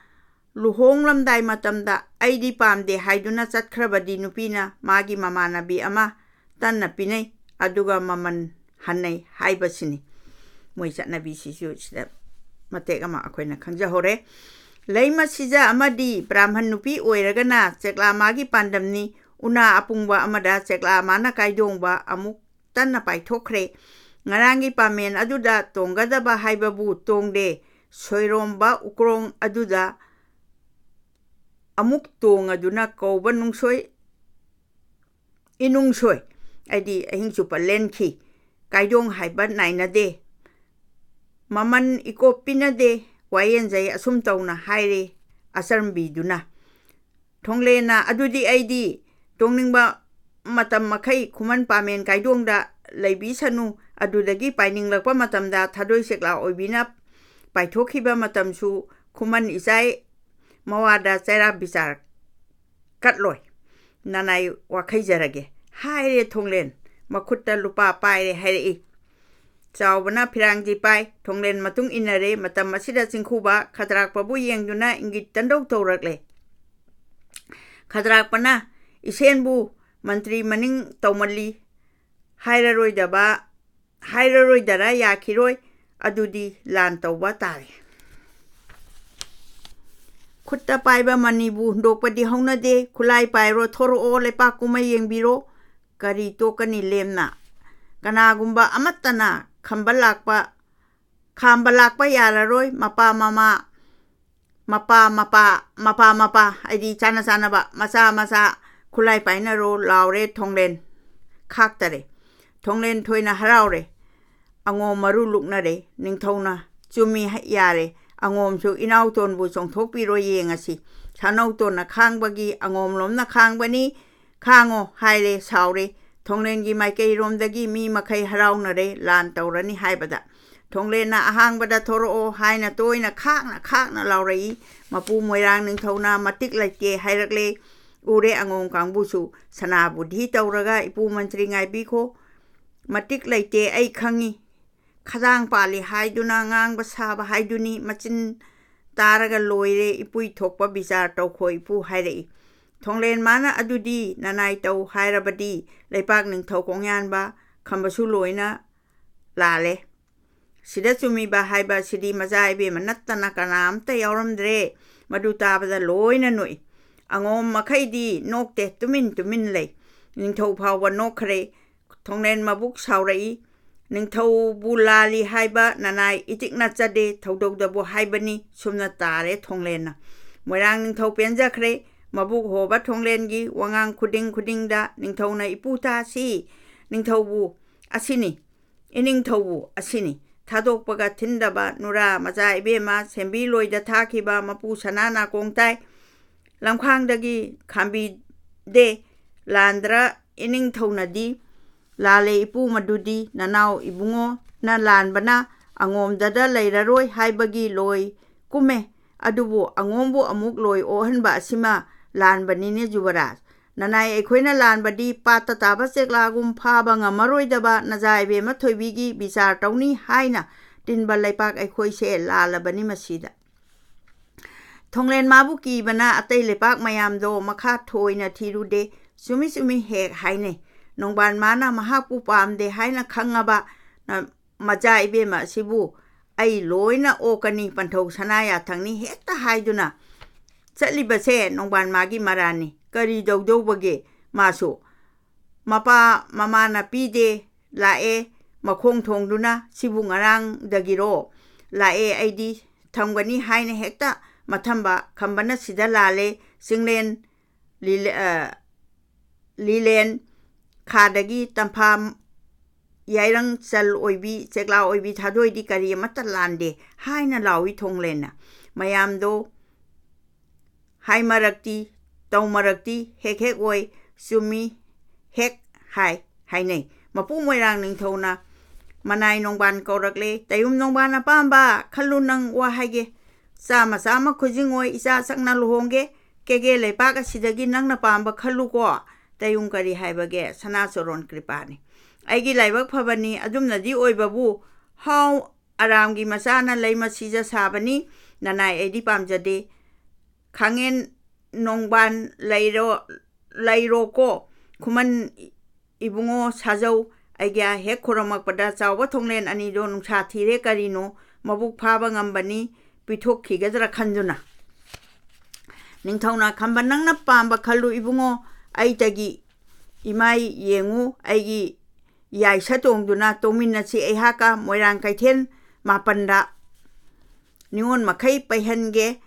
ꯂꯨꯍꯣꯡꯂꯝꯗꯥꯏ ꯃꯇꯝꯗ ꯑꯩꯗꯤ ꯄꯥꯝꯗꯦ ꯍꯥꯏꯗꯨꯅ ꯆꯠꯈ꯭ꯔꯕꯗꯤ ꯅꯨꯄꯤꯅ ꯃꯥꯒꯤ ꯃꯃꯥꯟꯅꯕꯤ ꯑꯃ ꯇꯟꯅ ꯄꯤꯅꯩ, ꯑꯗꯨꯒ ꯃꯃꯜ ꯍꯟꯅꯩ ꯍꯥꯏꯕꯁꯤꯅꯤ꯫ ꯃꯣꯏ ꯆꯠꯅꯕꯤꯁꯤꯁꯨ ꯁꯤꯗ ꯃꯇꯦꯛ ꯑꯃ ꯑꯩꯈꯣꯏꯅ ꯈꯪꯖꯍꯧꯔꯦ꯫ ꯂꯩꯃ ꯁꯤꯖ ꯑꯃꯗꯤ ꯕ꯭ꯔꯥꯍꯃꯟ ꯅꯨꯄꯤ ꯑꯣꯏꯔꯒꯅ ꯆꯦꯛꯂꯥ ꯃꯥꯒꯤ ꯄꯥꯟꯗꯝꯅꯤ꯫ ꯎꯅꯥ ꯑꯄꯨꯡꯕ ꯑꯃꯗ ꯆꯦꯛꯂꯥ ꯃꯥꯅ ꯀꯥꯏꯗꯣꯡꯕ ꯑꯃꯨꯛ ꯇꯟꯅ ꯄꯥꯏꯊꯣꯛꯈ꯭ꯔꯦ꯫ ꯉꯔꯥꯡꯒꯤ ꯄꯥꯃꯦꯟ ꯑꯗꯨꯗ ꯇꯣꯡꯒꯗꯕ ꯍꯥꯏꯕꯕꯨ ꯇꯣꯡꯗꯦ꯫ ꯁꯣꯏꯔꯣꯝꯕ ꯎꯀ꯭ꯔꯣꯡ ꯑꯗꯨꯗ ꯑꯃꯨꯛ ꯇꯣꯡꯉꯗꯨꯅ ꯀꯧꯕ ꯅꯨꯡꯁꯣꯏ ꯏꯅꯨꯡꯁꯣꯏ, ꯍꯥꯏꯗꯤ ꯑꯍꯤꯡ ꯆꯨꯞꯄ ꯂꯦꯟꯈꯤ꯫ ꯀꯥꯏꯗꯣꯡ ꯍꯥꯏꯕ ꯅꯥꯏꯅꯗꯦ꯫ ꯃꯃꯜ ꯏꯀꯣꯞ ꯄꯤꯅꯗꯦ꯫ ꯋꯥꯌꯦꯟꯖꯩ ꯑꯁꯨꯝ ꯇꯧꯅ ꯍꯥꯏꯔꯦ ꯑꯆꯔꯝꯕꯤꯗꯨꯅ꯫ ꯊꯣꯡꯂꯦꯟꯅ, "ꯑꯗꯨꯗꯤ ꯑꯩꯗꯤ ꯇꯣꯡꯅꯤꯡꯕ ꯃꯇꯝ ꯃꯈꯩ ꯈꯨꯃꯟ ꯄꯥꯃꯦꯟ ꯀꯥꯏꯗꯣꯡꯗ ꯂꯩꯕꯤꯁꯅꯨ꯫ ꯑꯗꯨꯗꯒꯤ ꯄꯥꯏꯅꯤꯡꯂꯛꯄ ꯃꯇꯝꯗ ꯊꯥꯗꯣꯏ ꯁꯦꯛꯂꯥ ꯑꯣꯏꯕꯤꯅ ꯄꯥꯏꯊꯣꯛꯈꯤꯕ ꯃꯇꯝꯁꯨ ꯈꯨꯃꯟ ꯏꯆꯥꯏ ꯃꯋꯥꯗ ꯆꯩꯔꯥ ꯕꯤꯆꯥꯔ ꯀꯠꯂꯣꯏ꯫ ꯅꯅꯥꯏ ꯋꯥꯈꯩꯖꯔꯒꯦ" ꯍꯥꯏꯔꯦ ꯊꯣꯡꯂꯦꯟ꯫ ꯃꯈꯨꯠꯇ ꯂꯨꯄꯥ ꯄꯥꯏꯔꯦ ꯍꯥꯏꯔꯛꯏ꯫ ꯆꯥꯎꯕꯅ ꯐꯤꯔꯥꯡꯖꯤ ꯄꯥꯏ꯫ ꯊꯣꯡꯂꯦꯟ ꯃꯇꯨꯡ ꯏꯟꯅꯔꯦ꯫ ꯃꯇꯝ ꯑꯁꯤꯗ ꯆꯤꯡꯈꯨꯕ ꯈꯗ꯭ꯔꯥꯛꯄꯕꯨ ꯌꯦꯡꯗꯨꯅ ꯏꯪꯒꯤꯠ ꯇꯟꯗꯧ ꯇꯧꯔꯛꯂꯦ꯫ ꯈꯗ꯭ꯔꯥꯛꯄꯅ, "ꯏꯁꯦꯟꯕꯨ ꯃꯟꯇ꯭ꯔꯤ ꯃꯅꯤꯡ ꯇꯧꯃꯜꯂꯤ ꯍꯥꯏꯔꯔꯣꯏꯗꯕ, ꯍꯥꯏꯔꯔꯣꯏꯗꯔ ꯌꯥꯈꯤꯔꯣꯏ꯫ ꯑꯗꯨꯗꯤ ꯂꯥꯟ ꯇꯧꯕ ꯇꯥꯔꯦ꯫ ꯈꯨꯠꯇ ꯄꯥꯏꯕ ꯃꯅꯤꯕꯨ ꯍꯨꯟꯗꯣꯛꯄꯗꯤ ꯍꯧꯅꯗꯦ꯫ ꯈꯨꯠꯂꯥꯏ ꯄꯥꯏꯔꯣ, ꯊꯣꯔꯛꯑꯣ, ꯂꯩꯄꯥꯛ ꯀꯨꯝꯃ ꯌꯦꯡꯕꯤꯔꯣ꯫ ꯀꯔꯤ ꯇꯣꯛꯀꯅꯤ ꯂꯦꯝꯅ? ꯀꯅꯥꯒꯨꯝꯕ ꯑꯃꯠꯇꯅ ꯈꯝꯕ ꯂꯥꯛꯄ, ꯈꯥꯝꯕ ꯂꯥꯛꯄ ꯌꯥꯔꯔꯣꯏ꯫ ꯃꯄꯥ ꯃꯃꯥ, ꯃꯄꯥ ꯃꯄꯥ, ꯃꯄꯥ ꯃꯄꯥ, ꯍꯥꯏꯗꯤ ꯆꯥꯅ ꯆꯥꯅꯕ, ꯃꯆꯥ ꯃꯆꯥ, ꯈꯨꯠꯂꯥꯏ ꯄꯥꯏꯅꯔꯣ" ꯂꯥꯎꯔꯦ ꯊꯣꯡꯂꯦꯟ꯫ ꯈꯥꯛꯇꯔꯦ꯫ ꯊꯣꯡꯂꯦꯟ ꯊꯣꯏꯅ ꯍꯔꯥꯎꯔꯦ꯫ ꯑꯉꯣꯝ ꯃꯔꯨ ꯂꯨꯛꯅꯔꯦ꯫ ꯅꯤꯡꯊꯧꯅ, "ꯆꯨꯝꯃꯤ, ꯌꯥꯔꯦ꯫ ꯑꯉꯣꯝꯁꯨ ꯏꯅꯥꯎꯇꯣꯟꯕꯨ ꯆꯣꯡꯊꯣꯛꯄꯤꯔꯣ ꯌꯦꯡꯉꯁꯤ꯫ ꯁꯥꯅꯧꯇꯣꯟꯅ ꯈꯥꯡꯕꯒꯤ ꯑꯉꯣꯝꯂꯣꯝꯅ ꯈꯥꯡꯕꯅꯤ꯫ ꯈꯥꯡꯉꯣ" ꯍꯥꯏꯔꯦ꯫ ꯁꯥꯎꯔꯦ꯫ ꯊꯣꯡꯂꯦꯟꯒꯤ ꯃꯥꯏꯀꯩꯔꯣꯝꯗꯒꯤ ꯃꯤ ꯃꯈꯩ ꯍꯔꯥꯎꯅꯔꯦ ꯂꯥꯟ ꯇꯧꯔꯅꯤ ꯍꯥꯏꯕꯗ꯫ ꯊꯣꯡꯂꯦꯟꯅ "ꯑꯍꯥꯡꯕꯗ ꯊꯣꯔꯛꯑꯣ" ꯍꯥꯏꯅ ꯇꯣꯏꯅ ꯈꯥꯛꯅ ꯈꯥꯛꯅ ꯂꯥꯎꯔꯛꯏ꯫ ꯃꯄꯨ ꯃꯣꯏꯔꯥꯡ ꯅꯤꯡꯊꯧꯅ "ꯃꯇꯤꯛ ꯂꯩꯇꯦ" ꯍꯥꯏꯔꯛꯂꯦ꯫ ꯎꯔꯦ ꯑꯉꯣꯝ ꯀꯥꯡꯕꯨꯁꯨ ꯁꯅꯥ ꯕꯨꯙꯤ ꯇꯧꯔꯒ "ꯏꯄꯨ ꯃꯟꯇ꯭ꯔꯤ ꯉꯥꯏꯕꯤꯈꯣ, ꯃꯇꯤꯛ ꯂꯩꯇꯦ ꯑꯩ ꯈꯪꯉꯤ, ꯈꯗꯥꯡ ꯄꯥꯜꯂꯤ ꯍꯥꯏꯗꯨꯅ ꯉꯥꯡꯕ ꯁꯥꯕ ꯍꯥꯏꯗꯨꯅꯤ, ꯃꯆꯤꯟ ꯇꯥꯔꯒ ꯂꯣꯏꯔꯦ, ꯏꯄꯨꯏ ꯊꯣꯛꯄ ꯕꯤꯆꯥꯔ ꯇꯧꯈꯣ ꯏꯄꯨ" ꯍꯥꯏꯔꯛꯏ꯫ ꯊꯣꯡꯂꯦꯟ ꯃꯥꯅ "ꯑꯗꯨꯗꯤ ꯅꯅꯥꯏ ꯇꯧ ꯍꯥꯏꯔꯕꯗꯤ ꯂꯩꯄꯥꯛ ꯅꯤꯡꯊꯧ ꯀꯣꯡꯌꯥꯟꯕ ꯈꯝꯕꯁꯨ ꯂꯣꯏꯅ ꯂꯥꯜꯂꯦ꯫ ꯁꯤꯗ ꯆꯨꯝꯃꯤꯕ ꯍꯥꯏꯕ ꯁꯤꯗꯤ ꯃꯆꯥ ꯏꯕꯦꯝꯃ ꯅꯠꯇꯅ ꯀꯅꯥꯝꯇ ꯌꯥꯎꯔꯝꯗ꯭ꯔꯦ"꯫ ꯃꯗꯨ ꯇꯥꯕꯗ ꯂꯣꯏꯅ ꯅꯣꯛꯏ꯫ ꯑꯉꯣꯝ ꯃꯈꯩꯗꯤ ꯅꯣꯛꯇꯦ, ꯇꯨꯃꯤꯟ ꯇꯨꯃꯤꯟ ꯂꯩ꯫ ꯅꯤꯡꯊꯧ ꯐꯥꯎꯕ ꯅꯣꯛꯈ꯭ꯔꯦ꯫ ꯊꯣꯡꯂꯦꯟ ꯃꯕꯨꯛ ꯁꯥꯎꯔꯛꯏ꯫ "ꯅꯤꯡꯊꯧꯕꯨ ꯂꯥꯜꯂꯤ ꯍꯥꯏꯕ ꯅꯅꯥꯏ ꯏꯇꯤꯛꯅ ꯆꯗꯦ, ꯊꯧꯗꯧꯗꯕꯨ ꯍꯥꯏꯕꯅꯤ" ꯁꯨꯝꯅ ꯇꯥꯔꯦ ꯊꯣꯡꯂꯦꯟꯅ꯫ ꯃꯣꯏꯔꯥꯡ ꯅꯤꯡꯊꯧ ꯄꯦꯟꯖꯈ꯭ꯔꯦ꯫ ꯃꯕꯨꯛ ꯍꯣꯕ ꯊꯣꯡꯂꯦꯟꯒꯤ ꯋꯥꯉꯥꯡ ꯈꯨꯗꯤꯡ ꯈꯨꯗꯤꯡꯗ ꯅꯤꯡꯊꯧꯅ "ꯏꯄꯨ ꯇꯥꯁꯤ, ꯅꯤꯡꯊꯧꯕꯨ ꯑꯁꯤꯅꯤ, ꯏꯅꯤꯡꯊꯧꯕꯨ ꯑꯁꯤꯅꯤ"꯫ ꯊꯥꯗꯣꯛꯄꯒ ꯊꯤꯟꯗꯕ ꯅꯨꯔꯥ ꯃꯆꯥ ꯏꯕꯦꯝꯃ ꯁꯦꯝꯕꯤ ꯂꯣꯏꯗ ꯊꯥꯈꯤꯕ ꯃꯄꯨ ꯁꯅꯥ ꯅꯥꯀꯣꯡ ꯇꯥꯏ꯫ ꯂꯝꯈꯥꯡꯗꯒꯤ ꯈꯥꯝꯕꯤꯗꯦ꯫ "ꯂꯥꯟꯗ꯭ꯔ ꯏꯅꯤꯡꯊꯧꯅꯗꯤ?" "ꯂꯥꯜꯂꯦ ꯏꯄꯨ, ꯃꯗꯨꯗꯤ ꯅꯅꯥꯎ ꯏꯕꯨꯡꯉꯣꯅ ꯂꯥꯟꯕꯅ ꯑꯉꯣꯝꯗꯗ ꯂꯩꯔꯔꯣꯏ ꯍꯥꯏꯕꯒꯤ ꯂꯣꯏ ꯀꯨꯝꯃꯦ꯫ ꯑꯗꯨꯕꯨ ꯑꯉꯣꯝꯕꯨ ꯑꯃꯨꯛ ꯂꯣꯏ ꯑꯣꯛꯍꯟꯕ ꯑꯁꯤꯃ ꯂꯥꯟꯕꯅꯤꯅꯦ ꯖꯨꯕꯔꯥꯖ꯫ ꯅꯅꯥꯏ ꯑꯩꯈꯣꯏꯅ ꯂꯥꯟꯕꯗꯤ ꯄꯥꯠꯇ ꯇꯥꯕ ꯆꯦꯛꯂꯥꯒꯨꯝ ꯐꯥꯕ ꯉꯝꯃꯔꯣꯏꯗꯕ ꯅꯖꯥ ꯏꯕꯦꯝꯃ ꯊꯣꯏꯕꯤꯒꯤ ꯕꯤꯆꯥꯔ ꯇꯧꯅꯤ ꯍꯥꯏꯅ ꯇꯤꯟꯕ ꯂꯩꯄꯥꯛ ꯑꯩꯈꯣꯏꯁꯦ ꯂꯥꯜꯂꯕꯅꯤ ꯃꯁꯤꯗ"꯫ ꯊꯣꯡꯂꯦꯟ ꯃꯥꯕꯨ ꯀꯤꯕꯅ ꯑꯇꯩ ꯂꯩꯄꯥꯛ ꯃꯌꯥꯝꯗꯣ ꯃꯈꯥ ꯊꯣꯏꯅ ꯊꯤꯔꯨꯗꯦ꯫ ꯆꯨꯝꯃꯤ ꯆꯨꯝꯃꯤ ꯍꯦꯛ ꯍꯥꯏꯅꯩ꯫ ꯅꯣꯡꯕꯥꯟ ꯃꯥꯅ ꯃꯍꯥꯛꯄꯨ ꯄꯥꯝꯗꯦ ꯍꯥꯏꯅ ꯈꯪꯉꯕ ꯅ-, ꯃꯆꯥ ꯏꯕꯦꯝꯃ ꯑꯁꯤꯕꯨ "ꯑꯩ ꯂꯣꯏꯅ ꯑꯣꯛꯀꯅꯤ, ꯄꯟꯊꯧ ꯁꯅꯥ ꯌꯥꯊꯪꯅꯤ" ꯍꯦꯛꯇ ꯍꯥꯏꯗꯨꯅ ꯆꯠꯂꯤꯕꯁꯦ ꯅꯣꯡꯕꯥꯟ ꯃꯥꯒꯤ ꯃꯔꯥꯟꯅꯤ꯫ ꯀꯔꯤ ꯇꯧꯗꯧꯕꯒꯦ ꯃꯥꯁꯨ? ꯃꯄꯥ ꯃꯃꯥꯅ ꯄꯤꯗꯦ, ꯂꯥꯛꯑꯦ ꯃꯈꯣꯡ ꯊꯣꯡꯗꯨꯅ꯫ "ꯁꯤꯕꯨ ꯉꯔꯥꯡꯗꯒꯤꯔꯣ?" "ꯂꯥꯛꯑꯦ, ꯑꯩꯗꯤ ꯊꯝꯒꯅꯤ" ꯍꯥꯏꯅ ꯍꯦꯛꯇ ꯃꯊꯝꯕ ꯈꯝꯕꯅ ꯁꯤꯗ ꯂꯥꯜꯂꯦ꯫ ꯆꯤꯡꯂꯦꯟ ꯂꯤꯂꯦ-, ꯑ, ꯂꯤꯂꯦꯟ ꯈꯥꯗꯒꯤ ꯇꯝꯐꯥ ꯌꯥꯏꯔꯪ ꯆꯜ ꯑꯣꯏꯕꯤ, ꯆꯦꯛꯂꯥ ꯑꯣꯏꯕꯤ ꯊꯥꯗꯣꯏꯗꯤ ꯀꯔꯤ ꯑꯃꯠꯇ ꯂꯥꯟꯗꯦ ꯍꯥꯏꯅ ꯂꯥꯎꯏ ꯊꯣꯡꯂꯦꯟꯅ꯫ ꯃꯌꯥꯝꯗꯣ ꯍꯥꯏ ꯃꯔꯛꯇꯤ, ꯇꯧ ꯃꯔꯛꯇꯤ ꯍꯦꯛ ꯍꯦꯛ ꯑꯣꯏ, ꯆꯨꯝꯃꯤ ꯍꯦꯛ ꯍꯥꯏ ꯍꯥꯏꯅꯩ꯫ ꯃꯄꯨ ꯃꯣꯏꯔꯥꯡ ꯅꯤꯡꯊꯧꯅ ꯃꯅꯥꯏ ꯅꯣꯡꯕꯥꯟ ꯀꯧꯔꯛꯂꯦ, "ꯇꯌꯨꯝ ꯅꯣꯡꯕꯥꯟ ꯑꯄꯥꯝꯕ, ꯈꯜꯂꯨ ꯅꯪ ꯋꯥ ꯍꯥꯏꯒꯦ꯫ ꯆꯥꯃ ꯆꯥꯃ ꯈꯨꯖꯤꯡ ꯑꯣꯏ, ꯏꯆꯥ ꯁꯛꯅ ꯂꯨꯍꯣꯡꯒꯦ꯫ ꯀꯦꯒꯦ ꯂꯩꯄꯥꯛ ꯑꯁꯤꯗꯒꯤ ꯅꯪꯅ ꯄꯥꯝꯕ ꯈꯜꯂꯨꯀꯣ꯫ ꯇꯌꯨꯝ ꯀꯔꯤ ꯍꯥꯏꯕꯒꯦ? ꯁꯅꯥ ꯆꯣꯔꯣꯟ ꯀ꯭ꯔꯤꯄꯥꯅꯤ꯫ ꯑꯩꯒꯤ ꯂꯥꯏꯕꯛ ꯐꯕꯅꯤ, ꯑꯗꯨꯝꯅꯗꯤ ꯑꯣꯏꯕꯕꯨ ꯍꯥꯎ ꯑꯔꯥꯝꯒꯤ ꯃꯆꯥꯅ ꯂꯩꯃ ꯁꯤꯖ ꯁꯥꯕꯅꯤ꯫ ꯅꯅꯥꯏ ꯑꯩꯗꯤ ꯄꯥꯝꯖꯗꯦ꯫ ꯈꯥꯡꯉꯦꯟ ꯅꯣꯡꯕꯥꯟ ꯂꯩꯔꯣ, ꯂꯩꯔꯣꯀꯣ꯫ ꯈꯨꯃꯟ ꯏꯕꯨꯡꯉꯣ ꯁꯥꯖꯧ, ꯑꯩꯒ꯭ꯌꯥ ꯍꯦꯛ ꯈꯨꯔꯝꯃꯛꯄꯗ ꯆꯥꯎꯕ ꯊꯣꯡꯂꯦꯟ ꯑꯅꯤꯗꯣ ꯅꯨꯡꯁꯥ ꯊꯤꯔꯦ ꯀꯔꯤꯅꯣ, ꯃꯕꯨꯛ ꯐꯥꯕ ꯉꯝꯕꯅꯤ ꯄꯤꯊꯣꯛꯈꯤꯒꯗ꯭ꯔꯥ ꯈꯟꯗꯨꯅ꯫ ꯅꯤꯡꯊꯧꯅ ꯈꯝꯕ ꯅꯪꯅ ꯄꯥꯝꯕ ꯈꯜꯂꯨ ꯏꯕꯨꯡꯉꯣ, ꯑꯩꯇꯒꯤ ꯏꯃꯥꯏ ꯌꯦꯡꯉꯨ, ꯑꯩꯒꯤ ꯌꯥꯏꯁ ꯇꯣꯡꯗꯨꯅ ꯇꯣꯡꯃꯤꯟꯅꯁꯤ ꯑꯩꯍꯥꯛꯀ ꯃꯣꯏꯔꯥꯡ ꯀꯩꯊꯦꯜ ꯃꯥꯄꯟꯗ ꯅꯤꯉꯣꯜ ꯃꯈꯩ ꯄꯩꯍꯟꯒꯦ꯫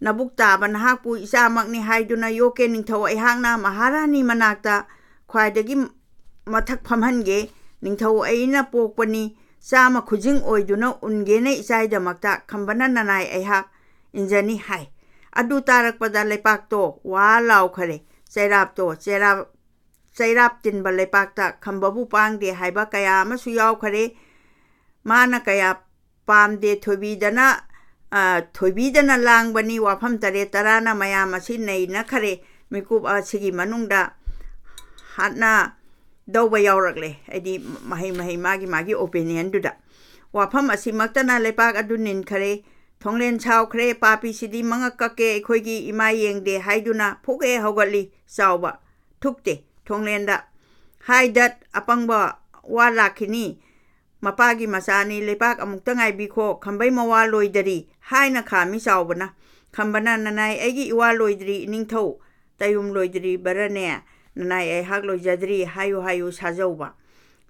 ꯅꯕꯨꯛ ꯇꯥꯕ ꯅꯍꯥꯛꯄꯨ ꯏꯆꯥꯃꯛꯅꯤ ꯍꯥꯏꯗꯨꯅ ꯌꯣꯛꯀꯦ ꯅꯤꯡꯊꯧ ꯑꯩꯍꯥꯛꯅ ꯃꯍꯥꯔꯥꯅꯤ ꯃꯅꯥꯛꯇ ꯈ꯭ꯋꯥꯏꯗꯒꯤ ꯃꯊꯛ ꯐꯝꯍꯟꯒꯦ꯫ ꯅꯤꯡꯊꯧ ꯑꯩꯅ ꯄꯣꯛꯄꯅꯤ, ꯆꯥꯃ ꯈꯨꯖꯤꯡ ꯑꯣꯏꯗꯨꯅ ꯎꯟꯒꯦꯅ ꯏꯆꯥꯏꯗꯃꯛꯇ ꯈꯝꯕꯅ ꯅꯅꯥꯏ ꯑꯩꯍꯥꯛ ꯏꯟꯖꯅꯤ ꯍꯥꯏ꯫ ꯑꯗꯨ ꯇꯥꯔꯛꯄꯗ ꯂꯩꯄꯥꯛꯇꯣ ꯋꯥ ꯂꯥꯎꯈꯔꯦ꯫ ꯆꯩꯔꯥꯞꯇꯣ ꯆꯩꯔꯥꯞ ꯆꯩꯔꯥꯞ ꯇꯤꯟꯕ ꯂꯩꯄꯥꯛꯇ ꯈꯝꯕꯕꯨ ꯄꯥꯡꯗꯦ ꯍꯥꯏꯕ ꯀꯌꯥ ꯑꯃꯁꯨ ꯌꯥꯎꯈꯔꯦ꯫ ꯃꯥꯅ ꯀꯌꯥ ꯄꯥꯝꯗꯦ ꯊꯣꯏꯕꯤꯗꯅ, ꯑ, ꯊꯣꯏꯕꯤꯗꯅ ꯂꯥꯡꯕꯅꯤ꯫ ꯋꯥꯐꯝ ꯇꯔꯦꯠ ꯇꯔꯥꯅ ꯃꯌꯥꯝ ꯑꯁꯤ ꯅꯩꯅꯈꯔꯦ꯫ ꯃꯤꯀꯨꯞ ꯑꯁꯤꯒꯤ ꯃꯅꯨꯡꯗ ꯍꯥꯠꯅꯗꯧꯕ ꯌꯥꯎꯔꯛꯂꯦ꯫ ꯍꯥꯏꯗꯤ ꯃꯍꯩ ꯃꯍꯩ ꯃꯥꯒꯤ ꯃꯥꯒꯤ opinionꯗꯨꯗ꯫ ꯋꯥꯐꯝ ꯑꯁꯤꯃꯛꯇꯅ ꯂꯩꯄꯥꯛ ꯑꯗꯨ ꯅꯤꯟꯈꯔꯦ꯫ ꯊꯣꯡꯂꯦꯟ ꯁꯥꯎꯈ꯭ꯔꯦ, "ꯄꯥꯄꯤꯁꯤꯗꯤ ꯃꯉꯛ ꯀꯛꯀꯦ, ꯑꯩꯈꯣꯏꯒꯤ ꯏꯃꯥ ꯌꯦꯡꯗꯦ" ꯍꯥꯏꯗꯨꯅ ꯐꯨꯛꯑꯦ ꯍꯧꯒꯠꯂꯤ꯫ ꯆꯥꯎꯕ ꯊꯨꯛꯇꯦ꯫ ꯊꯣꯡꯂꯦꯟꯗ, "ꯍꯥꯏꯗꯠ, ꯑꯄꯪꯕ ꯋꯥ ꯂꯥꯛꯈꯤꯅꯤ꯫ ꯃꯄꯥꯒꯤ ꯃꯆꯥꯅꯤ, ꯂꯩꯄꯥꯛ ꯑꯃꯨꯛꯇ ꯉꯥꯏꯕꯤꯈꯣ, ꯈꯝꯕꯩ ꯃꯋꯥ ꯂꯣꯏꯗꯔꯤ" ꯍꯥꯏꯅ ꯈꯥꯝꯃꯤ ꯆꯥꯎꯕꯅ꯫ ꯈꯝꯕꯅ, "ꯅꯅꯥꯏ ꯑꯩꯒꯤ ꯏꯋꯥ ꯂꯣꯏꯗ꯭ꯔꯤ ꯏꯅꯤꯡꯊꯧ, ꯇꯌꯨꯝ ꯂꯣꯏꯗ꯭ꯔꯤꯕꯔꯅꯦ? ꯅꯅꯥꯏ ꯑꯩꯍꯥꯛ ꯂꯣꯏꯖꯗ꯭ꯔꯤ ꯍꯥꯏꯌꯨ ꯍꯥꯏꯌꯨ ꯁꯥꯖꯧꯕ꯫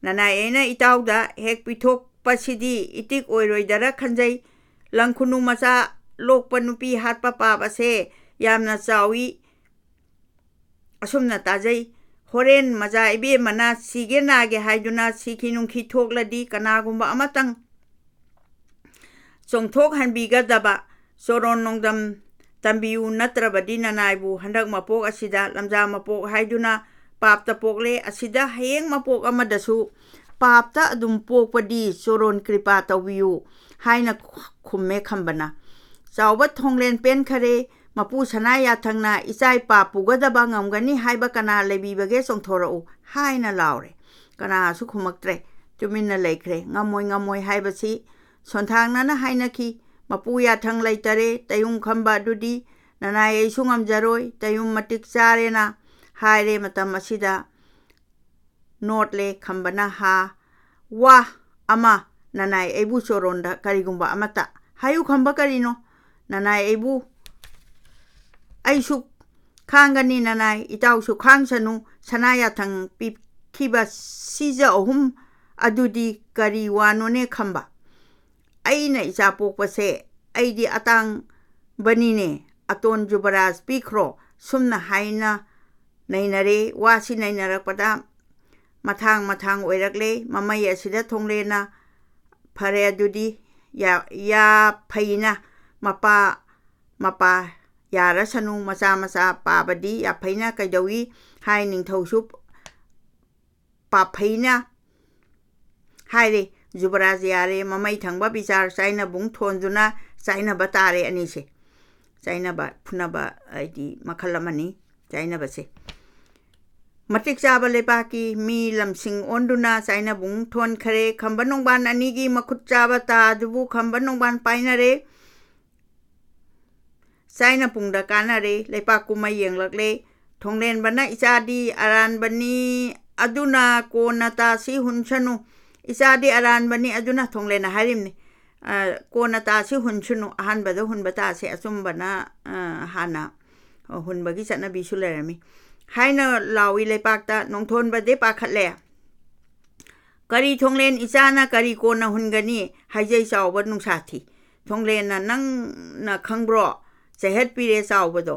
ꯅꯅꯥꯏ ꯑꯩꯅ ꯏꯇꯥꯎꯗ ꯍꯦꯛ ꯄꯤꯊꯣꯛꯄꯁꯤꯗꯤ ꯏꯇꯤꯛ ꯑꯣꯏꯔꯣꯏꯗꯔ ꯈꯟꯖꯩ꯫ ꯂꯪꯈꯨꯅꯨ ꯃꯆꯥ ꯂꯣꯛꯄ ꯅꯨꯄꯤ ꯍꯥꯠꯄ ꯄꯥꯞ ꯑꯁꯦ ꯌꯥꯝꯅ ꯆꯥꯎꯏ꯫ ꯑꯁꯨꯝꯅ ꯇꯥꯖꯩ, ꯍꯣꯔꯦꯟ ꯃꯆꯥ ꯏꯕꯦꯝꯃꯅ ꯁꯤꯒꯦ ꯅꯥꯒꯦ ꯍꯥꯏꯗꯨꯅ ꯁꯤꯈꯤ ꯅꯨꯡꯈꯤ ꯊꯣꯛꯂꯗꯤ ꯀꯅꯥꯒꯨꯝꯕ ꯑꯃꯇꯪ ꯆꯣꯡꯊꯣꯛꯍꯟꯕꯤꯒꯗꯕ ꯆꯣꯔꯣꯟ ꯅꯣꯡꯗꯝ ꯇꯝꯕꯤꯌꯨ, ꯅꯠꯇ꯭ꯔꯕꯗꯤ ꯅꯅꯥꯏꯕꯨ ꯍꯟꯗꯛ ꯃꯄꯣꯛ ꯑꯁꯤꯗ ꯂꯝꯖꯥ ꯃꯄꯣꯛ ꯍꯥꯏꯗꯨꯅ ꯄꯥꯞꯇ ꯄꯣꯛꯂꯦ꯫ ꯑꯁꯤꯗ ꯍꯌꯦꯡ ꯃꯄꯣꯛ ꯑꯃꯗꯁꯨ ꯄꯥꯞꯇ ꯑꯗꯨꯝ ꯄꯣꯛꯄꯗꯤ ꯆꯣꯔꯣꯟ ꯀ꯭ꯔꯤꯄꯥ ꯇꯧꯕꯤꯌꯨ" ꯍꯥꯏꯅ ꯈꯨꯝꯃꯦ ꯈꯝꯕꯅ꯫ "ꯆꯥꯎꯕ ꯊꯣꯡꯂꯦꯟ ꯄꯦꯟꯈꯔꯦ꯫ ꯃꯄꯨ ꯁꯅꯥ ꯌꯥꯊꯪꯅ ꯏꯆꯥꯏ ꯄꯥꯞ ꯄꯨꯒꯗꯕ ꯉꯝꯒꯅꯤ ꯍꯥꯏꯕ ꯀꯅꯥ ꯂꯩꯕꯤꯕꯒꯦ? ꯆꯣꯡꯊꯣꯔꯛꯎ" ꯍꯥꯏꯅ ꯂꯥꯎꯔꯦ꯫ ꯀꯅꯥꯁꯨ ꯈꯨꯝꯃꯛꯇ꯭ꯔꯦ꯫ ꯇꯨꯃꯤꯟꯅ ꯂꯩꯈ꯭ꯔꯦ꯫ "ꯉꯝꯃꯣꯏ, ꯉꯝꯃꯣꯏ" ꯍꯥꯏꯕꯁꯤ ꯁꯣꯟꯊꯥꯡꯅꯅ ꯍꯥꯏꯅꯈꯤ꯫ "ꯃꯄꯨ ꯌꯥꯊꯪ ꯂꯩꯇꯔꯦ꯫ ꯇꯌꯨꯝ ꯈꯝꯕ ꯑꯗꯨꯗꯤ ꯅꯅꯥꯏ ꯑꯩꯁꯨ ꯉꯝꯖꯔꯣꯏ꯫ ꯇꯌꯨꯝ ꯃꯇꯤꯛ ꯆꯥꯔꯦꯅ" ꯍꯥꯏꯔꯦ꯫ ꯃꯇꯝ ꯑꯁꯤꯗ ꯅꯣꯠꯂꯦ ꯈꯝꯕꯅ꯫ "ꯍꯥ, ꯋꯥ ꯑꯃ, ꯅꯅꯥꯏ ꯑꯩꯕꯨ ꯆꯣꯔꯣꯟꯗ ꯀꯔꯤꯒꯨꯝꯕ ꯑꯃꯠꯇ ꯍꯥꯏꯌꯨ ꯈꯝꯕ꯫ ꯀꯔꯤꯅꯣ? ꯅꯅꯥꯏ ꯑꯩꯕꯨ ꯑꯩꯁꯨ ꯈꯥꯡꯒꯅꯤ ꯅꯅꯥꯏ, ꯏꯇꯥꯎꯁꯨ ꯈꯥꯡꯁꯅꯨ꯫ ꯁꯅꯥ ꯌꯥꯊꯪ ꯄꯤꯈꯤꯕ ꯁꯤꯖ ꯑꯍꯨꯝ ꯑꯗꯨꯗꯤ ꯀꯔꯤ ꯋꯥꯅꯣꯅꯦ ꯈꯝꯕ? ꯑꯩꯅ ꯏꯆꯥ ꯄꯣꯛꯄꯁꯦ ꯑꯩꯗꯤ ꯑꯇꯥꯡꯕꯅꯤꯅꯦ꯫ ꯑꯇꯣꯟ ꯖꯨꯕꯔꯥꯖ ꯄꯤꯈ꯭ꯔꯣ" ꯁꯨꯝꯅ ꯍꯥꯏꯅ ꯅꯩꯅꯔꯦ꯫ ꯋꯥꯁꯤ ꯅꯩꯅꯔꯛꯄꯗ ꯃꯊꯥꯡ ꯃꯊꯥꯡ ꯑꯣꯏꯔꯛꯂꯦ꯫ ꯃꯃꯩ ꯑꯁꯤꯗ ꯊꯣꯡꯂꯦꯅ "ꯐꯔꯦ ꯑꯗꯨꯗꯤ, ꯌꯥ-, ꯌꯥ ꯐꯩꯅ ꯃꯄꯥ, ꯃꯄꯥ ꯌꯥꯔꯁꯅꯨ, ꯃꯆꯥ ꯃꯆꯥ ꯄꯥꯕꯗꯤ ꯌꯥꯐꯩꯅ ꯀꯩꯗꯧꯏ ꯍꯥꯏ? ꯅꯤꯡꯊꯧꯁꯨ ꯄꯥꯐꯩꯅ" ꯍꯥꯏꯔꯦ꯫ "ꯖꯨꯕꯔꯥꯖ ꯌꯥꯔꯦ, ꯃꯃꯩ ꯊꯪꯕ ꯕꯤꯆꯥꯔ ꯆꯥꯏꯅꯕꯨꯡ ꯊꯣꯟꯗꯨꯅ ꯆꯥꯏꯅꯕ ꯇꯥꯔꯦ ꯑꯅꯤꯁꯦ"꯫ ꯆꯥꯏꯅꯕ, ꯐꯨꯅꯕ ꯍꯥꯏꯗꯤ ꯃꯈꯜ ꯑꯃꯅꯤ ꯆꯥꯏꯅꯕꯁꯦ꯫ ꯃꯇꯤꯛ ꯆꯥꯕ ꯂꯩꯕꯥꯛꯀꯤ ꯃꯤ ꯂꯝꯁꯤꯡ ꯑꯣꯟꯗꯨꯅ ꯆꯥꯏꯅꯕꯨꯡ ꯊꯣꯟꯈꯔꯦ꯫ ꯈꯝꯕ ꯅꯣꯡꯕꯥꯟ ꯑꯅꯤꯒꯤ ꯃꯈꯨꯠ ꯆꯥꯕ ꯇꯥ ꯑꯗꯨꯕꯨ ꯈꯝꯕ ꯅꯣꯡꯕꯥꯟ ꯄꯥꯏꯅꯔꯦ꯫ ꯆꯥꯏꯅꯄꯨꯡꯗ ꯀꯥꯟꯅꯔꯦ꯫ ꯂꯩꯄꯥꯛ ꯀꯨꯝꯃꯩ ꯌꯦꯡꯂꯛꯂꯦ꯫ ꯊꯣꯡꯂꯦꯟꯕꯅ "ꯏꯆꯥꯗꯤ ꯑꯔꯥꯟꯕꯅꯤ, ꯑꯗꯨꯅ ꯀꯣꯟꯅ ꯇꯥꯁꯤ ꯍꯨꯟꯁꯅꯨ꯫ ꯏꯆꯥꯗꯤ ꯑꯔꯥꯟꯕꯅꯤ, ꯑꯗꯨꯅ" ꯊꯣꯡꯂꯦꯟꯅ ꯍꯥꯏꯔꯤꯕꯅꯤ꯫ "ꯑ, ꯀꯣꯟꯅ ꯇꯥꯁꯤ ꯍꯨꯟꯁꯅꯨ, ꯑꯍꯥꯟꯕꯗ ꯍꯨꯟꯕ ꯇꯥꯁꯦ, ꯑꯆꯨꯝꯕꯅ, ꯑ, ꯍꯥꯟꯅ ꯍꯨꯟꯕꯒꯤ ꯆꯠꯅꯕꯤꯁꯨ ꯂꯩꯔꯝꯃꯤ" ꯍꯥꯏꯅ ꯂꯥꯎꯏ ꯂꯩꯄꯥꯛꯇ꯫ ꯅꯣꯡꯊꯣꯟꯕꯗꯤ ꯄꯥꯈꯠꯂꯦ꯫ "ꯀꯔꯤ ꯊꯣꯡꯂꯦꯟ ꯏꯆꯥꯅ ꯀꯔꯤ ꯀꯣꯟꯅ ꯍꯨꯟꯒꯅꯤ?" ꯍꯥꯏꯖꯩ ꯆꯥꯎꯕ ꯅꯨꯡꯁꯥ ꯊꯤ꯫ ꯊꯣꯡꯂꯦꯟꯅ "ꯅꯪꯅ ꯈꯪꯕ꯭ꯔꯣ? ꯆꯩꯍꯠꯄꯤꯔꯦ ꯆꯥꯎꯕꯗꯣ꯫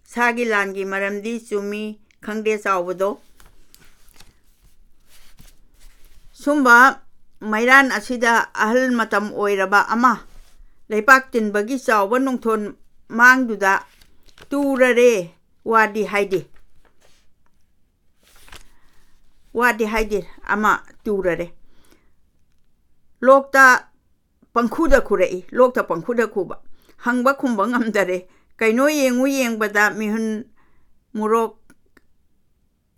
ꯁꯥꯒꯤ ꯂꯥꯟꯒꯤ ꯃꯔꯝꯗꯤ ꯆꯨꯝꯃꯤ ꯈꯪꯗꯦ ꯆꯥꯎꯕꯗꯣ꯫ ꯁꯨꯝꯕ ꯃꯩꯔꯥꯟ ꯑꯁꯤꯗ ꯑꯍꯜ ꯃꯇꯝ ꯑꯣꯏꯔꯕ ꯑꯃ ꯂꯩꯄꯥꯛ ꯇꯤꯟꯕꯒꯤ ꯆꯥꯎꯕ ꯅꯨꯡꯊꯣꯟ ꯃꯥꯡꯗꯨꯗ ꯇꯨꯔꯔꯦ ꯋꯥꯗꯤ ꯍꯥꯏꯗꯦ꯫ ꯋꯥꯗꯤ ꯍꯥꯏꯗꯦ, ꯑꯃ ꯇꯨꯔꯔꯦ꯫ ꯂꯣꯛꯇ ꯄꯪꯈꯨꯗ ꯈꯨꯔꯛꯏ, ꯂꯣꯛꯇ ꯄꯪꯈꯨꯗ ꯈꯨꯕ꯫ ꯍꯪꯕ ꯈꯨꯝꯕ ꯉꯝꯗꯔꯦ꯫ ꯀꯩꯅꯣ ꯌꯦꯡꯉꯨ ꯌꯦꯡꯕꯗ ꯃꯤꯍꯨꯟ ꯃꯣꯔꯣꯛ,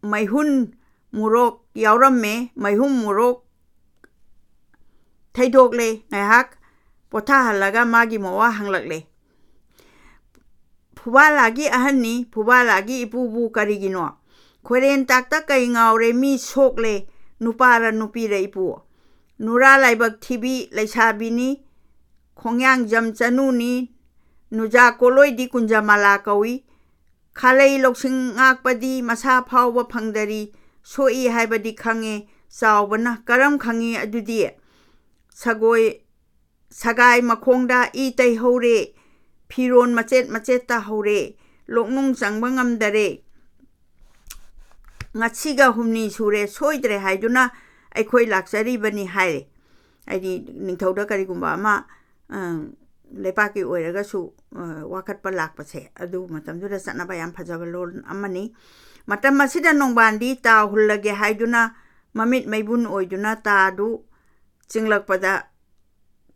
ꯃꯩꯍꯨꯟ ꯃꯣꯔꯣꯛ ꯌꯥꯎꯔꯝꯃꯦ꯫ ꯃꯩꯍꯨꯟ ꯃꯣꯔꯣꯛ ꯊꯩꯗꯣꯛꯂꯦ꯫ ꯉꯥꯏꯍꯥꯛ ꯄꯣꯊꯥꯍꯜꯂꯒ ꯃꯥꯒꯤ ꯃꯋꯥ ꯍꯪꯂꯛꯂꯦ꯫ "ꯐꯨꯕꯥꯂꯥꯒꯤ ꯑꯍꯟꯅꯤ, ꯐꯨꯕꯥꯂꯥꯒꯤ ꯏꯄꯨꯕꯨ ꯀꯔꯤꯒꯤꯅꯣ? ꯈꯣꯏꯔꯦꯟ ꯇꯥꯛꯇ ꯀꯩ ꯉꯥꯎꯔꯦ, ꯃꯤ ꯁꯣꯛꯂꯦ, ꯅꯨꯄꯥꯔ ꯅꯨꯄꯤꯔ ꯏꯄꯨ? ꯅꯨꯔꯥ ꯂꯥꯏꯕꯛ ꯊꯤꯕꯤ ꯂꯩꯁꯥꯕꯤꯅꯤ, ꯈꯣꯡꯌꯥꯡꯖꯝ ꯆꯅꯨꯅꯤ, ꯅꯨꯖꯥ ꯀꯣꯂꯣꯏꯗꯤ ꯀꯨꯟꯖꯃꯥꯂꯥ ꯀꯧꯏ꯫ ꯈꯥꯂꯩ ꯂꯧꯁꯤꯡ ꯉꯥꯛꯄꯗꯤ ꯃꯁꯥ ꯐꯥꯎꯕ ꯐꯪꯗꯔꯤ, ꯁꯣꯛꯏ ꯍꯥꯏꯕꯗꯤ ꯈꯪꯉꯦ, ꯆꯥꯎꯕꯅ ꯀꯔꯝ ꯈꯪꯉꯤ ꯑꯗꯨꯗꯤ? ꯁꯒꯣꯏ ꯁꯒꯥꯏ ꯃꯈꯣꯡꯗ ꯏ ꯇꯩꯍꯧꯔꯦ, ꯐꯤꯔꯣꯟ ꯃꯆꯦꯠ ꯃꯆꯦꯠ ꯇꯥꯍꯧꯔꯦ, ꯂꯣꯛꯅꯨꯡ ꯆꯪꯕ ꯉꯝꯗꯔꯦ꯫ ꯉꯁꯤꯒ ꯍꯨꯝꯅꯤ ꯁꯨꯔꯦ, ꯁꯣꯏꯗ꯭ꯔꯦ ꯍꯥꯏꯗꯨꯅ ꯑꯩꯈꯣꯏ ꯂꯥꯛꯆꯔꯤꯕꯅꯤ" ꯍꯥꯏꯔꯦ꯫ ꯍꯥꯏꯗꯤ ꯅꯤꯡꯊꯧꯗ ꯀꯔꯤꯒꯨꯝꯕ ꯑꯃ, ꯑ, ꯂꯩꯄꯥꯛꯀꯤ ꯑꯣꯏꯔꯒꯁꯨ, ꯑ, ꯋꯥꯀꯠꯄ ꯂꯥꯛꯄꯁꯦ ꯑꯗꯨ ꯃꯇꯝꯗꯨꯗ ꯆꯠꯅꯕ ꯌꯥꯝ ꯐꯖꯕ ꯂꯣꯟ ꯑꯃꯅꯤ꯫ ꯃꯇꯝ ꯑꯁꯤꯗ ꯅꯣꯡꯕꯥꯟꯗꯤ ꯇꯥ ꯍꯨꯜꯂꯒꯦ ꯍꯥꯏꯗꯨꯅ ꯃꯃꯤꯠ ꯃꯩꯕꯨꯟ ꯑꯣꯏꯗꯨꯅ ꯇꯥꯗꯨ ꯆꯤꯡꯂꯛꯄꯗ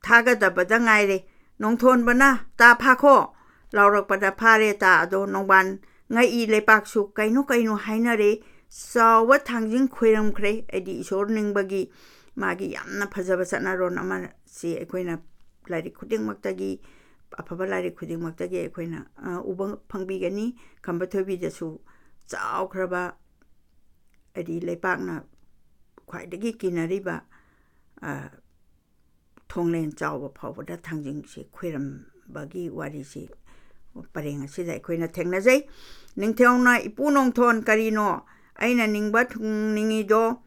ꯊꯥꯒꯗꯕꯗ ꯉꯥꯏꯔꯦ꯫ ꯅꯣꯡꯊꯣꯟꯕꯅ "ꯇꯥ ꯐꯥꯈꯣ" ꯂꯥꯎꯔꯛꯄꯗ ꯐꯥꯔꯦ ꯇꯥ ꯑꯗꯣ꯫ ꯅꯣꯡꯕꯥꯟ ꯉꯛꯏ, ꯂꯩꯄꯥꯛꯁꯨ ꯀꯩꯅꯣ ꯀꯩꯅꯣ ꯍꯥꯏꯅꯔꯦ꯫ ꯆꯥꯎꯕ ꯊꯥꯡꯖꯤꯡ ꯈꯣꯏꯔꯝꯈ꯭ꯔꯦ꯫ ꯑꯩꯗꯤ ꯏꯁꯣꯔ ꯅꯤꯡꯕꯒꯤ ꯃꯥꯒꯤ ꯌꯥꯝꯅ ꯐꯖꯕ ꯆꯠꯅꯔꯣꯟ ꯑꯃ ꯁꯤ ꯑꯩꯈꯣꯏꯅ ꯂꯥꯏꯔꯤꯛ ꯈꯨꯗꯤꯡꯃꯛꯇꯒꯤ, ꯑꯐꯕ ꯂꯥꯏꯔꯤꯛ ꯈꯨꯗꯤꯡꯃꯛꯇꯒꯤ ꯑꯩꯈꯣꯏꯅ, ꯑ, ꯎꯕ ꯐꯪꯕꯤꯒꯅꯤ꯫ ꯈꯝꯕ ꯊꯣꯏꯕꯤꯗꯁꯨ ꯆꯥꯎꯈ꯭ꯔꯕ, ꯍꯥꯏꯗꯤ ꯂꯩꯄꯥꯛꯅ ꯈ꯭ꯋꯥꯏꯗꯒꯤ ꯀꯤꯅꯔꯤꯕ, ꯑ, ꯊꯣꯡꯂꯦꯟ ꯆꯥꯎꯕ ꯐꯥꯎꯕꯗ ꯊꯥꯡꯖꯤꯡꯁꯤ ꯈꯣꯏꯔꯝꯕꯒꯤ ꯋꯥꯔꯤꯁꯤ ꯄꯔꯦꯡ ꯑꯁꯤꯗ ꯑꯩꯈꯣꯏꯅ ꯊꯦꯡꯅꯖꯩ꯫ ꯅꯤꯡꯊꯧꯅ "ꯏꯄꯨ ꯅꯣꯡꯊꯣꯟ, ꯀꯔꯤꯅꯣ ꯑꯩꯅ ꯅꯤꯡꯕ ꯊꯨꯡꯅꯤꯡꯉꯤꯗꯣ?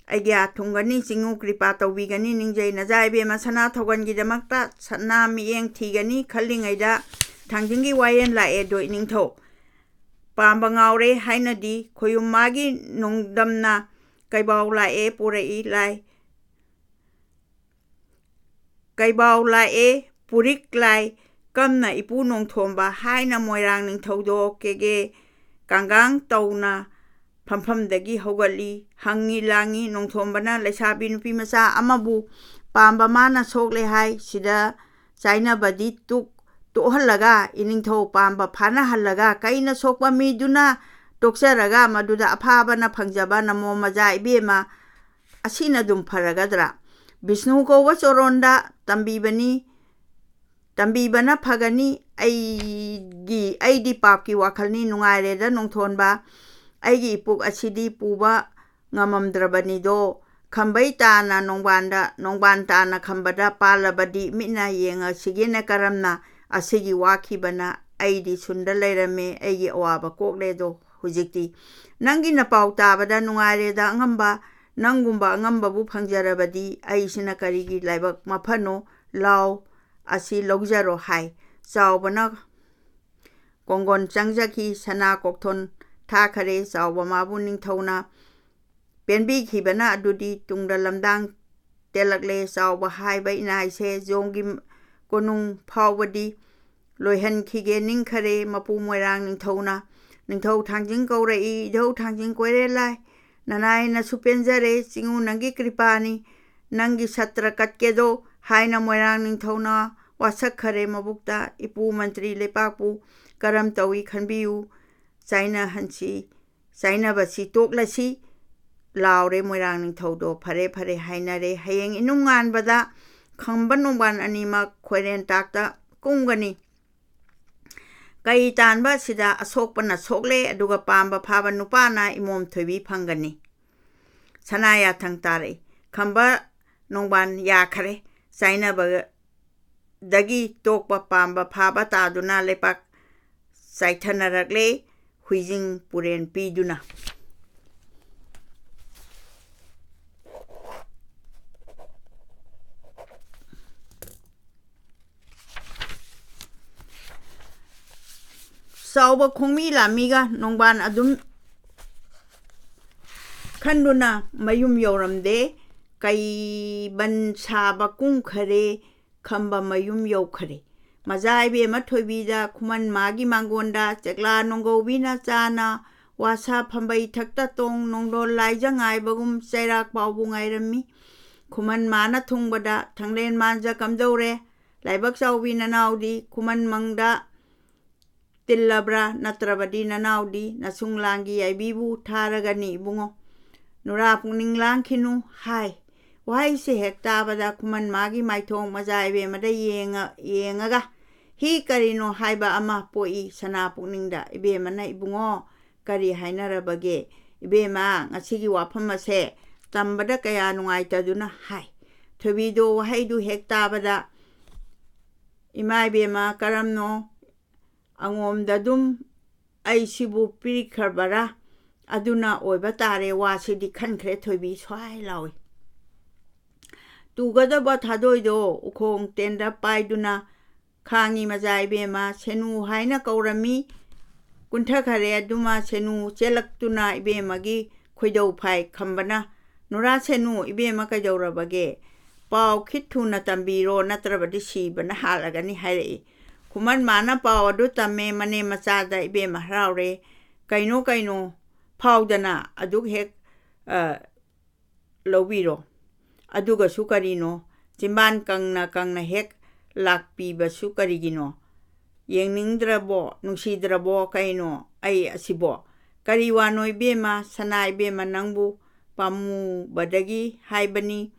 ꯑꯩꯒ꯭ꯌꯥ ꯊꯨꯡꯒꯅꯤ, ꯆꯤꯡꯉꯨ ꯀ꯭ꯔꯤꯄꯥ ꯇꯧꯕꯤꯒꯅꯤ, ꯅꯤꯡꯖꯩ ꯅꯆꯥ ꯏꯕꯦꯝꯃ ꯁꯅꯥ ꯊꯧꯒꯜꯒꯤꯗꯃꯛꯇ ꯁꯅꯥ ꯃꯤꯠꯌꯦꯡ ꯊꯤꯒꯅꯤ" ꯈꯜꯂꯤꯉꯩꯗ ꯊꯥꯡꯖꯤꯡꯒꯤ ꯋꯥꯌꯦꯜ ꯂꯥꯛꯑꯦ꯫ ꯗꯣꯏ ꯅꯤꯡꯊꯧ ꯄꯥꯝꯕ ꯉꯥꯎꯔꯦ ꯍꯥꯏꯅꯗꯤ ꯈꯣꯌꯨꯝ ꯃꯥꯒꯤ ꯅꯣꯡꯗꯝꯅ ꯀꯩꯕꯥꯎ ꯂꯥꯛꯑꯦ ꯄꯨꯔꯛꯏ ꯂꯥꯏ꯫ ꯀꯩꯕꯥꯎ ꯂꯥꯛꯑꯦ ꯄꯨꯔꯤꯛ ꯂꯥꯏ ꯀꯝꯅ ꯏꯄꯨ ꯅꯣꯡꯊꯣꯝꯕ ꯍꯥꯏꯅ ꯃꯣꯏꯔꯥꯡ ꯅꯤꯡꯊꯧꯗꯣ ꯀꯦꯒꯦ ꯀꯥꯡꯒꯥꯡ ꯇꯧꯅ ꯐꯝꯐꯝꯗꯒꯤ ꯍꯧꯒꯠꯂꯤ꯫ ꯍꯪꯉꯤ ꯂꯥꯡꯉꯤ꯫ ꯅꯣꯡꯊꯣꯝꯕꯅ ꯂꯩꯁꯥꯕꯤ ꯅꯨꯄꯤ ꯃꯆꯥ ꯑꯃꯕꯨ ꯄꯥꯝꯕ ꯃꯥꯅ ꯁꯣꯛꯂꯦ ꯍꯥꯏ꯫ ꯁꯤꯗ ꯆꯥꯏꯅꯕꯗꯤ ꯇꯨꯛ ꯇꯣꯛꯍꯜꯂꯒ, ꯏꯅꯤꯡꯊꯧ ꯄꯥꯝꯕ ꯐꯥꯅꯍꯜꯂꯒ, ꯀꯩꯅ ꯁꯣꯛꯄ ꯃꯤꯗꯨꯅ ꯇꯣꯛꯆꯔꯒ, ꯃꯗꯨꯗ ꯑꯐꯥꯕꯅ ꯐꯪꯖꯕ ꯅꯃꯣ ꯃꯖꯥ ꯏꯕꯦꯝꯃ, ꯑꯁꯤꯅ ꯑꯗꯨꯝ ꯐꯔꯒꯗ꯭ꯔꯥ? ꯕꯤꯁꯅꯨ ꯀꯧꯕ ꯆꯣꯔꯣꯟꯗ ꯇꯝꯕꯤꯕꯅꯤ, ꯇꯝꯕꯤꯕꯅ ꯐꯒꯅꯤ꯫ ꯑꯩꯒꯤ, ꯑꯩꯗꯤ ꯄꯥꯞꯀꯤ ꯋꯥꯈꯜꯅꯤ꯫ ꯅꯨꯡꯉꯥꯏꯔꯦꯗ ꯅꯣꯡꯊꯣꯟꯕ, ꯑꯩꯒꯤ ꯏꯄꯨꯛ ꯑꯁꯤꯗꯤ ꯄꯨꯕ ꯉꯝꯃꯝꯗ꯭ꯔꯕꯅꯤꯗꯣ꯫ ꯈꯝꯕꯩ ꯇꯥꯅ ꯅꯣꯡꯕꯥꯟꯗ, ꯅꯣꯡꯕꯥꯟ ꯇꯥꯅ ꯈꯝꯕꯗ ꯄꯥꯜꯂꯕꯗꯤ ꯃꯤꯠꯅ ꯌꯦꯡꯉꯁꯤꯒꯦꯅ ꯀꯔꯝꯅ ꯑꯁꯤꯒꯤ ꯋꯥꯈꯤꯕꯅ ꯑꯩꯗꯤ ꯁꯨꯟꯗ ꯂꯩꯔꯝꯃꯦ, ꯑꯩꯒꯤ ꯑꯋꯥꯕ ꯀꯣꯛꯂꯦꯗꯣ ꯍꯧꯖꯤꯛꯇꯤ꯫ ꯅꯪꯒꯤ ꯅꯄꯥꯎ ꯇꯥꯕꯗ ꯅꯨꯡꯉꯥꯏꯔꯦꯗ ꯑꯉꯝꯕ, ꯅꯪꯒꯨꯝꯕ ꯑꯉꯝꯕꯕꯨ ꯐꯪꯖꯔꯕꯗꯤ ꯑꯩꯁꯤꯅ ꯀꯔꯤꯒꯤ ꯂꯥꯏꯕꯛ ꯃꯐꯅꯣ? ꯂꯥꯎ, ꯑꯁꯤ ꯂꯧꯖꯔꯣ ꯍꯥꯏ꯫ ꯆꯥꯎꯕꯅ ꯀꯣꯡꯒꯣꯟ ꯆꯪꯖꯈꯤ꯫ ꯁꯅꯥ ꯀꯣꯛꯊꯣꯟ ꯊꯥꯈꯔꯦ꯫ ꯆꯥꯎꯕ ꯃꯥꯕꯨ ꯅꯤꯡꯊꯧꯅ ꯄꯦꯟꯕꯤꯈꯤꯕꯅ ꯑꯗꯨꯗꯤ ꯇꯨꯡꯗ ꯂꯝꯗꯥꯡ ꯇꯦꯜꯂꯛꯂꯦ꯫ ꯆꯥꯎꯕ ꯍꯥꯏꯕ ꯏꯅꯥꯏꯁꯦ ꯖꯣꯝꯒꯤ ꯀꯣꯅꯨꯡ ꯐꯥꯎꯕꯗꯤ ꯂꯣꯏꯍꯟꯈꯤꯒꯦ ꯅꯤꯡꯈꯔꯦ꯫ ꯃꯄꯨ ꯃꯣꯏꯔꯥꯡ ꯅꯤꯡꯊꯧꯅ, "ꯅꯤꯡꯊꯧ ꯊꯥꯡꯖꯤꯡ ꯀꯧꯔꯛꯏ, ꯏꯙꯧ ꯊꯥꯡꯖꯤꯡ ꯀꯣꯏꯔꯦꯜ ꯂꯥꯏ, ꯅꯅꯥꯏꯅꯁꯨ ꯄꯦꯟꯖꯔꯦ, ꯆꯤꯡꯉꯨ ꯅꯪꯒꯤ ꯀ꯭ꯔꯤꯄꯥꯅꯤ, ꯅꯪꯒꯤ ꯁꯇ꯭ꯔ ꯀꯠꯀꯦꯗꯣ" ꯍꯥꯏꯅ ꯃꯣꯏꯔꯥꯡ ꯅꯤꯡꯊꯧꯅ ꯋꯥꯁꯛꯈꯔꯦ ꯃꯕꯨꯛꯇ꯫ ꯏꯄꯨ ꯃꯟꯇ꯭ꯔꯤ ꯂꯩꯄꯥꯛꯄꯨ ꯀꯔꯝ ꯇꯧꯏ ꯈꯟꯕꯤꯌꯨ꯫ ꯆꯥꯏꯅꯍꯟꯁꯤ, ꯆꯥꯏꯅꯕꯁꯤ ꯇꯣꯛꯂꯁꯤ ꯂꯥꯎꯔꯦ ꯃꯣꯏꯔꯥꯡ ꯅꯤꯡꯊꯧꯗꯣ꯫ ꯐꯔꯦ, ꯐꯔꯦ ꯍꯥꯏꯅꯔꯦ꯫ ꯍꯌꯦꯡ ꯏꯅꯨꯡ ꯉꯥꯟꯕꯗ ꯈꯝꯕ ꯅꯣꯡꯕꯥꯟ ꯑꯅꯤꯃꯛ ꯈꯣꯏꯔꯦꯟ ꯇꯥꯛꯇ ꯀꯨꯝꯒꯅꯤ꯫ ꯀꯩ ꯇꯥꯟꯕ ꯑꯁꯤꯗ ꯑꯁꯣꯛꯄꯅ ꯁꯣꯛꯂꯦ, ꯑꯗꯨꯒ ꯄꯥꯝꯕ ꯐꯥꯕ ꯅꯨꯄꯥꯅ ꯏꯃꯣꯝ ꯊꯣꯏꯕꯤ ꯐꯪꯒꯅꯤ꯫ ꯁꯅꯥ ꯌꯥꯊꯪ ꯇꯥꯔꯛꯏ꯫ ꯈꯝꯕ ꯅꯣꯡꯕꯥꯟ ꯌꯥꯈꯔꯦ꯫ ꯆꯥꯏꯅꯕꯗꯒꯤ ꯇꯣꯛꯄ ꯄꯥꯝꯕ ꯐꯥꯕ ꯇꯥꯗꯨꯅ ꯂꯩꯄꯥꯛ ꯆꯥꯏꯊꯅꯔꯛꯂꯦ, ꯍꯨꯏꯖꯤꯡ ꯄꯨꯔꯦꯟ ꯄꯤꯗꯨꯅ꯫ ꯆꯥꯎꯕ ꯈꯣꯡꯃꯤ ꯂꯥꯃꯤꯒ ꯅꯣꯡꯕꯥꯟ ꯑꯗꯨꯝ ꯈꯟꯗꯨꯅ ꯃꯌꯨꯝ ꯌꯧꯔꯝꯗꯦ꯫ ꯀꯩꯕꯟ ꯁꯥꯕ ꯀꯨꯝꯈꯔꯦ, ꯈꯝꯕ ꯃꯌꯨꯝ ꯌꯧꯈꯔꯦ꯫ ꯃꯖꯥ ꯏꯕꯦꯝꯃ ꯊꯣꯏꯕꯤꯗ ꯈꯨꯃꯟ ꯃꯥꯒꯤ ꯃꯥꯡꯒꯣꯟꯗ ꯆꯦꯛꯂꯥ ꯅꯣꯡꯒꯧꯕꯤꯅ ꯆꯥꯅ ꯋꯥꯁꯥ ꯐꯝꯕꯩ ꯊꯛꯇ ꯇꯣꯡ ꯅꯣꯡꯗꯣꯜ ꯂꯥꯏꯖ ꯉꯥꯏꯕꯒꯨꯝ ꯆꯩꯔꯥꯛ ꯄꯥꯎꯕꯨ ꯉꯥꯏꯔꯝꯃꯤ꯫ ꯈꯨꯃꯟ ꯃꯥꯅ ꯊꯨꯡꯕꯗ ꯊꯥꯡꯂꯦꯟ ꯃꯥꯟꯖ ꯀꯝꯗꯧꯔꯦ? ꯂꯥꯏꯕꯛ ꯆꯥꯎꯕꯤ ꯅꯅꯥꯎꯗꯤ ꯈꯨꯃꯟ ꯃꯪꯗ ꯇꯤꯜꯂꯕ꯭ꯔꯥ? ꯅꯠꯇ꯭ꯔꯕꯗꯤ ꯅꯅꯥꯎꯗꯤ ꯅꯁꯨꯡ ꯂꯥꯡꯒꯤ ꯌꯥꯏꯕꯤꯕꯨ ꯊꯥꯔꯒꯅꯤ ꯏꯕꯨꯡꯉꯣ꯫ ꯅꯨꯔꯥ ꯄꯨꯛꯅꯤꯡ ꯂꯥꯡꯈꯤꯅꯨ ꯍꯥꯏ꯫ ꯋꯥꯍꯩꯁꯦ ꯍꯦꯛ ꯇꯥꯕꯗ ꯈꯨꯃꯟ ꯃꯥꯒꯤ ꯃꯥꯏꯊꯣꯡ ꯃꯆꯥ ꯏꯕꯦꯝꯃꯗ ꯌꯦꯡꯉ-, ꯌꯦꯡꯉꯒ ꯍꯤ ꯀꯔꯤꯅꯣ ꯍꯥꯏꯕ ꯑꯃ ꯄꯣꯛꯏ ꯁꯅꯥ ꯄꯨꯛꯅꯤꯡꯗ꯫ ꯏꯕꯦꯝꯃꯅ ꯏꯕꯨꯡꯉꯣ ꯀꯔꯤ ꯍꯥꯏꯅꯔꯕꯒꯦ? ꯏꯕꯦꯝꯃ, ꯉꯁꯤꯒꯤ ꯋꯥꯐꯝ ꯑꯁꯦ ꯇꯝꯕꯗ ꯀꯌꯥ ꯅꯨꯡꯉꯥꯏꯇꯗꯨꯅ ꯍꯥꯏ꯫ ꯊꯣꯏꯕꯤꯗꯣ ꯋꯥꯍꯩꯗꯨ ꯍꯦꯛ ꯇꯥꯕꯗ, "ꯏꯃꯥ ꯏꯕꯦꯝꯃ, ꯀꯔꯝꯅꯣ ꯑꯉꯣꯝꯗ ꯑꯗꯨꯝ ꯑꯩꯁꯤꯕꯨ ꯄꯤꯔꯤꯈ꯭ꯔꯕꯔꯥ? ꯑꯗꯨꯅ ꯑꯣꯏꯕ ꯇꯥꯔꯦ, ꯋꯥꯁꯤꯗꯤ ꯈꯟꯈ꯭ꯔꯦ ꯊꯣꯏꯕꯤ" ꯁ꯭ꯋꯥꯏ ꯂꯥꯎꯏ꯫ ꯇꯨꯒꯗꯕ ꯊꯥꯗꯣꯏꯗꯣ ꯎꯈꯣꯡ ꯇꯦꯟꯗ ꯄꯥꯏꯗꯨꯅ ꯈꯥꯡꯉꯤ ꯃꯆꯥ ꯏꯕꯦꯝꯃ꯫ ꯁꯦꯅꯨ ꯍꯥꯏꯅ ꯀꯧꯔꯝꯃꯤ꯫ ꯀꯨꯟꯊꯈꯔꯦ ꯑꯗꯨꯃ ꯁꯦꯅꯨ ꯆꯦꯜꯂꯛꯇꯨꯅ ꯏꯕꯦꯝꯃꯒꯤ ꯈꯣꯏꯗꯧ ꯐꯥꯏ꯫ ꯈꯝꯕꯅ, "ꯅꯨꯔꯥ ꯁꯦꯅꯨ, ꯏꯕꯦꯝꯃ ꯀꯩꯗꯧꯔꯕꯒꯦ? ꯄꯥꯎ ꯈꯤꯠ ꯊꯨꯅ ꯇꯝꯕꯤꯔꯣ, ꯅꯠꯇ꯭ꯔꯕꯗꯤ ꯁꯤꯕꯅ ꯍꯥꯜꯂꯒꯅꯤ" ꯍꯥꯏꯔꯛꯏ꯫ ꯈꯨꯃꯟ ꯃꯥꯅ ꯄꯥꯎ ꯑꯗꯨ ꯇꯝꯃꯦ꯫ ꯃꯅꯦꯝ ꯃꯆꯥꯗ ꯏꯕꯦꯝꯃ ꯍꯔꯥꯎꯔꯦ꯫ "ꯀꯩꯅꯣ, ꯀꯩꯅꯣ?" ꯐꯥꯎꯗꯅ ꯑꯗꯨꯛ ꯍꯦꯛ, ꯑ, ꯂꯧꯕꯤꯔꯣ꯫ ꯑꯗꯨꯒꯁꯨ ꯀꯔꯤꯅꯣ, ꯆꯤꯝꯕꯥꯟ ꯀꯪꯅ ꯀꯪꯅ ꯍꯦꯛ ꯂꯥꯛꯄꯤꯕꯁꯨ ꯀꯔꯤꯒꯤꯅꯣ? ꯌꯦꯡꯅꯤꯡꯗ꯭ꯔꯕꯣ, ꯅꯨꯡꯁꯤꯗ꯭ꯔꯕꯣ ꯀꯩꯅꯣ ꯑꯩ ꯑꯁꯤꯕꯣ? ꯀꯔꯤ ꯋꯥꯅꯣ ꯏꯕꯦꯝꯃ, ꯁꯅꯥ ꯏꯕꯦꯝꯃ, ꯅꯪꯕꯨ ꯄꯥꯝꯃꯨꯕꯗꯒꯤ ꯍꯥꯏꯕꯅꯤ,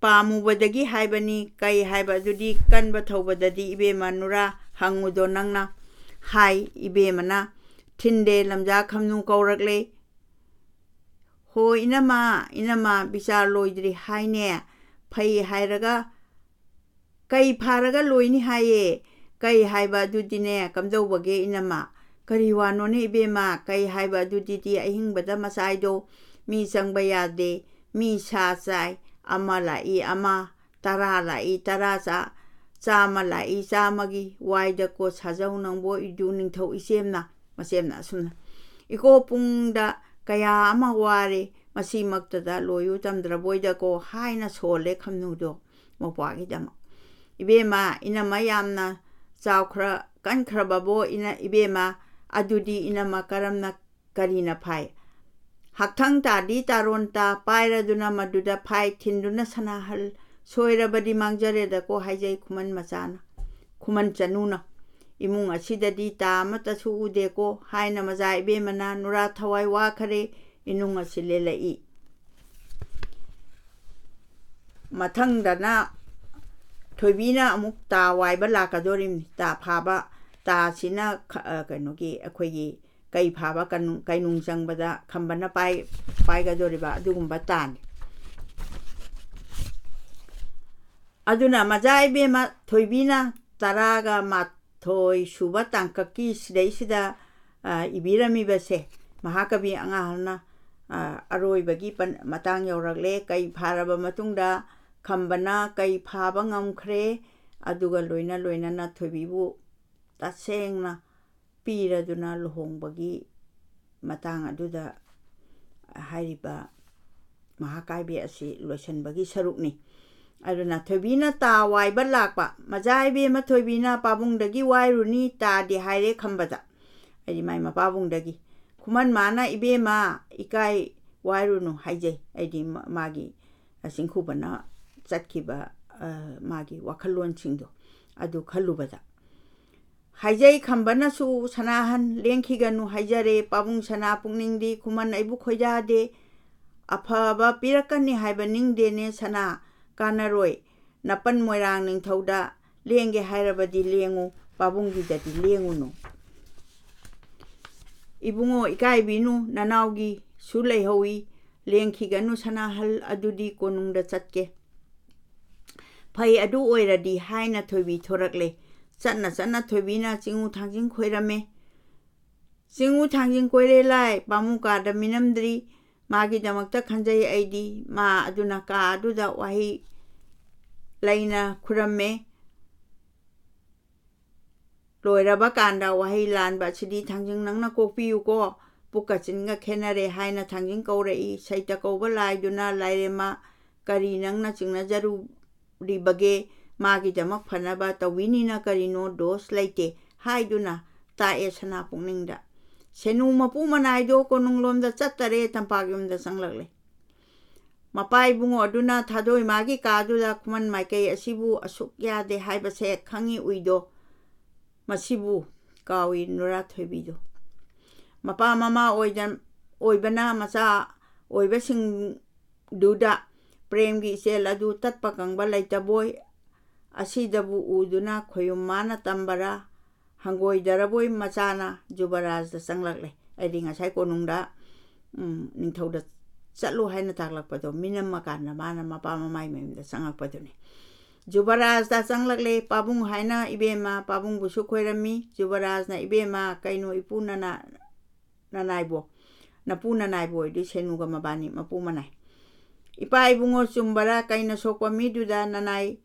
ꯄꯥꯝꯃꯨꯕꯗꯒꯤ ꯍꯥꯏꯕꯅꯤ꯫ ꯀꯩ ꯍꯥꯏꯕ ꯑꯗꯨꯗꯤ ꯀꯟꯕ ꯊꯧꯕꯗꯗꯤ ꯏꯕꯦꯝꯃ ꯅꯨꯔꯥ ꯍꯪꯉꯨꯗꯣ ꯅꯪꯅ꯫ ꯍꯥꯏ ꯏꯕꯦꯝꯃꯅ꯫ ꯊꯤꯟꯗꯦ ꯂꯝꯖꯥ ꯈꯝꯅꯨ ꯀꯧꯔꯛꯂꯦ꯫ "ꯍꯣ ꯏꯅꯝꯃ, ꯏꯅꯝꯃ, ꯕꯤꯆꯥꯔ ꯂꯣꯏꯗ꯭ꯔꯤ ꯍꯥꯏꯅꯦ꯫ ꯐꯩ ꯍꯥꯏꯔꯒ ꯀꯩ ꯐꯥꯔꯒ ꯂꯣꯏꯅꯤ ꯍꯥꯏꯌꯦ? ꯀꯩ ꯍꯥꯏꯕ ꯑꯗꯨꯗꯤꯅꯦ ꯀꯝꯗꯧꯕꯒꯦ ꯏꯅꯝꯃ?" "ꯀꯔꯤ ꯋꯥꯅꯣꯅꯦ ꯏꯕꯦꯝꯃ? ꯀꯩ ꯍꯥꯏꯕ ꯑꯗꯨꯗꯤꯗꯤ ꯑꯍꯤꯡꯕꯗ ꯃꯆꯥꯏꯗꯣ ꯃꯤ ꯆꯪꯕ ꯌꯥꯗꯦ꯫ ꯃꯤ ꯁꯥ ꯆꯥꯏ꯫ ꯑꯃ ꯂꯥꯛꯏ ꯑꯃ, ꯇꯔꯥ ꯂꯥꯛꯏ ꯇꯔꯥ ꯆꯥ, ꯆꯥꯝꯃ ꯂꯥꯛꯏ ꯆꯥꯝꯃꯒꯤ꯫ ꯋꯥꯏꯗꯀꯣ ꯁꯥꯖꯧ ꯅꯪꯕꯣ ꯏꯗꯨ ꯅꯤꯡꯊꯧ ꯏꯆꯦꯝꯅ", ꯃꯆꯦꯝꯅ ꯑꯁꯨꯝꯅ꯫ "ꯏꯀꯣ ꯄꯨꯡꯗ ꯀꯌꯥ ꯑꯃ ꯋꯥꯔꯦ, ꯃꯁꯤꯃꯛꯇꯗ ꯂꯣꯏꯌꯨ ꯇꯝꯗ꯭ꯔꯕꯣꯏꯗꯀꯣ" ꯍꯥꯏꯅ ꯁꯣꯜꯂꯦ ꯈꯝꯅꯨꯗꯣ ꯃꯧꯄ꯭ꯋꯥꯒꯤꯗꯃꯛ꯫ "ꯏꯕꯦꯝꯃ, ꯏꯅꯝꯃ ꯌꯥꯝꯅ ꯆꯥꯎꯈ꯭ꯔ ꯀꯟꯈ꯭ꯔꯕꯕꯣ ꯏꯅ-, ꯏꯕꯦꯝꯃ, ꯑꯗꯨꯗꯤ ꯏꯅꯝꯃ ꯀꯔꯝꯅ ꯀꯔꯤꯅ ꯐꯥꯏ? ꯍꯛꯊꯪ ꯇꯥꯗꯤ ꯇꯥꯔꯣꯟ ꯇꯥ ꯄꯥꯏꯔꯗꯨꯅ ꯃꯗꯨꯗ ꯐꯥꯏ ꯊꯤꯟꯗꯨꯅ ꯁꯅꯥꯍꯜ, ꯁꯣꯏꯔꯕꯗꯤ ꯃꯥꯡꯖꯔꯦꯗꯀꯣ ꯍꯥꯏꯖꯩ ꯈꯨꯃꯟ ꯃꯆꯥꯅ, ꯈꯨꯃꯟ ꯆꯅꯨꯅ꯫ ꯏꯃꯨꯡ ꯑꯁꯤꯗꯗꯤ ꯇꯥ ꯑꯃꯠꯇꯁꯨ ꯎꯗꯦꯀꯣ ꯍꯥꯏꯅ ꯃꯖꯥ ꯏꯕꯦꯝꯃꯅ ꯅꯨꯔꯥ ꯊꯋꯥꯏ ꯋꯥꯈꯔꯦ ꯏꯅꯨꯡ ꯑꯁꯤ ꯂꯦꯜꯂꯛꯏ꯫ ꯃꯊꯪꯗꯅ ꯊꯣꯏꯕꯤꯅ ꯑꯃꯨꯛ ꯇꯥ ꯋꯥꯏꯕ ꯂꯥꯛꯀꯗꯣꯔꯤꯕꯅꯤ꯫ ꯇꯥ ꯐꯥꯕ, ꯇꯥꯁꯤꯅ ꯈ-, ꯑ, ꯀꯩꯅꯣꯒꯤ, ꯑꯩꯈꯣꯏꯒꯤ ꯀꯩ ꯐꯥꯕ, ꯀꯩꯅꯨꯡ, ꯀꯩꯅꯨꯡ ꯆꯪꯕꯗ ꯈꯝꯕꯅ ꯄꯥꯏ-, ꯄꯥꯏꯒꯗꯣꯔꯤꯕ ꯑꯗꯨꯒꯨꯝꯕ ꯇꯥꯅꯤ꯫ ꯑꯗꯨꯅ ꯃꯖꯥ ꯏꯕꯦꯝꯃ ꯊꯣꯏꯕꯤꯅ ꯇꯔꯥꯒ ꯃꯥꯊꯣꯏ ꯁꯨꯕ ꯇꯥꯡꯀꯛꯀꯤ ꯁꯤꯗꯩꯁꯤꯗ, ꯑ, ꯏꯕꯤꯔꯝꯃꯤꯕꯁꯦ, ꯃꯍꯥꯀꯕꯤ ꯑꯉꯥꯡꯍꯜꯅ, ꯑ, ꯑꯔꯣꯏꯕꯒꯤ ꯄꯟ-, ꯃꯇꯥꯡ ꯌꯧꯔꯛꯂꯦ꯫ ꯀꯩ ꯐꯥꯔꯕ ꯃꯇꯨꯡꯗ ꯈꯝꯕꯅ ꯀꯩ ꯐꯥꯕ ꯉꯝꯈ꯭ꯔꯦ, ꯑꯗꯨꯒ ꯂꯣꯏꯅ ꯂꯣꯏꯅꯅ ꯊꯣꯏꯕꯤꯕꯨ ꯇꯁꯦꯡꯅ ꯄꯤꯔꯗꯨꯅ ꯂꯨꯍꯣꯡꯕꯒꯤ ꯃꯇꯥꯡ ꯑꯗꯨꯗ ꯍꯥꯏꯔꯤꯕ ꯃꯍꯥꯀꯥꯕ꯭ꯌ ꯑꯁꯤ ꯂꯣꯏꯁꯤꯟꯕꯒꯤ ꯁꯔꯨꯛꯅꯤ꯫ ꯑꯗꯨꯅ ꯊꯣꯏꯕꯤꯅ ꯇꯥ ꯋꯥꯏꯕ ꯂꯥꯛꯄ, ꯃꯖꯥ ꯏꯕꯦꯝꯃ ꯊꯣꯏꯕꯤꯅ ꯄꯥꯕꯨꯡꯗꯒꯤ ꯋꯥꯏꯔꯨꯅꯤ ꯇꯥꯗꯤ ꯍꯥꯏꯔꯦ ꯈꯝꯕꯗ, ꯍꯥꯏꯗꯤ ꯃꯥꯏ ꯃꯄꯥꯕꯨꯡꯗꯒꯤ꯫ ꯈꯨꯃꯟ ꯃꯥꯅ, "ꯏꯕꯦꯝꯃ, ꯏꯀꯥꯏ ꯋꯥꯏꯔꯨꯅꯨ" ꯍꯥꯏꯖꯩ, ꯍꯥꯏꯗꯤ ꯃ-, ꯃꯥꯒꯤ ꯆꯤꯡꯈꯨꯕꯅ ꯆꯠꯈꯤꯕ, ꯑ, ꯃꯥꯒꯤ ꯋꯥꯈꯜꯂꯣꯟꯁꯤꯡꯗꯣ ꯑꯗꯨ ꯈꯜꯂꯨꯕꯗ꯫ ꯍꯥꯏꯖꯩ ꯈꯝꯕꯅꯁꯨ ꯁꯅꯥꯍꯟ ꯂꯦꯡꯈꯤꯒꯅꯨ ꯍꯥꯏꯖꯔꯦ, ꯄꯥꯕꯨꯡ ꯁꯅꯥ ꯄꯨꯛꯅꯤꯡꯗꯤ ꯈꯨꯃꯟ ꯑꯩꯕꯨ ꯈꯣꯏꯗꯥꯗꯦ, ꯑꯐꯕ ꯄꯤꯔꯛꯀꯅꯤ ꯍꯥꯏꯕ ꯅꯤꯡꯗꯦꯅꯦ ꯁꯅꯥ, ꯀꯥꯟꯅꯔꯣꯏ, ꯅꯥꯄꯟ ꯃꯣꯏꯔꯥꯡ ꯅꯤꯡꯊꯧꯗ ꯂꯦꯡꯒꯦ ꯍꯥꯏꯔꯕꯗꯤ ꯂꯦꯡꯉꯨ, ꯄꯥꯕꯨꯡꯒꯤꯗꯗꯤ ꯂꯦꯡꯉꯨꯅꯨ꯫ ꯏꯕꯨꯡꯉꯣ ꯏꯀꯥꯏꯕꯤꯅꯨ, ꯅꯅꯥꯎꯒꯤꯁꯨ ꯂꯩꯍꯧꯏ, ꯂꯦꯡꯈꯤꯒꯅꯨ ꯁꯅꯥꯍꯜ ꯑꯗꯨꯗꯤ ꯀꯣꯅꯨꯡꯗ ꯆꯠꯀꯦ꯫ ꯐꯩ, ꯑꯗꯨ ꯑꯣꯏꯔꯗꯤ ꯍꯥꯏꯅ ꯊꯣꯏꯕꯤ ꯊꯣꯔꯛꯂꯦ꯫ ꯆꯠꯅ ꯆꯠꯅ ꯊꯣꯏꯕꯤꯅ ꯆꯤꯡꯉꯨ ꯊꯥꯡꯖꯤꯡ ꯈꯣꯏꯔꯝꯃꯦ꯫ ꯆꯤꯡꯉꯨ ꯊꯥꯡꯖꯤꯡ ꯀꯣꯏꯔꯦ ꯂꯥꯏ, ꯄꯥꯃꯨ ꯀꯥꯗ ꯃꯤꯅꯝꯗ꯭ꯔꯤ, ꯃꯥꯒꯤꯗꯃꯛꯇ ꯈꯟꯖꯩ ꯑꯩꯗꯤ꯫ ꯃꯥ ꯑꯗꯨꯅ ꯀꯥ ꯑꯗꯨꯗ ꯋꯥꯍꯩ ꯂꯩꯅ ꯈꯨꯔꯝꯃꯦ꯫ ꯂꯣꯏꯔꯕ ꯀꯥꯟꯗ ꯋꯥꯍꯩ ꯂꯥꯟꯕ ꯑꯁꯤꯗꯤ, "ꯊꯥꯡꯖꯤꯡ ꯅꯪꯅ ꯀꯣꯛꯄꯤꯌꯨꯀꯣ, ꯄꯨꯛꯀ ꯆꯤꯟꯒ ꯈꯦꯠꯅꯔꯦ" ꯍꯥꯏꯅ ꯊꯥꯡꯖꯤꯡ ꯀꯧꯔꯛꯏ꯫ ꯁꯩꯇ ꯀꯧꯕ ꯂꯥꯏꯗꯨꯅ ꯂꯥꯏꯔꯦꯝꯃ, "ꯀꯔꯤ ꯅꯪꯅ ꯆꯤꯡꯅꯖꯔꯨꯔꯤꯕꯒꯦ? ꯃꯥꯒꯤꯗꯃꯛ ꯐꯅꯕ ꯇꯧꯕꯤꯅꯤꯅ ꯀꯔꯤꯅꯣ ꯗꯣꯁ ꯂꯩꯇꯦ" ꯍꯥꯏꯗꯨꯅ ꯇꯥꯛꯑꯦ ꯁꯅꯥ ꯄꯨꯛꯅꯤꯡꯗ꯫ ꯁꯦꯅꯨ ꯃꯄꯨ ꯃꯅꯥꯏꯗꯣ ꯀꯣꯅꯨꯡꯂꯣꯝꯗ ꯆꯠꯇꯔꯦ, ꯇꯝꯄꯥꯛ ꯌꯨꯝꯗ ꯆꯪꯂꯛꯂꯦ꯫ ꯃꯄꯥ ꯏꯕꯨꯡꯉꯣ ꯑꯗꯨꯅ ꯊꯥꯗꯣꯏ ꯃꯥꯒꯤ ꯀꯥꯗꯨꯗ ꯈꯨꯃꯟ ꯃꯥꯏꯀꯩ ꯑꯁꯤꯕꯨ ꯑꯁꯨꯛ ꯌꯥꯗꯦ ꯍꯥꯏꯕꯁꯦ ꯈꯪꯉꯤ ꯎꯏꯗꯣ, ꯃꯁꯤꯕꯨ ꯀꯥꯎꯏ ꯅꯨꯔꯥ ꯊꯣꯏꯕꯤꯗꯣ꯫ ꯃꯄꯥ ꯃꯃꯥ ꯑꯣꯏꯗ-, ꯑꯣꯏꯕꯅ ꯃꯆꯥ ꯑꯣꯏꯕꯁꯤꯡꯗꯨꯗ ꯄ꯭ꯔꯦꯝꯒꯤ ꯏꯆꯦꯜ ꯑꯗꯨ ꯇꯠꯄ ꯀꯪꯕ ꯂꯩꯇꯕꯣꯏ, ꯑꯁꯤꯗꯕꯨ ꯎꯗꯨꯅ ꯈꯣꯌꯨꯝ ꯃꯥꯅ ꯇꯝꯕꯔꯥ, ꯍꯪꯒꯣꯏꯗꯔꯕꯣꯏ ꯃꯆꯥꯅ ꯖꯨꯕꯔꯥꯖꯗ ꯆꯪꯂꯛꯂꯦ꯫ ꯍꯥꯏꯗꯤ ꯉꯁꯥꯏ ꯀꯣꯅꯨꯡꯗ, ꯎꯝ, ꯅꯤꯡꯊꯧꯗ ꯆꯠꯂꯨ ꯍꯥꯏꯅ ꯇꯥꯛꯂꯛꯄꯗꯣ, ꯃꯤꯅꯝꯃꯀꯥꯟꯗ ꯃꯥꯅ ꯃꯄꯥ ꯃꯃꯥꯏ ꯃꯌꯨꯝꯗ ꯆꯪꯉꯛꯄꯗꯨꯅꯤ꯫ ꯖꯨꯕꯔꯥꯖꯗ ꯆꯪꯂꯛꯂꯦ꯫ ꯄꯥꯕꯨꯡ ꯍꯥꯏꯅ ꯏꯕꯦꯝꯃ ꯄꯥꯕꯨꯡꯕꯨꯁꯨ ꯈꯣꯏꯔꯝꯃꯤ꯫ ꯖꯨꯕꯔꯥꯖꯅ, "ꯏꯕꯦꯝꯃ, ꯀꯩꯅꯣ ꯏꯄꯨ ꯅꯅꯥ-, ꯅꯅꯥꯏꯕꯣ?" ꯅꯄꯨ ꯅꯅꯥꯏꯕꯣ ꯑꯣꯏꯗꯣꯏ ꯁꯦꯅꯨꯒ ꯃꯕꯥꯅꯤ ꯃꯄꯨ ꯃꯅꯥꯏ꯫ "ꯏꯄꯥ ꯏꯕꯨꯡꯉꯣ ꯆꯨꯝꯕꯔꯥ? ꯀꯩꯅ ꯁꯣꯛꯄ ꯃꯤꯗꯨꯗ ꯅꯅꯥꯏ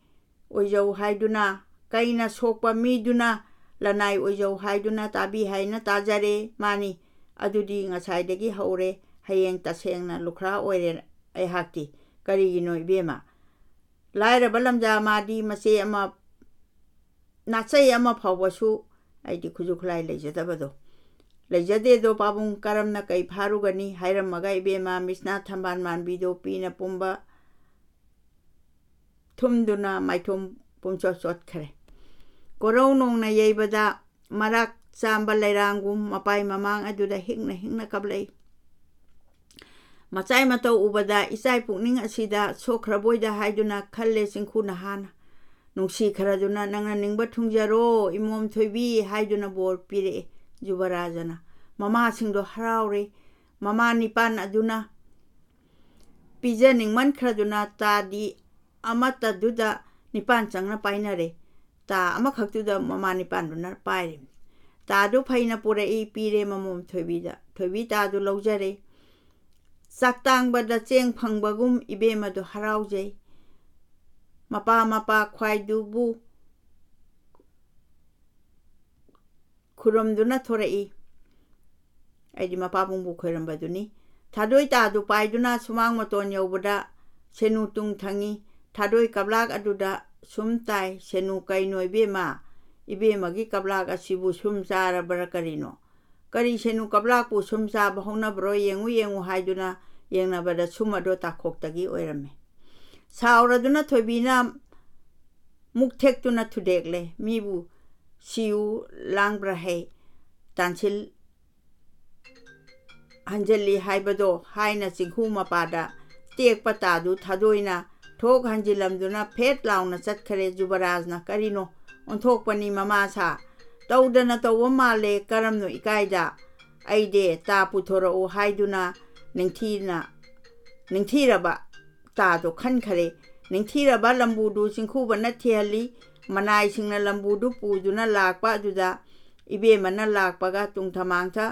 ꯑꯣꯏꯖꯧ ꯍꯥꯏꯗꯨꯅ, ꯀꯩꯅ ꯁꯣꯛꯄ ꯃꯤꯗꯨꯅ ꯂꯅꯥꯏ ꯑꯣꯏꯖꯧ ꯍꯥꯏꯗꯨꯅ ꯇꯥꯕꯤ ꯍꯥꯏꯅ ꯇꯥꯖꯔꯦ꯫ ꯃꯥꯅꯤ, ꯑꯗꯨꯗꯤ ꯉꯁꯥꯏꯗꯒꯤ ꯍꯧꯔꯦ꯫ ꯍꯌꯦꯡ ꯇꯁꯦꯡꯅ ꯂꯨꯈ꯭ꯔꯥ ꯑꯣꯏꯔꯦ ꯑꯩꯍꯥꯛꯇꯤ꯫ ꯀꯔꯤꯒꯤꯅꯣ ꯏꯕꯦꯝꯃ? ꯂꯥꯏꯔꯕ ꯂꯝꯖꯥ ꯃꯥꯗꯤ ꯃꯆꯦ ꯑꯃ, ꯅꯥꯆꯩ ꯑꯃ ꯐꯥꯎꯕꯁꯨ ꯑꯩꯗꯤ ꯈꯨꯠꯁꯨ ꯈꯨꯠꯂꯥꯏ ꯂꯩꯖꯗꯕꯗꯣ, ꯂꯩꯖꯗꯦꯗꯣ ꯄꯥꯕꯨꯡ, ꯀꯔꯝꯅ ꯀꯩ ꯐꯥꯔꯨꯒꯅꯤ?" ꯍꯥꯏꯔꯝꯃꯒ ꯏꯕꯦꯝꯃ ꯃꯤꯁꯅꯥ ꯊꯝꯕꯥꯜ ꯃꯥꯟꯕꯤꯗꯣ ꯄꯤꯅ ꯄꯨꯝꯕ ꯊꯨꯝꯗꯨꯅ ꯃꯥꯏꯊꯣꯡ ꯄꯨꯝꯆꯣꯠ ꯆꯣꯠꯈ꯭ꯔꯦ꯫ ꯀꯣꯔꯧ ꯅꯣꯡꯅ ꯌꯩꯕꯗ ꯃꯔꯥꯛ ꯆꯥꯝꯕ ꯂꯩꯔꯥꯡꯒꯨꯝ ꯃꯄꯥꯏ ꯃꯃꯥꯡ ꯑꯗꯨꯗ ꯍꯤꯡꯅ ꯍꯤꯡꯅ ꯀꯞꯂꯛꯏ꯫ ꯃꯆꯥꯏ ꯃꯇꯧ ꯎꯕꯗ ꯏꯆꯥꯏ ꯄꯨꯛꯅꯤꯡ ꯑꯁꯤꯗ ꯁꯣꯛꯈ꯭ꯔꯕꯣꯏꯗ ꯍꯥꯏꯗꯨꯅ ꯈꯜꯂꯦ ꯆꯤꯡꯈꯨ ꯅꯍꯥꯅ꯫ "ꯅꯨꯡꯁꯤꯈ꯭ꯔꯗꯨꯅ ꯅꯪꯅ ꯅꯤꯡꯕ ꯊꯨꯡꯖꯔꯣ, ꯏꯃꯣꯝ ꯊꯣꯏꯕꯤ" ꯍꯥꯏꯗꯨꯅ ꯕꯣꯔ ꯄꯤꯔꯛꯑꯦ ꯖꯨꯕꯔꯥꯖꯅ꯫ ꯃꯃꯥꯁꯤꯡꯗꯣ ꯍꯔꯥꯎꯔꯦ꯫ ꯃꯃꯥ ꯅꯤꯄꯥꯟ ꯑꯗꯨꯅ ꯄꯤꯖꯅꯤꯡꯃꯟꯈ꯭ꯔꯗꯨꯅ ꯇꯥꯗꯤ ꯑꯃꯠꯇꯗꯨꯗ ꯅꯤꯄꯥꯟ ꯆꯪꯅ ꯄꯥꯏꯅꯔꯦ꯫ ꯇꯥ ꯑꯃꯈꯛꯇꯨꯗ ꯃꯃꯥ ꯅꯤꯄꯥꯟꯗꯨꯅ ꯄꯥꯏꯔꯤꯕꯅꯤ꯫ ꯇꯥꯗꯨ ꯐꯩꯅ ꯄꯨꯔꯛꯏ, ꯄꯤꯔꯦ ꯃꯃꯣꯝ ꯊꯣꯏꯕꯤꯗ꯫ ꯊꯣꯏꯕꯤ ꯇꯥꯗꯨ ꯂꯧꯖꯔꯦ꯫ ꯆꯥꯛ ꯇꯥꯡꯕꯗ ꯆꯦꯡ ꯐꯪꯕꯒꯨꯝ ꯏꯕꯦꯝꯃꯗꯨ ꯍꯔꯥꯎꯖꯩ꯫ ꯃꯄꯥ ꯃꯄꯥ ꯈ꯭ꯋꯥꯏꯗꯨꯕꯨ ꯈꯨꯔꯨꯝꯗꯨꯅ ꯊꯣꯔꯛꯏ꯫ ꯑꯩꯗꯤ ꯃꯄꯥꯕꯨꯡꯕꯨ ꯈꯣꯏꯔꯝꯕꯗꯨꯅꯤ꯫ ꯊꯥꯗꯣꯏ ꯇꯥꯗꯨ ꯄꯥꯏꯗꯨꯅ ꯁꯨꯃꯥꯡ ꯃꯇꯣꯟ ꯌꯧꯕꯗ ꯁꯦꯅꯨ ꯇꯨꯡ ꯊꯪꯉꯤ꯫ ꯊꯥꯗꯣꯏ ꯀꯞꯂꯥꯛ ꯑꯗꯨꯗ ꯁꯨꯝ ꯇꯥꯏ, "ꯁꯦꯅꯨ ꯀꯩꯅꯣ ꯏꯕꯦꯝꯃ? ꯏꯕꯦꯝꯃꯒꯤ ꯀꯞꯂꯥꯛ ꯑꯁꯤꯕꯨ ꯁꯨꯝ ꯆꯥꯔꯕ꯭ꯔꯥ ꯀꯔꯤꯅꯣ?" "ꯀꯔꯤ ꯁꯦꯅꯨ ꯀꯞꯂꯥꯛꯄꯨ ꯁꯨꯝ ꯆꯥꯕ ꯍꯧꯅꯕ꯭ꯔꯣ? ꯌꯦꯡꯉꯨ, ꯌꯦꯡꯉꯨ" ꯍꯥꯏꯗꯨꯅ ꯌꯦꯡꯅꯕꯗ ꯁꯨꯝ ꯑꯗꯣ ꯇꯥꯈꯣꯛꯇꯒꯤ ꯑꯣꯏꯔꯝꯃꯦ꯫ ꯁꯥꯎꯔꯗꯨꯅ ꯊꯣꯏꯕꯤꯅ ꯃꯨꯛ ꯊꯦꯛꯇꯨꯅ ꯊꯨꯗꯦꯛꯂꯦ꯫ "ꯃꯤꯕꯨ ꯁꯤꯌꯨ ꯂꯥꯡꯕ꯭ꯔꯥ ꯍꯩ, ꯇꯥꯟꯁꯤꯜ ꯍꯟꯖꯤꯜꯂꯤ ꯍꯥꯏꯕꯗꯣ" ꯍꯥꯏꯅ ꯆꯤꯡꯈꯨ ꯃꯄꯥꯗ ꯇꯦꯛꯄ ꯇꯥꯗꯨ ꯊꯥꯗꯣꯏꯅ ꯊꯣꯛ ꯍꯟꯖꯤꯜꯂꯝꯗꯨꯅ ꯐꯦꯠ ꯂꯥꯎꯅ ꯆꯠꯈꯔꯦ꯫ ꯖꯨꯕꯔꯥꯖꯅ "ꯀꯔꯤꯅꯣ? ꯑꯣꯟꯊꯣꯛꯄꯅꯤ ꯃꯃꯥ ꯁꯥ꯫ ꯇꯧꯗꯅ ꯇꯧꯕ ꯃꯥꯜꯂꯦ꯫ ꯀꯔꯝꯅꯣ ꯏꯀꯥꯏꯗ? ꯑꯩꯗꯦ ꯇꯥ ꯄꯨꯊꯣꯔꯛꯎ ꯍꯥꯏꯗꯨꯅ ꯅꯤꯡꯊꯤꯅ, ꯅꯤꯡꯊꯤꯔꯕ ꯇꯥꯗꯣ ꯈꯟꯈꯔꯦ꯫ ꯅꯤꯡꯊꯤꯔꯕ ꯂꯝꯕꯨꯗꯨ ꯆꯤꯡꯈꯨꯕꯅ ꯊꯤꯍꯜꯂꯤ꯫ ꯃꯅꯥꯏꯁꯤꯡꯅ ꯂꯝꯕꯨꯗꯨ ꯄꯨꯗꯨꯅ ꯂꯥꯛꯄ ꯑꯗꯨꯗ ꯏꯕꯦꯝꯃꯅ ꯂꯥꯛꯄꯒ ꯇꯨꯡꯊꯃꯥꯡꯊ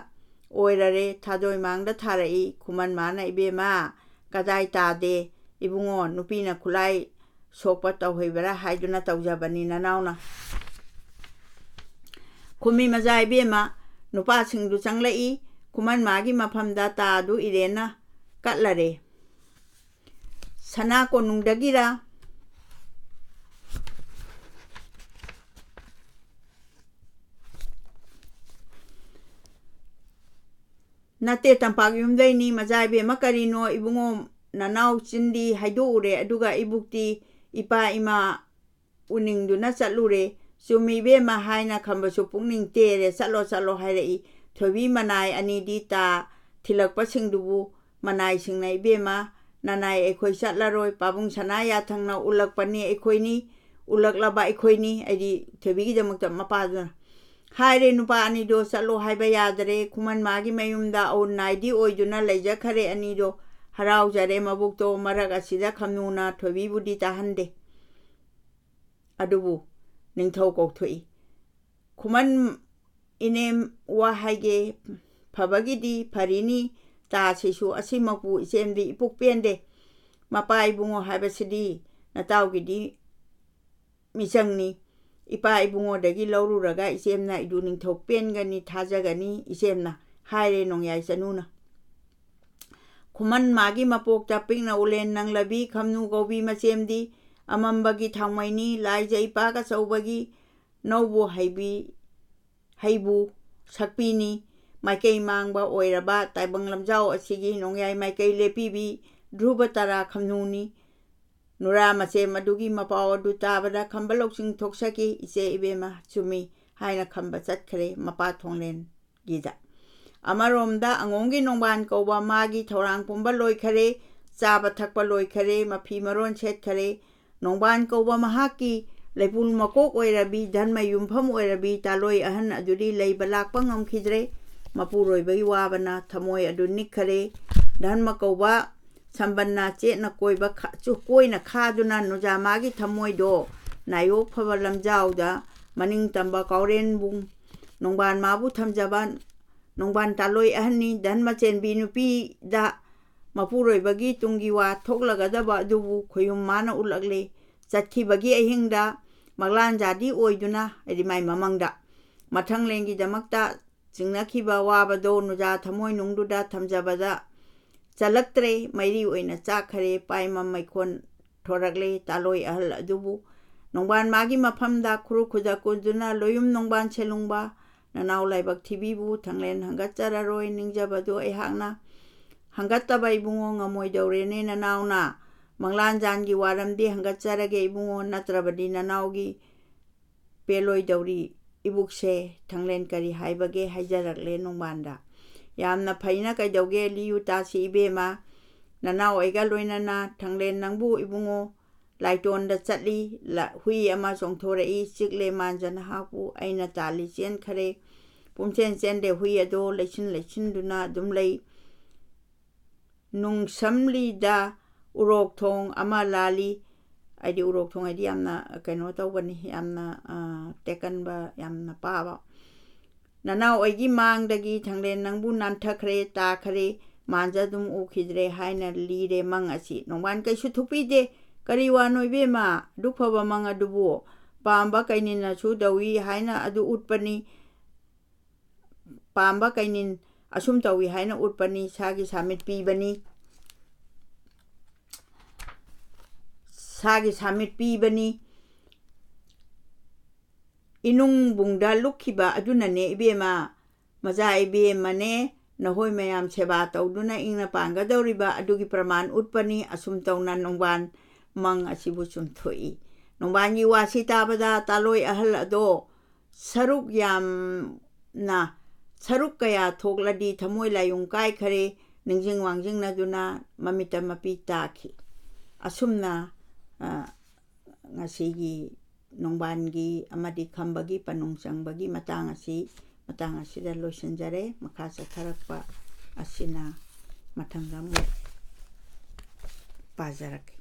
ꯑꯣꯏꯔꯔꯦ꯫ ꯊꯥꯗꯣꯏ ꯃꯥꯡꯗ ꯊꯥꯔꯛꯏ꯫ ꯈꯨꯃꯟ ꯃꯥꯅ, "ꯏꯕꯦꯝꯃ, ꯀꯗꯥꯏ ꯇꯥꯗꯦ? ꯏꯕꯨꯡꯉꯣ, ꯅꯨꯄꯤꯅ ꯈꯨꯠꯂꯥꯏ ꯁꯣꯛꯄ ꯇꯧꯍꯩꯕꯔꯥ ꯍꯥꯏꯗꯨꯅ ꯇꯧꯖꯕꯅꯤ ꯅꯅꯥꯎꯅ꯫ ꯈꯨꯃꯤ ꯃꯖꯥ ꯏꯕꯦꯝꯃ, ꯅꯨꯄꯥꯁꯤꯡꯗꯨ ꯆꯪꯂꯛꯏ꯫ ꯈꯨꯃꯟ ꯃꯥꯒꯤ ꯃꯐꯝꯗ ꯇꯥꯗꯨ ꯏꯔꯦꯟꯅ ꯀꯠꯂꯔꯦ꯫ ꯁꯅꯥ ꯀꯣꯅꯨꯡꯗꯒꯤꯔ ꯅꯠꯇꯦ, ꯇꯝꯄꯥꯛ ꯌꯨꯝꯗꯩꯅꯤ꯫ ꯃꯖꯥ ꯏꯕꯦꯝꯃ, ꯀꯔꯤꯅꯣ? ꯏꯕꯨꯡꯉꯣ, ꯅꯅꯥꯎ ꯆꯤꯟꯗꯤ ꯍꯥꯏꯗꯣꯛꯎꯔꯦ, ꯑꯗꯨꯒ ꯏꯕꯨꯛꯇꯤ ꯏꯄꯥ ꯏꯃꯥ ꯎꯅꯤꯡꯗꯨꯅ ꯆꯠꯂꯨꯔꯦ꯫ ꯆꯨꯝꯃꯤ ꯏꯕꯦꯝꯃ ꯍꯥꯏꯅ ꯈꯝꯕꯁꯨ ꯄꯨꯛꯅꯤꯡ ꯇꯦꯔꯦ꯫ "ꯆꯠꯂꯣ, ꯆꯠꯂꯣ" ꯍꯥꯏꯔꯛꯏ꯫ ꯊꯣꯏꯕꯤ ꯃꯅꯥꯏ ꯑꯅꯤꯗꯤ ꯇꯥ ꯊꯤꯜꯂꯛꯄꯁꯤꯡꯗꯨꯕꯨ ꯃꯅꯥꯏꯁꯤꯡꯅ, "ꯏꯕꯦꯝꯃ, ꯅꯅꯥꯏ ꯑꯩꯈꯣꯏ ꯆꯠꯂꯔꯣꯏ꯫ ꯄꯥꯕꯨꯡ ꯁꯅꯥ ꯌꯥꯊꯪꯅ ꯎꯠꯂꯛꯄꯅꯤ ꯑꯩꯈꯣꯏꯅꯤ, ꯎꯠꯂꯛꯂꯕ ꯑꯩꯈꯣꯏꯅꯤ"꯫ ꯑꯩꯗꯤ ꯊꯣꯏꯕꯤꯒꯤꯗꯃꯛꯇ ꯃꯄꯥꯗꯨꯅ ꯍꯥꯏꯔꯦ꯫ ꯅꯨꯄꯥ ꯑꯅꯤꯗꯣ ꯆꯠꯂꯣ ꯍꯥꯏꯕ ꯌꯥꯗꯔꯦ꯫ ꯈꯨꯃꯟ ꯃꯥꯒꯤ ꯃꯌꯨꯝꯗ ꯑꯎꯟ ꯅꯥꯏꯗꯤ ꯑꯣꯏꯗꯨꯅ ꯂꯩꯖꯈꯔꯦ꯫ ꯑꯅꯤꯗꯣ ꯍꯔꯥꯎꯖꯔꯦ꯫ ꯃꯕꯨꯛꯇꯣ ꯃꯔꯛ ꯑꯁꯤꯗ ꯈꯝꯅꯨꯅ ꯊꯣꯏꯕꯤꯕꯨꯗꯤ ꯇꯥꯍꯟꯗꯦ꯫ ꯑꯗꯨꯕꯨ ꯅꯤꯡꯊꯧ ꯀꯧꯊꯣꯛꯏ꯫ "ꯈꯨꯃꯟ ꯏꯅꯦꯝ, ꯋꯥ ꯍꯥꯏꯒꯦ꯫ ꯐꯕꯒꯤꯗꯤ ꯐꯔꯤꯅꯤ, ꯇꯥꯁꯤꯁꯨ ꯑꯁꯤꯃꯛꯄꯨ ꯏꯆꯦꯝꯗꯤ ꯏꯄꯨꯛ ꯄꯦꯟꯗꯦ꯫ ꯃꯄꯥ ꯏꯕꯨꯡꯉꯣ ꯍꯥꯏꯕꯁꯤꯗꯤ ꯅꯇꯥꯎꯒꯤꯗꯤ ꯃꯤꯆꯪꯅꯤ꯫ ꯏꯄꯥ ꯏꯕꯨꯡꯉꯣꯗꯒꯤ ꯂꯧꯔꯨꯔꯒ ꯏꯆꯦꯝꯅ ꯏꯗꯨ ꯅꯤꯡꯊꯧ ꯄꯦꯟꯒꯅꯤ, ꯊꯥꯖꯒꯅꯤ ꯏꯆꯦꯝꯅ", ꯍꯥꯏꯔꯦ ꯅꯣꯡꯌꯥꯏ ꯆꯅꯨꯅ꯫ ꯈꯨꯃꯟ ꯃꯥꯒꯤ ꯃꯄꯣꯛꯇ ꯄꯤꯛꯅ ꯎꯂꯦꯟ ꯅꯪꯂꯕꯤ ꯈꯝꯅꯨ ꯀꯧꯕꯤ ꯃꯆꯦꯝꯗꯤ ꯑꯃꯝꯕꯒꯤ ꯊꯥꯎꯃꯩꯅꯤ꯫ ꯂꯥꯏꯖ ꯏꯄꯥꯛ ꯑꯆꯧꯕꯒꯤ ꯅꯧꯕꯨ ꯍꯩꯕꯤ, ꯍꯩꯕꯨ ꯁꯛꯄꯤꯅꯤ꯫ ꯃꯥꯏꯀꯩ ꯃꯥꯡꯕ ꯑꯣꯏꯔꯕ ꯇꯥꯏꯕꯪ ꯂꯝꯖꯥꯎ ꯑꯁꯤꯒꯤ ꯅꯣꯡꯌꯥꯏ ꯃꯥꯏꯀꯩ ꯂꯦꯞꯄꯤꯕꯤ ꯙ꯭ꯔꯨꯕ ꯇꯥꯔꯥ ꯈꯝꯅꯨꯅꯤ꯫ ꯅꯨꯔꯥ ꯃꯁꯦꯝ ꯑꯗꯨꯒꯤ ꯃꯄꯥꯎ ꯑꯗꯨ ꯇꯥꯕꯗ ꯈꯝꯕ ꯂꯧꯁꯤꯡ ꯊꯣꯛꯆꯈꯤ꯫ "ꯏꯆꯦ ꯏꯕꯦꯝꯃ, ꯆꯨꯝꯃꯤ" ꯍꯥꯏꯅ ꯈꯝꯕ ꯆꯠꯈ꯭ꯔꯦ ꯃꯄꯥ ꯊꯣꯡꯂꯦꯟꯒꯤꯗ꯫ ꯑꯃꯔꯣꯝꯗ ꯑꯉꯣꯝꯒꯤ ꯅꯣꯡꯕꯥꯟ ꯀꯧꯕ ꯃꯥꯒꯤ ꯊꯧꯔꯥꯡ ꯄꯨꯝꯕ ꯂꯣꯏꯈꯔꯦ, ꯆꯥꯕ ꯊꯛꯄ ꯂꯣꯏꯈꯔꯦ, ꯃꯐꯤ ꯃꯔꯣꯟ ꯁꯦꯠꯈꯔꯦ꯫ ꯅꯣꯡꯕꯥꯟ ꯀꯧꯕ ꯃꯍꯥꯛꯀꯤ ꯂꯩꯄꯨꯜ ꯃꯀꯣꯛ ꯑꯣꯏꯔꯕꯤ, ꯙꯔꯃ ꯌꯨꯝꯐꯝ ꯑꯣꯏꯔꯕꯤ ꯇꯥꯂꯣꯏ ꯑꯍꯟ ꯑꯗꯨꯗꯤ ꯂꯩꯕ ꯂꯥꯛꯄ ꯉꯝꯈꯤꯗ꯭ꯔꯦ꯫ ꯃꯄꯨꯔꯣꯏꯕꯒꯤ ꯋꯥꯕꯅ ꯊꯃꯣꯏ ꯑꯗꯨ ꯅꯤꯛꯈꯔꯦ꯫ ꯙꯔꯃ ꯀꯧꯕ ꯁꯝꯕꯟꯅ ꯆꯦꯠꯅ ꯀꯣꯏꯕ ꯈꯥ-, ꯆꯨ-, ꯀꯣꯏꯅ ꯈꯥꯗꯨꯅ ꯅꯨꯖꯥ ꯃꯥꯒꯤ ꯊꯃꯣꯏꯗꯣ ꯅꯥꯌꯣꯛ ꯐꯕ ꯂꯝꯖꯥꯎꯗ ꯃꯅꯤꯡ ꯇꯝꯕ ꯀꯥꯎꯔꯦꯟꯕꯨꯡ ꯅꯣꯡꯕꯥꯟ ꯃꯥꯕꯨ ꯊꯝꯖꯕ ꯅꯣꯡꯕꯥꯟ ꯇꯥꯂꯣꯏ ꯑꯍꯟꯅꯤ꯫ ꯙꯔꯃ ꯆꯦꯟꯕꯤ ꯅꯨꯄꯤꯗ ꯃꯄꯨꯔꯣꯏꯕꯒꯤ ꯇꯨꯡꯒꯤ ꯋꯥ ꯊꯣꯛꯂꯒꯗꯕ ꯑꯗꯨꯕꯨ ꯈꯣꯌꯨꯝ ꯃꯥꯅ ꯎꯠꯂꯛꯂꯦ꯫ ꯆꯠꯈꯤꯕꯒꯤ ꯑꯍꯤꯡꯗ ꯃꯪꯂꯥꯟꯖꯥꯗꯤ ꯑꯣꯏꯗꯨꯅ, ꯍꯥꯏꯗꯤ ꯃꯥꯏ ꯃꯃꯪꯗ, ꯃꯊꯪꯂꯦꯟꯒꯤꯗꯃꯛꯇ ꯆꯤꯡꯅꯈꯤꯕ ꯋꯥꯕꯗꯣ ꯅꯨꯖꯥ ꯊꯃꯣꯏꯅꯨꯡꯗꯨꯗ ꯊꯝꯖꯕꯗ ꯆꯜꯂꯛꯇ꯭ꯔꯦ꯫ ꯃꯩꯔꯤ ꯑꯣꯏꯅ ꯆꯥꯛꯈꯔꯦ꯫ ꯄꯥꯏꯃꯝ ꯃꯩꯈꯣꯟ ꯊꯣꯔꯛꯂꯦ꯫ ꯇꯥꯂꯣꯏ ꯑꯍꯜ ꯑꯗꯨꯕꯨ ꯅꯣꯡꯕꯥꯟ ꯃꯥꯒꯤ ꯃꯐꯝꯗ ꯈꯨꯔꯨ ꯈꯨꯗꯛ ꯀꯨꯟꯗꯨꯅ ꯂꯣꯌꯨꯝ ꯅꯣꯡꯕꯥꯟ ꯁꯦꯂꯨꯡꯕ ꯅꯅꯥꯎ ꯂꯥꯏꯕꯛ ꯊꯤꯕꯤꯕꯨ ꯊꯪꯂꯦꯟ ꯍꯪꯒꯠꯆꯔꯔꯣꯏ꯫ ꯅꯤꯡꯖꯕꯗꯨ ꯑꯩꯍꯥꯛꯅ ꯍꯪꯒꯠꯇꯕ ꯏꯕꯨꯡꯉꯣ ꯉꯝꯃꯣꯏꯗꯧꯔꯦꯅꯦ ꯅꯅꯥꯎꯅ꯫ ꯃꯪꯂꯥꯟꯖꯥꯟꯒꯤ ꯋꯥꯔꯝꯗꯤ ꯍꯪꯒꯠꯆꯔꯒꯦ ꯏꯕꯨꯡꯉꯣ, ꯅꯠꯇ꯭ꯔꯕꯗꯤ ꯅꯅꯥꯎꯒꯤ ꯄꯦꯜꯂꯣꯏꯗꯧꯔꯤ꯫ ꯏꯕꯨꯛꯁꯦ ꯊꯪꯂꯦꯟ ꯀꯔꯤ ꯍꯥꯏꯕꯒꯦ ꯍꯥꯏꯖꯔꯛꯂꯦ ꯅꯣꯡꯕꯥꯟꯗ꯫ ꯌꯥꯝꯅ ꯐꯩꯅ ꯀꯩꯗꯧꯒꯦ ꯂꯤꯌꯨ ꯇꯥꯁꯤ ꯏꯕꯦꯝꯃ꯫ ꯅꯅꯥꯎ ꯑꯩꯒ ꯂꯣꯏꯅꯅ ꯊꯪꯂꯦꯟ ꯅꯪꯕꯨ ꯏꯕꯨꯡꯉꯣ ꯂꯥꯏꯇꯣꯟꯗ ꯆꯠꯂꯤ꯫ ꯂ-, ꯍꯨꯏ ꯑꯃ ꯆꯣꯡꯊꯣꯔꯛꯏ, ꯆꯤꯛꯂꯦ ꯃꯥꯟꯖꯅ ꯍꯥꯞꯄꯨ꯫ ꯑꯩꯅ ꯇꯥꯜꯂꯤ ꯆꯦꯟꯈꯔꯦ꯫ ꯄꯨꯝꯆꯦꯟ ꯆꯦꯟꯗꯦ ꯍꯨꯏ ꯑꯗꯣ ꯂꯩꯁꯤꯟ ꯂꯩꯁꯤꯟꯗꯨꯅ ꯑꯗꯨꯝ ꯂꯩ꯫ ꯅꯨꯡꯁꯝꯂꯤꯗ ꯎꯔꯣꯛ ꯊꯣꯡ ꯑꯃ ꯂꯥꯜꯂꯤ꯫ ꯍꯥꯏꯗꯤ ꯎꯔꯣꯛ ꯊꯣꯡ ꯍꯥꯏꯗꯤ ꯌꯥꯝꯅ ꯀꯩꯅꯣ ꯇꯧꯕꯅꯤ, ꯌꯥꯝꯅ, ꯑ, ꯇꯦꯛꯀꯟꯕ, ꯌꯥꯝꯅ ꯄꯥꯕ꯫ ꯅꯅꯥꯎ ꯑꯩꯒꯤ ꯃꯥꯡꯗꯒꯤ ꯊꯪꯂꯦꯟ ꯅꯪꯕꯨ ꯅꯥꯟꯊꯈ꯭ꯔꯦ, ꯇꯥꯈ꯭ꯔꯦ, ꯃꯥꯟꯖ ꯑꯗꯨꯝ ꯎꯈꯤꯗ꯭ꯔꯦ ꯍꯥꯏꯅ ꯂꯤꯔꯦ ꯃꯪ ꯑꯁꯤ꯫ ꯅꯣꯡꯕꯥꯟ ꯀꯩꯁꯨ ꯊꯨꯞꯄꯤꯗꯦ꯫ "ꯀꯔꯤ ꯋꯥꯅꯣ ꯏꯕꯦꯝꯃ, ꯑꯗꯨꯛ ꯐꯕ ꯃꯪ ꯑꯗꯨꯕꯨ? ꯄꯥꯝꯕ ꯀꯩꯅꯤꯟꯅꯁꯨ ꯇꯧꯏ ꯍꯥꯏꯅ ꯑꯗꯨ ꯎꯠꯄꯅꯤ꯫ ꯄꯥꯝꯕ ꯀꯩꯅꯤꯟ ꯑꯁꯨꯝ ꯇꯧꯏ ꯍꯥꯏꯅ ꯎꯠꯄꯅꯤ꯫ ꯁꯥꯒꯤ ꯁꯥꯃꯤꯠ ꯄꯤꯕꯅꯤ꯫ ꯁꯥꯒꯤ ꯁꯥꯃꯤꯠ ꯄꯤꯕꯅꯤ꯫ ꯏꯅꯨꯡꯕꯨꯡꯗ ꯂꯨꯞꯈꯤꯕ ꯑꯗꯨꯅꯅꯦ ꯏꯕꯦꯝꯃ, ꯑꯣꯖꯥ ꯏꯕꯦꯝꯃꯅꯦ, ꯅꯈꯣꯏ ꯃꯌꯥꯝ ꯁꯦꯕꯥ ꯇꯧꯗꯨꯅ ꯏꯪꯅ ꯄꯥꯟꯒꯗꯧꯔꯤꯕ ꯑꯗꯨꯒꯤ ꯄ꯭ꯔꯃꯥꯟ ꯎꯠꯄꯅꯤ꯫ ꯑꯁꯨꯝ ꯇꯧꯅ ꯅꯣꯡꯕꯥꯟ ꯃꯪ ꯑꯁꯤꯕꯨ ꯆꯨꯝꯊꯣꯛꯏ꯫ ꯅꯣꯡꯕꯥꯟꯒꯤ ꯋꯥꯁꯤ ꯇꯥꯕꯗ ꯇꯥꯂꯣꯏ ꯑꯍꯜ ꯑꯗꯣ ꯁꯔꯨꯛ ꯌꯥꯝꯅ, ꯁꯔꯨꯛ ꯀꯌꯥ ꯊꯣꯛꯂꯗꯤ ꯊꯃꯣꯏ ꯂꯥꯏꯌꯨꯡ ꯀꯥꯏꯈꯔꯦ, ꯅꯤꯡꯁꯤꯡ ꯋꯥꯡꯖꯤꯡꯅꯗꯨꯅ ꯃꯃꯤꯠꯇ ꯃꯄꯤ ꯇꯥꯈꯤ꯫ ꯑꯁꯨꯝꯅ, ꯑ, ꯉꯁꯤꯒꯤ ꯅꯣꯡꯕꯥꯟꯒꯤ ꯑꯃꯗꯤ ꯈꯝꯕꯒꯤ ꯄꯅꯨꯡ ꯆꯪꯕꯒꯤ ꯃꯇꯥꯡ ꯑꯁꯤ, ꯃꯇꯥꯡ ꯑꯁꯤꯗ ꯂꯣꯏꯁꯤꯟꯖꯔꯦ꯫ ꯃꯈꯥ ꯆꯠꯊꯔꯛꯄ ꯑꯁꯤꯅ ꯃꯊꯪꯗ ꯑꯃꯨꯛ ꯄꯥꯖꯔꯛꯀꯦ꯫